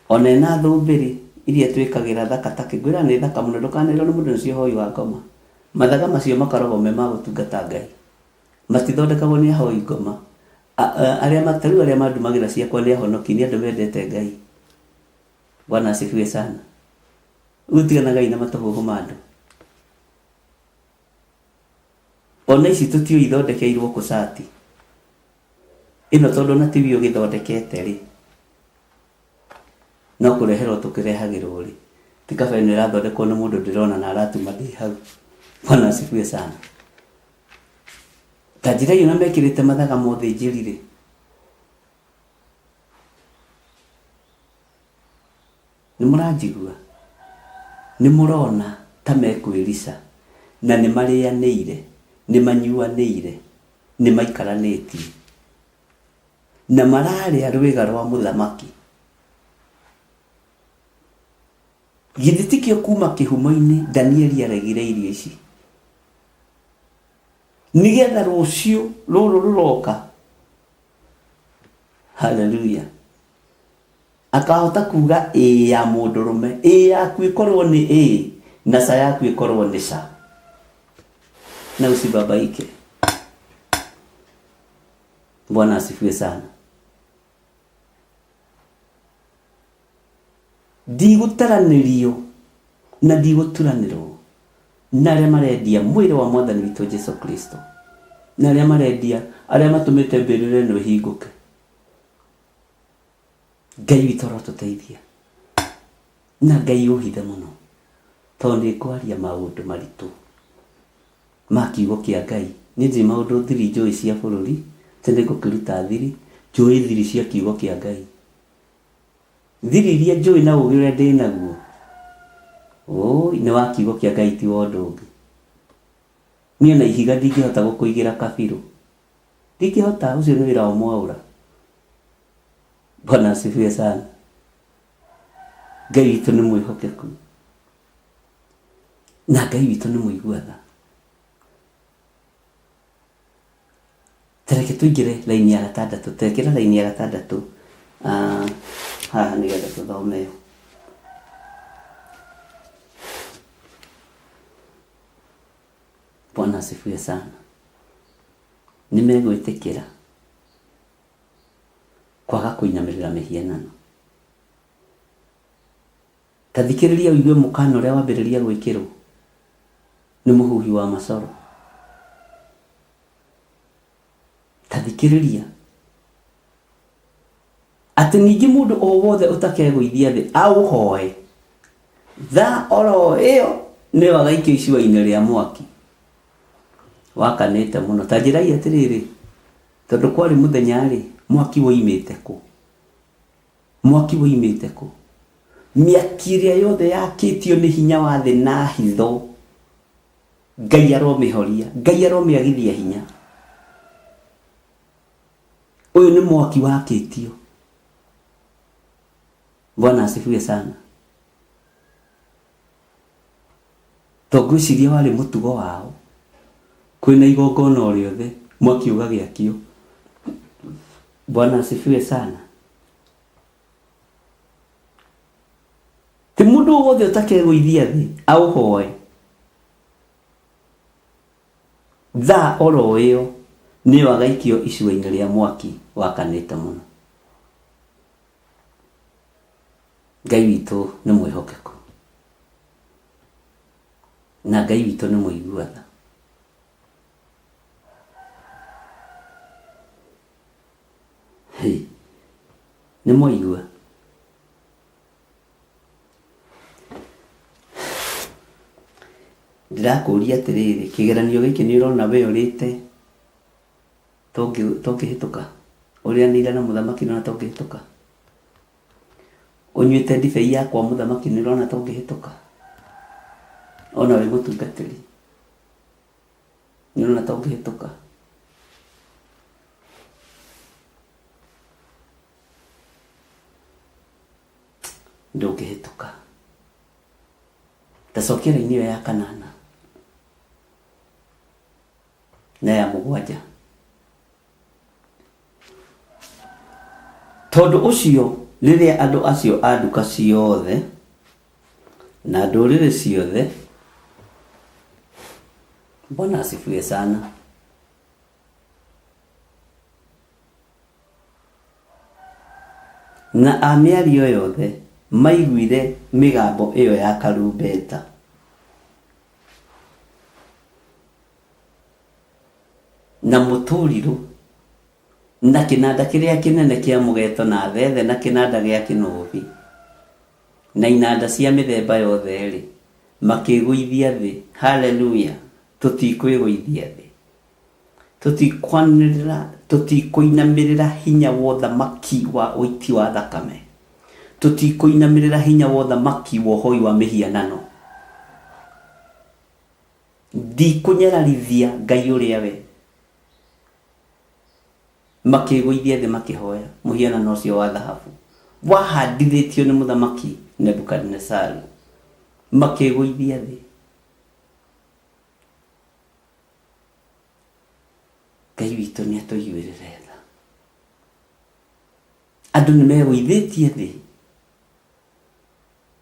ona ena thũmbĩrĩ iria twĩkagĩra thaka ta ngwĩra nĩ thaka mũno ndũkanerwo nĩ mũndũ nĩcio hoi wa ngoma. Mathaga macio makoragwo me ma gũtungata Ngai. Matithondekagwo nĩ ahoi ngoma. Arĩa ta rĩu arĩa mandumagĩra ciakwa nĩ ahonoki, nĩ andũ mendete Ngai. Bwana asifiwe sana. Rĩu tiganagai na matũhũhũ ma andũ. Ona ici tũtiũĩ ithondekeirwo kũ cati. Ĩno tondũ ona tiwe ũgĩthondekete rĩ, no kũreherwo tũkĩrehagĩrwo rĩ, ti kaba ĩno ĩrathondekwo nĩ mũndũ ndĩrona na aratuma ndĩ hau. Bwana asifiwe sana. Ta njĩrai ona mekĩrĩte mathaga ma ũthĩnjĩri rĩ, Nĩ mũranjigua? Nĩ mũrona ta mekwĩrica? Na nĩ marĩanĩire, nĩ manyuanĩire, nĩ maikaranĩtie. Na mararĩa rwĩga rwa mũthamaki. Githĩ tikĩo kuma kĩhumo-inĩ Danieli aregire irio ici? Nĩgetha rũciũ rũrũ rũroka, haleluya, Akahota kuga ĩĩ ya mũndũrũme, ĩĩ yaku ĩkorwo nĩ ĩĩ na ca yaku ĩkorwo nĩ ca. Na usibabaike. Bwana asifiwe sana. Ndigũtaranĩrio na ndigũturanĩrwo na arĩa marendia mwĩrĩ wa Mwathani witũ Jesu Kristo, na arĩa marendia, arĩa matũmĩte mbĩrĩra ĩno ĩhingũke. Ngai witũ arotũteithia na Ngai ũhithe mũno tondũ nĩ ngwaria maũndũ maritũ ma kiugo kĩa Ngai. Niĩ ndirĩ maũndũ thiri njũĩ cia bũrũri, atĩ nĩ ngũkĩruta thiri, njũĩ thiri cia kiugo kĩa Ngai. Thiri iria njũĩ na ũgĩ ũrĩa ndĩnaguo, ũi nĩ wa kiugo kĩa Ngai ti wa ũndũ ũngĩ. Niĩ ona ihiga ndingĩhota gũkũigĩra kabirũ, ndingĩhota, ũcio nĩ wĩra wa mwaũra. Bwana asifiwe sana. Ngai witũ nĩ mwĩhokeku na Ngai witũ nĩ mũigua tha. Tareke tũingĩre raini ya gatandatũ, tekĩra raini ya gatandatũ ah, haha nĩgetha tũthome ĩyo. Bwana asifiwe sana. Nĩ megwĩtĩkĩra kwaga kũinamĩrĩra mĩhianano. Ta thikĩrĩria ũigue mũkana ũrĩa wambĩrĩria gwĩkĩrwo nĩ mũhuhi wa macoro. Ta thikĩrĩria atĩ ningĩ mũndũ o wothe ũtakegũithia thĩ aũhoe, thaa oro ĩyo nĩyo agaikio icua-inĩ rĩa mwaki wakanĩte mũno. Ta njĩrai atĩrĩrĩ, Tondũ kwarĩ mũthenya-rĩ, mwaki woimĩte kũ? Mwaki woimĩte kũ? Mĩaki ĩrĩa yothe yakĩtio nĩ hinya wa thĩ na hitho, Ngai aromĩhoria, Ngai aromĩagithia hinya. Ũyũ nĩ mwaki wakĩtio. Bwana asifiwe sana. To ngwĩciria warĩ mũtugo wao, kwĩna igongona o rĩothe, mwaki ũgagĩakio. Bwana asifiwe sana. Ti mũndũ o wothe ũtakegũithia thĩ aũhoe thaa oro ĩyo nĩyo agaikio icua-inĩ rĩa mwaki wakanĩte mũno. Ngai witũ nĩ mwĩhokeku na Ngai witũ nĩ mũigua tha. Hey, nĩ mwaigua? Ndĩrakũria atĩrĩrĩ, kĩgeranio gĩkĩ nĩ ũrona we ũrĩte tũngĩhĩtũka? Ũrĩanĩire na mũthamaki nĩ ũrona ta ũngĩhĩtũka? Ũnyuĩte ndibei yakwa mũthamaki nĩ ũrona ta ũngĩhĩtũka? Ona wĩ mũtungatĩri nĩ ũrona ta ũngĩhĩtũka? Ndũngĩhĩtũka. Ta cokia raini ĩyo ya kanana na ya mũgwanja. Tondũ ũcio rĩrĩa andũ acio a nduka ciothe na ndũrĩrĩ ciothe, Bwana asifiwe sana. Na a mĩario yothe maiguire mĩgambo ĩyo ya karumbeta. Na mũtũrirũ, na kĩnanda kĩrĩa kĩnene kĩa mũgeto na thethe na kĩnanda gĩa kĩnũbi, na inanda cia mĩthemba yothe-rĩ, makĩĩgũithia thĩ. Haleluya! Tũtikwĩgũithia thĩ. Tũtikwanĩrĩra, tũtikũinamĩrĩra hinya wa ũthamaki wa ũiti wa thakame. Tũtikũinamĩrĩra hinya wa ũthamaki wa ũhoi wa mĩhianano. Ndikũnyararithia Ngai ũrĩa we. Makĩĩgũithia thĩ makĩhoya mũhianano ũcio wa thahabu wahandithĩtio nĩ Mũthamaki Nebukadinezaru. Makĩĩgũithia thĩ. Ngai witũ nĩ atũiguĩrĩre tha. Andũ nĩ megũithĩtie thĩ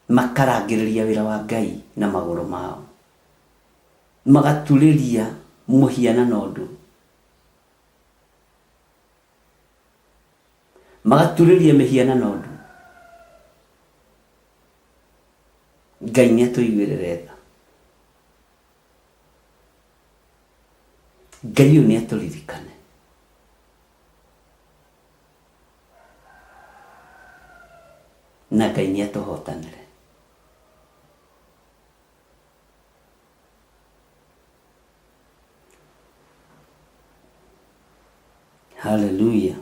makarangĩrĩria wĩra wa Ngai na magũrũ mao, magaturĩria mũhianano ndu, magaturĩria mĩhianano ndu. Ngai nĩ atũiguĩrĩre tha. Ngai ũyũ nĩ atũririkane. Na Ngai nĩ atũhotanĩre. Haleluya.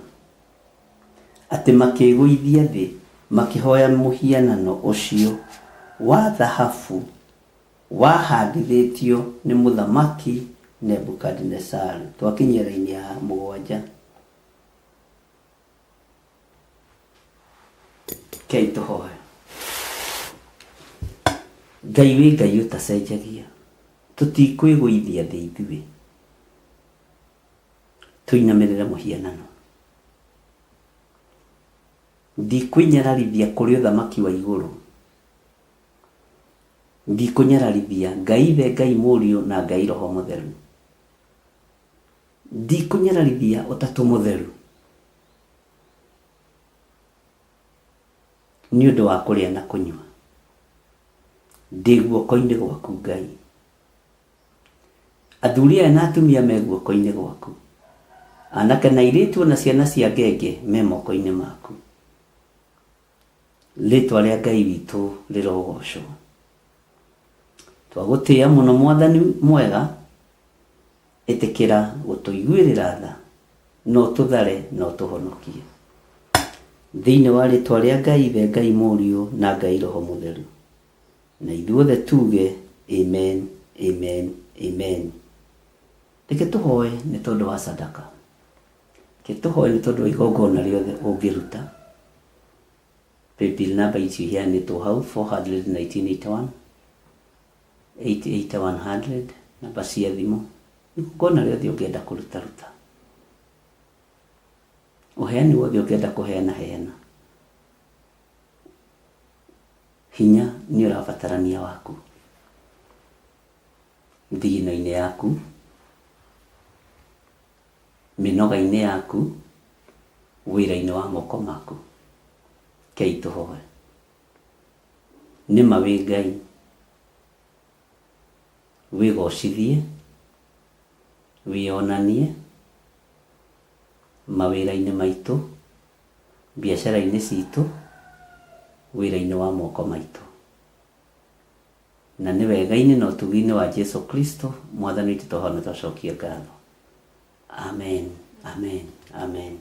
Atĩ makĩĩgũithia thĩ makĩhoya mũhianano ũcio wa thahabu wahandithĩtio nĩ Mũthamaki Nebukadinezaru. Twakinyia raini ya mũgwanja. Rekei tũhoe. Ngai wĩ Ngai ũtacenjagia. Tũtikwĩgũithia thĩ ithuĩ tũinamĩrĩre mũhianano. Ndikwĩnyararithia kũrĩ ũthamaki wa igũrũ. Ndikũnyararithia Ngai Ithe, Ngai Mũriũ na Ngai Roho Mũtheru. Ndikũnyararithia Ũtatũ Mũtheru nĩ ũndũ wa kũrĩa na kũnyua. Ndĩ guoko-inĩ gwaku Ngai. Athuri aya na atumia me guoko-inĩ gwaku. Anake na airĩtu o na ciana cia ngenge me moko-inĩ maku. Rĩtwa rĩa Ngai witũ rĩrogocwo. Twagũtĩĩa mũno Mwathani mwega, ĩtĩkĩra gũtũiguĩrĩra tha, na ũtũthare na ũtũhonokie. Thĩinĩ wa rĩtwa rĩa Ngai Ithe, Ngai Mũriũ, na Ngai Roho Mũtheru. Na ithuothe tuge, Amen, amen, amen. Reke tũhoe nĩ tondũ wa sadaka. Reke tũhoe nĩ tondũ wa igongona rĩothe ũngĩruta. Paybill number icio iheanĩtwo hau 41981 88100 namba cia thimũ. Igongona rĩothe ũngĩenda kũruta ruta. Ũheani wothe ũngĩenda kũheana heana. Hinya nĩ ũrabatarania waku thigino-inĩ yaku, mĩnoga-inĩ yaku, wĩra-inĩ wa moko maku. Rekei tũhoe. Nĩma wĩ Ngai, wĩgocithie, wĩyonanie mawĩra-inĩ maitũ, biacara-inĩ citũ, wĩra-inĩ wa moko maitũ. Na nĩ wega-inĩ na ũtugi-inĩ wa Jesu Kristo, Mwathani witũ twahoya na twacokia ngatho. Amen, amen, amen.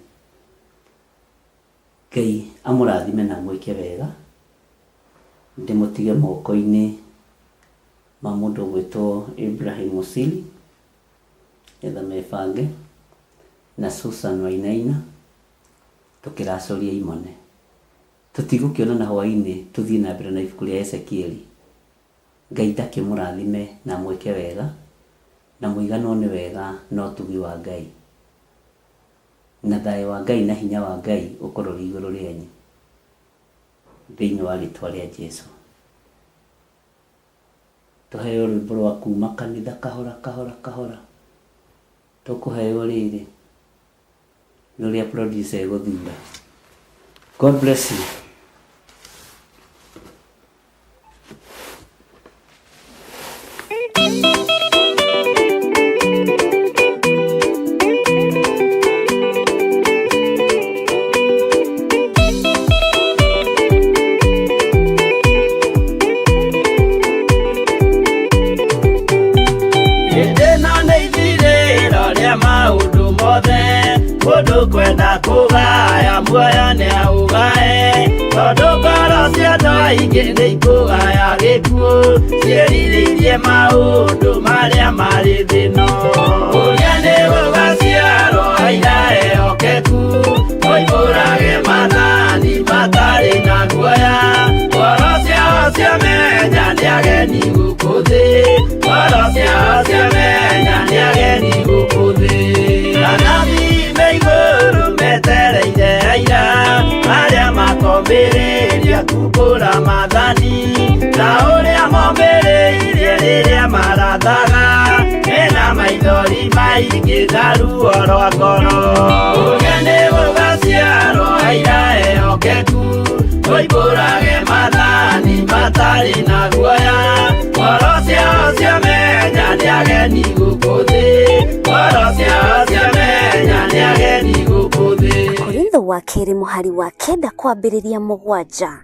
Ngai amũrathime na amwĩke wega. Ndĩmũtige moko-inĩ ma mũndũ ũgwĩtwo Ibrahim Musili, nĩgetha mebange, na Susan Wainaina, tũkĩracũria imone. Tũtigũkĩonana hwaĩ-inĩ tũthiĩ na mbere na ibuku rĩa Ezekieli. Ngai ndakĩmũrathime na amwĩke wega, na mũiganwo nĩ wega na ũtugi wa Ngai. Na thayũ wa Ngai na hinya wa Ngai ũkorwo ũrĩ igũrũ rĩanyu. Thĩinĩ wa rĩtwa rĩa Jesu. Tũheo rwĩmbo rwa kuma kanitha kahora kahora kahora. Tũkũheo rĩrĩ rũrĩa producer egũthura. God bless you. Hĩndĩ ĩno nĩ ithirĩro rĩa maũndũ mothe mũndũ kwenda kũgaya muoyo nĩ aũgae tondũ ngoro cia andũ aingĩ nĩ ikũgaya gĩkuũ ciĩrirĩirie maũndũ marĩa marĩ thĩno ũrĩa nĩ gũgaciarwo aira ehokeku moimbũrage maathani matarĩ na guoya ngoro ciao ciamenya nĩ ageni gũkũ thĩ ngoro ciao ciamenya nĩ ageni gũkũ thĩ anabii me igũrũ metereire aira arĩa makomĩrĩria kumbũra maathani ta ũrĩa momĩrĩirie rĩrĩa marathaga mena maithori maingĩ na ruo rwa ngoro ũrĩa nĩ gũgaciarwo aira ehokeku moimbũrage maathani matarĩ na guoya ngoro ciao ciamenya nĩ ageni gũkũ thĩ ngoro ciao ciamenya nĩ ageni gũkũ thĩ. Korintho wa kerĩ mũhari wa 9 kwambĩrĩria 7.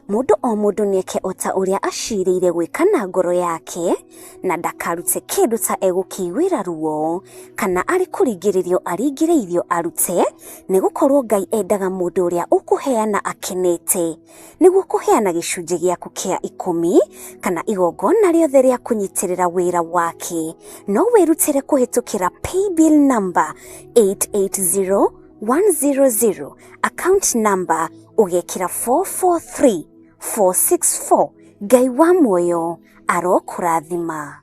Mũndũ o mũndũ nĩeke o ta ũrĩa acirĩire gwĩka na ngoro yake, na ndakarute kĩndũ ta egũkĩiguĩra ruo, kana arĩ kũringĩrĩrio aringĩrĩirio arute, nĩgũkorwo Ngai endaga mũndũ ũrĩa ũkũheana akenete. Nĩguo kũheana gĩcunjĩ gĩaku kĩa 10 kana igongona rĩothe rĩa kũnyitĩrĩra wĩra wake, no wĩrutĩre kũhĩtũkĩra paybill number 880100, account number ũgekĩra 443464. Ngai wa muoyo arokũrathima.